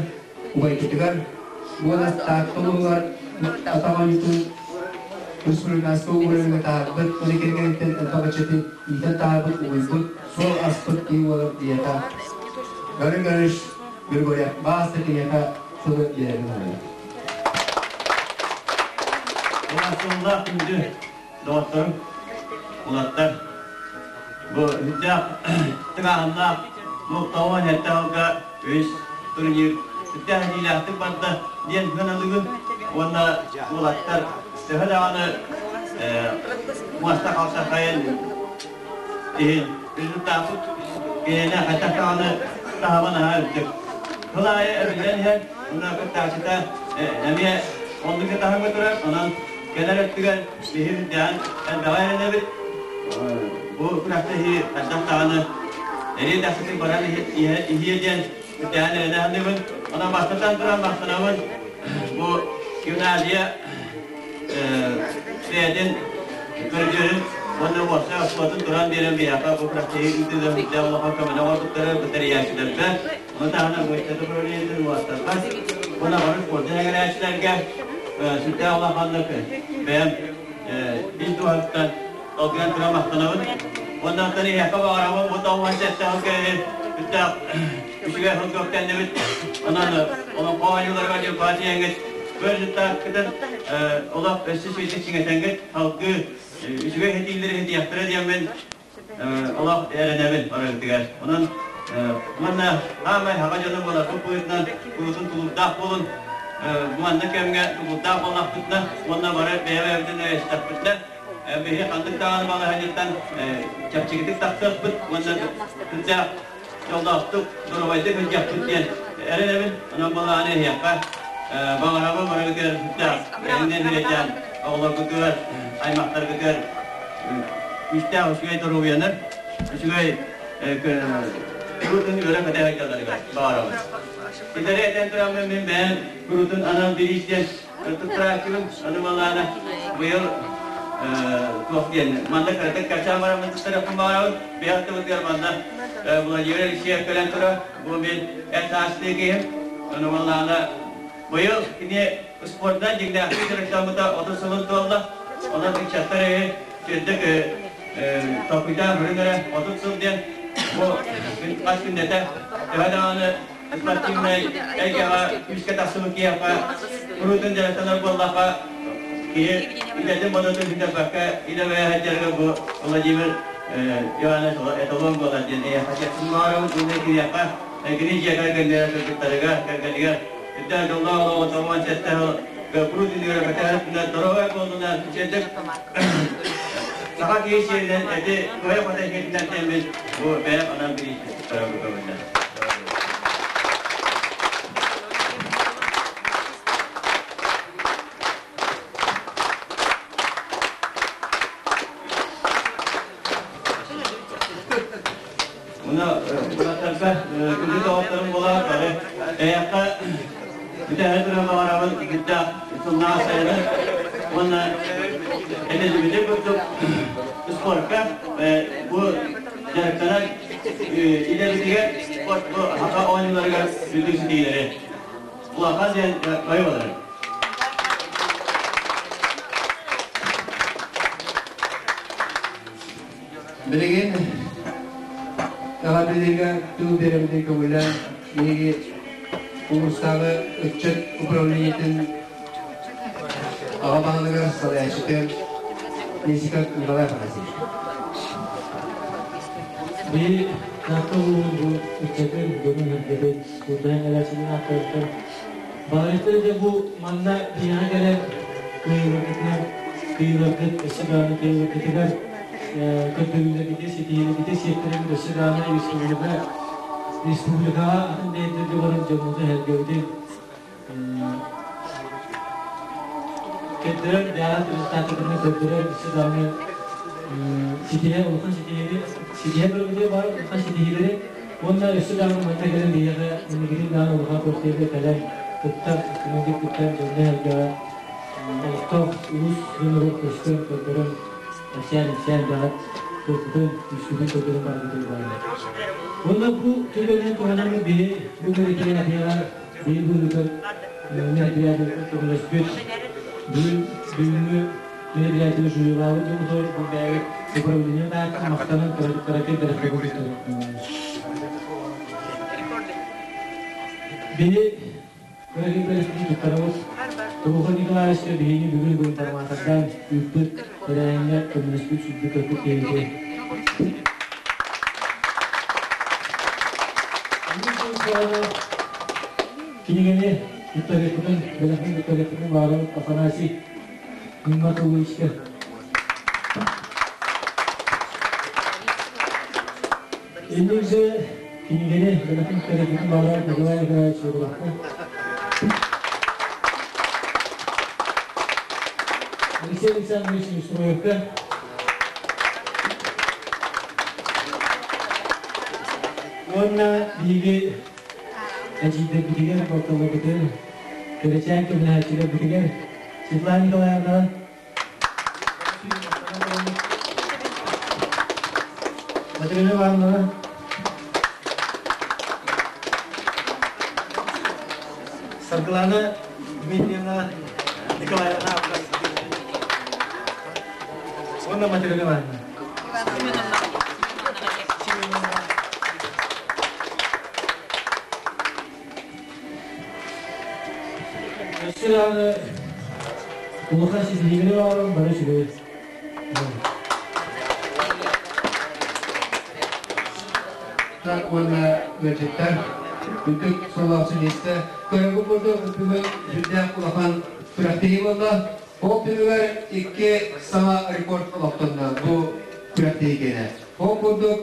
убайбытыгар уонна Таатта улууһугар атах оонньуутун республиканскай уровеҥҥа таһаарбыт уонна кэргэниттэн элбэх ыччаты иитэн таһаарбыт убайбыт суол аспыт киһи буолар диэхэ Гаврил Гаврилович Григорьев бааса киниэхэ сылы биэрэрин аҕыйах. Улаатыллаах күндү доҕотторум, улаттар, бу үрдээх тыҥааһыннаах Нуоктаҕа сэттэ сылга үс турнир сүрдээх этиилээхтик барда диэн сыаналыыбын уонна уолаттар төһө даҕаны муоста халтархайын иһин результаппыт кинини хайдах даҕаны таһыма наһаа үрдүк. Сыл аайы эбиллэн иһэр, уонна кыттааччыта эмиэ оннук таһымҥа турар, онон кэлэр өттүгэр биһи үрдээн элбэҕи эрэнэбит. Бу күрэхтэһии хайдах даҕаны эриэ-дэхситик баран иһиэ диэн үрдээн эрэнэ саныыбын. Онон бастатан туран махтанабын бу гимназия бэйэтин көрдүөрүн уонна уопсай оскуолатын туран биэрэн биһиэхэ бу күрэхтэһии ыытыыга сүрдээх улахан көмөнү оҥорбуттара бэтэрийээччилэргэ, ону таһынан муоччата управлениетын уолаттарга уонна бары спордун эҥэрээччилэргэ сүрдээх улаханнык бэйэм ис дууһаттан долгуйан туран махтанабын. Уонна оттон иһиэххэ баҕарабын бу 97 сыл кэлин сүрдээх үчүгэй сыл көктэннибит. Онон олоҥхо оонньууларыгар Ньурбаҕа тиийэҥҥит көрүлүттаахкытын олох өссө сүүтүк чиҥэтэҥҥит салгыы үчүгэй этиилэри этиэхтэрэ диэммин олох эрэнэбин барыгытыгар. Онон манна хаамай хаҕа дьоно буоларбыт быһыытынан куруутун тулуурдаах буолун манна кэмҥэ тулуурдаах буоллахпытына уонна бары бэйэ-бэйэбитин өйөстөхпүтүнэ биһи ханнык даҕаны балаһыанньаттан чэпчэкитик тахсыахпыт уонна сүрдээх дьоллоохтук, доруобайдык сылдьыахпыт диэн эрэнэбин. Онон балаҕаны эһиэхэ баҕарабын барыгытыгар сүрдээх эһиннэн үрэтээн оҕолоргутугар, аймахтаргытыгар күүстээх үчүгэй доруобуйаны, үчүгэй куруутун үөрэ-көтө сылдьалларыгар баҕарабын. Ситэри этэн тураммын мин бэйэм куруутун анал бириис диэн туттарааччыбын, аны балаана быйыл туох диэн манна кыратык качаан бараммын туттарыахпын баҕарабын. Бэйэхтыбытыгар манна Владимир Алексеев кэлэн турар. Бу мин эт саастыы киһим. Ону балаана быйыл кини спордан дьиҥнээхтик дьарыктаммыта 30 сылын туолла. Онон ыччаттар эһи сирдик толкуйдаан көрүҥ эрэ 30 сыл диэн бу хас күннэтэ төһө даҕаны спортивнай эйгэҕэ күүскэ тахсыбыт киһиэхэ куруутун дьарыктанар буоллахха киһи идэтин бодотун сүтэрбэккэ идэ бэйэһэддэргэ бу Владимир Иванович эталон буолар диэн эйиэхэ чэпчэки баҕарабын уонна киниэхэ кини дьиэ кэргэнигэр кыргыттарыгар кэргэнигэр үрдээх дьоллоох олоҕу 97 сыл куруутун үөрэ доруобай буоллунар үчүгэйдик саха киһи сиэринэн эти кыайа-хото иһитинэн диэммин бу бэйэм анал бириискэ туттарабын. Таатта күндү доҕотторум буолар бары эйэххэ бүтэһэ туран баҕарабын бүттэх сыллаах сайыны уонна этиллибитин курдук спорка бу дьарыктанар идэбитигэр спорт бу саха оонньууларыгар үрдүк ситиилэри улахан диэн бай болар. Билигин эҕэрдэлииргэ тыл биэрэммитин көҥүллээн биһиги улуустааҕы ыччат управлениетын аҕа баһылыгар салайааччыта Несиков Николай Афанасьевич. Биһи Таатта улууһун бу ыччатын дьонун-сэргэтин курдаһан кэлээччилэрин ааттарыттан баҕарыттар дьэ бу манна биһиэхэ кэлэн кыайыыларгытынан кыайыыларгыт өссө даҕаны кыайыыларгытыгар көрдөрүүлэргитин ситиһиилэргитин сиэттэрэн өссө даҕаны республика республикаҕа атын бэйэлэргэ баран дьоммутун эһэргэбитин көрдөрөр бэйэҕит результаттаргытын көрдөрөр өссө даҕаны ситиһэ улахан ситиһиини ситиһэ тураргытыгар баар улахан ситиһиилэри уонна өссө даҕаны манна кэлэн биһиэхэ инникитин даҕаны улахан күрэхтэһиигэ кэлэн кыттар кимнэргэ кыттан дьоҥҥо-сэргэҕэ олохтоох улуус дьонугар көстөн көрдөрөн кэпсээн-ипсээн бэҕэт кыахпытын күүскүтүн көрдөрөн бараргытыгар баҕарабыт. Уонна бу түгэнинэн туһанан биһи бу мероприятиеҕа биһи быыһыгар мероприятиебытын көмөлөспүт бүгүн бүгүҥҥү мероприятиены жюрилаабыт дьоммутугар бу бэйэбит управление ааттан махтанан кыракый бэлэхтэри Биһи кыракый бэлэхтии туттарабыт. Турулхан Николаевичка биһини бүгүн информатордаан ыыппыт тэрээһиҥҥэ көмөлөспүт сүрдүк-көрбүт киһибитин. Кинигэни туттарыахпытын, бэлэхпин туттарыахпытын баҕарабыт Афанасий Ниматулловичка. Инниксе кинигэни бэлэхпин туттарыахпытын баҕарабыт Николай Николаевич Федоровка. Алексей Александрович Неустроевка. Уонна биһиги эдьиийдэрбитигэр, балтыларбытыгар, кэрэчээн көмөлөһөөччүлэрбитигэр Светлана Николаевна Матрена Ивановна Саргылана Дмитриевна Николаевна уонна Матрена Ивановна. Өссө даҕаны улахан ситиһиилэри баҕарабын бары үчүгэй. Уонна ыалдьыттар үрдүк солооччу миэстэ көрөгү курдук бүгүн сүрдээх улахан күрэхтэһии буолла. Ол түмүгэр икки саҥа рекорд олохтонно бу күрэхтэһии кэнэ. Ол курдук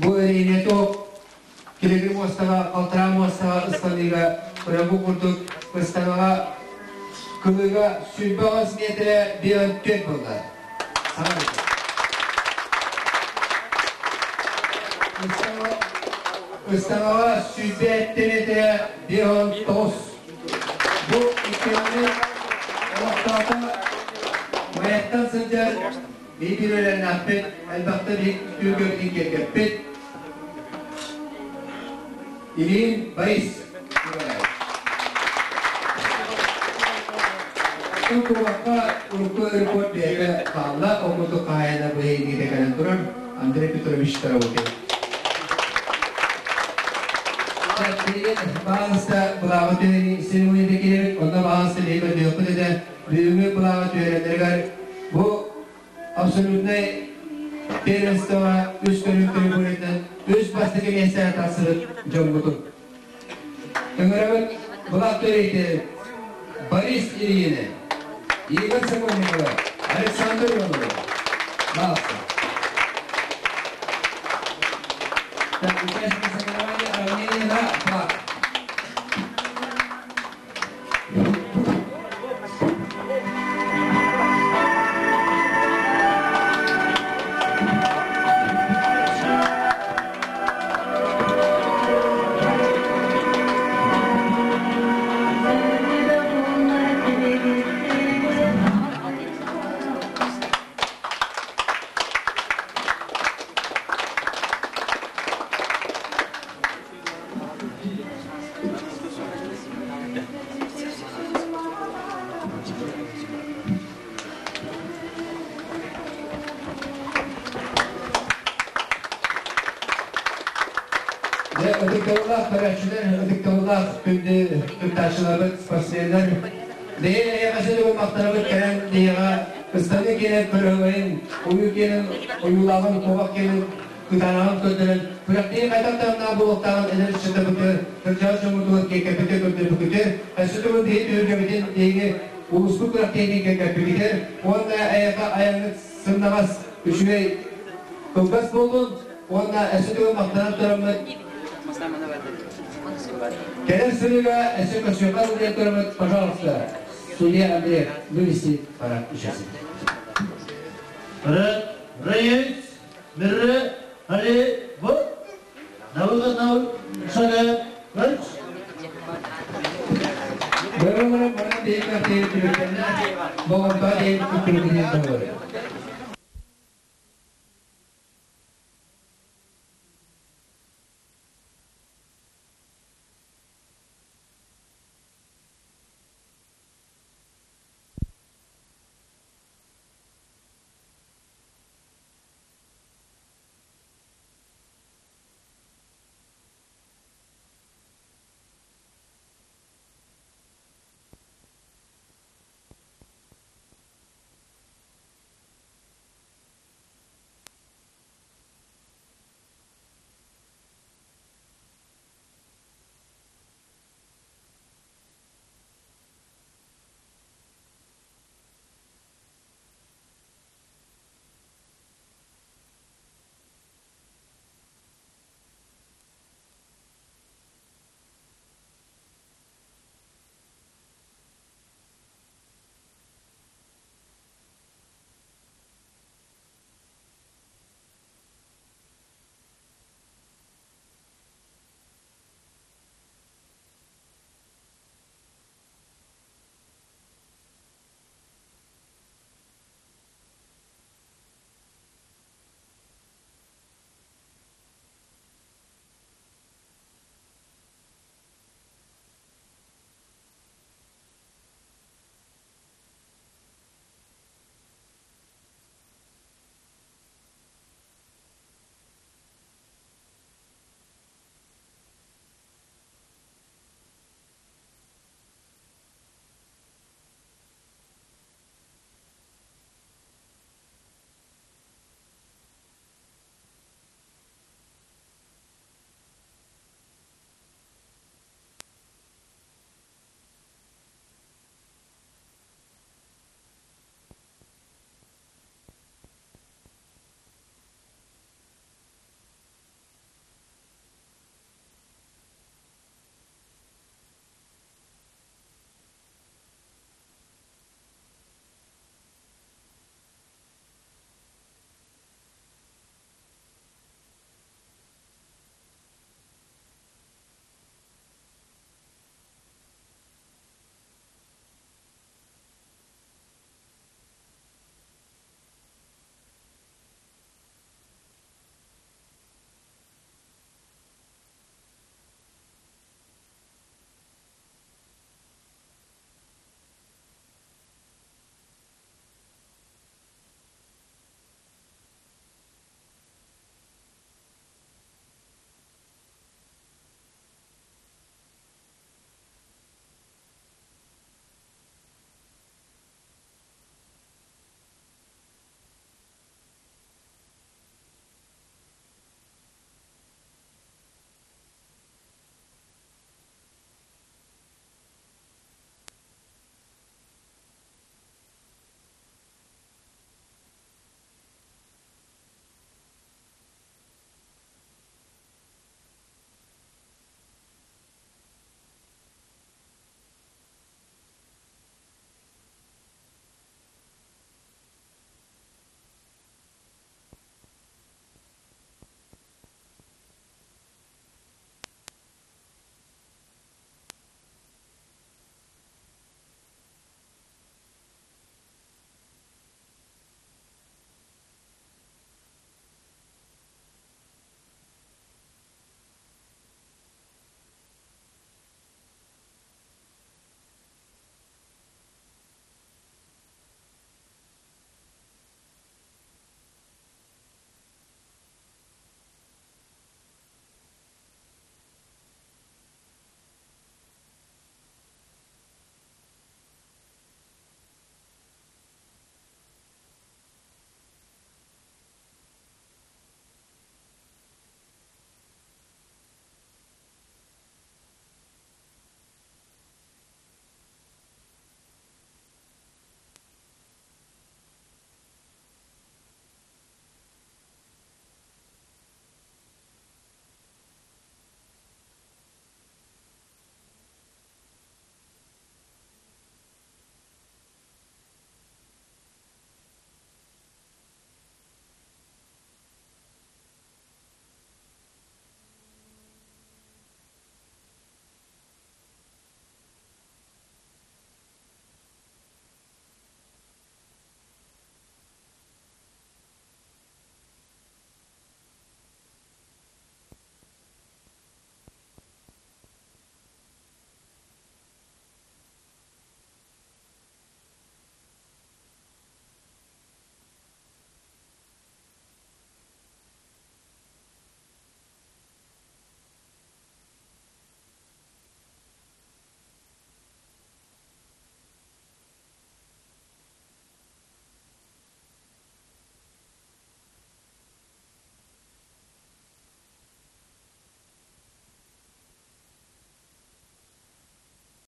бу эриэнэ топ Килэгир муостаҕа, балтараа муостаҕа ыстаныыга бу курдук ыстаҥаҕа кылыыга 28 миэтэрэ 54 буолла. Ыстаҥаҕа 107 миэтэрэ 59. Бу иккиэннэ олохтоото Майаттан сылдьар биир үөрэннэхпит, элбэхтэ биир түөргөбүтүн киэргэппит Ильин Борис Николаевич. Кубокка урукку рекорд бэйэтэ хаалла, ол курдук хаһаайына быһайыныыта кэлэн турар Андрей Петрович Тараутин. Билигин баҕаныста былааҕы түһэрии церемонията киирэр, онно баҕаныста биһиги көрдүөхпүт этэ. Бүгүҥҥү былааҕы түһэрэллэригэр бу абсолютнай первенствоҕа үс көрүҥ трибунатынан үс бастакы миэстэҕэ тахсыбыт дьоммутун. Ыҥырабыт былаах төрүтэ Борис Ильины, Игорь Сокольникова, Александр Иванова. Пожалуйста. Так, участники соревнований равнение на флаг. көрөөччүлэр, ытыктабыллаах күндү кыттааччыларбыт, спортсменнар, бэйэ эйэҕэ сөдөгүн махтанабыт кэлэн биһиэхэ ыстаныы киэнэ көрөһүн, уйуу киэнин ойуулааҕын, куобах киэнин кытаанаҕын көрдөрөн, күрэхтэһии хайдах таһымнаах буолуохтааҕын эдэр ыччаттарбытыгар, кырдьаҕас дьоммутугар киэккэппитэ көрдөрбүкүтүгэр, өссө төгүл биһи түһүлгэбитин биһиги улууспут күрэхтэһиитин киэргэппикитигэр уонна эйэхэ айаҥҥыт сымнаҕас, үчүгэй кылгас буоллун уонна өссө төгүл махтанан тураммыт кэлэр сырыыга өссө көрсүөххэ диэн тураммыт, пожалуйста, судья Андрей, вывести пора участников. Рейс, Мирре, Али, Бу, Навыга Шага, Рыч. Бөрөлөрө баран биһиги картиһы түмүктэннэ, болҕомтоҕо диэн күттүрүтүнэн доҕору.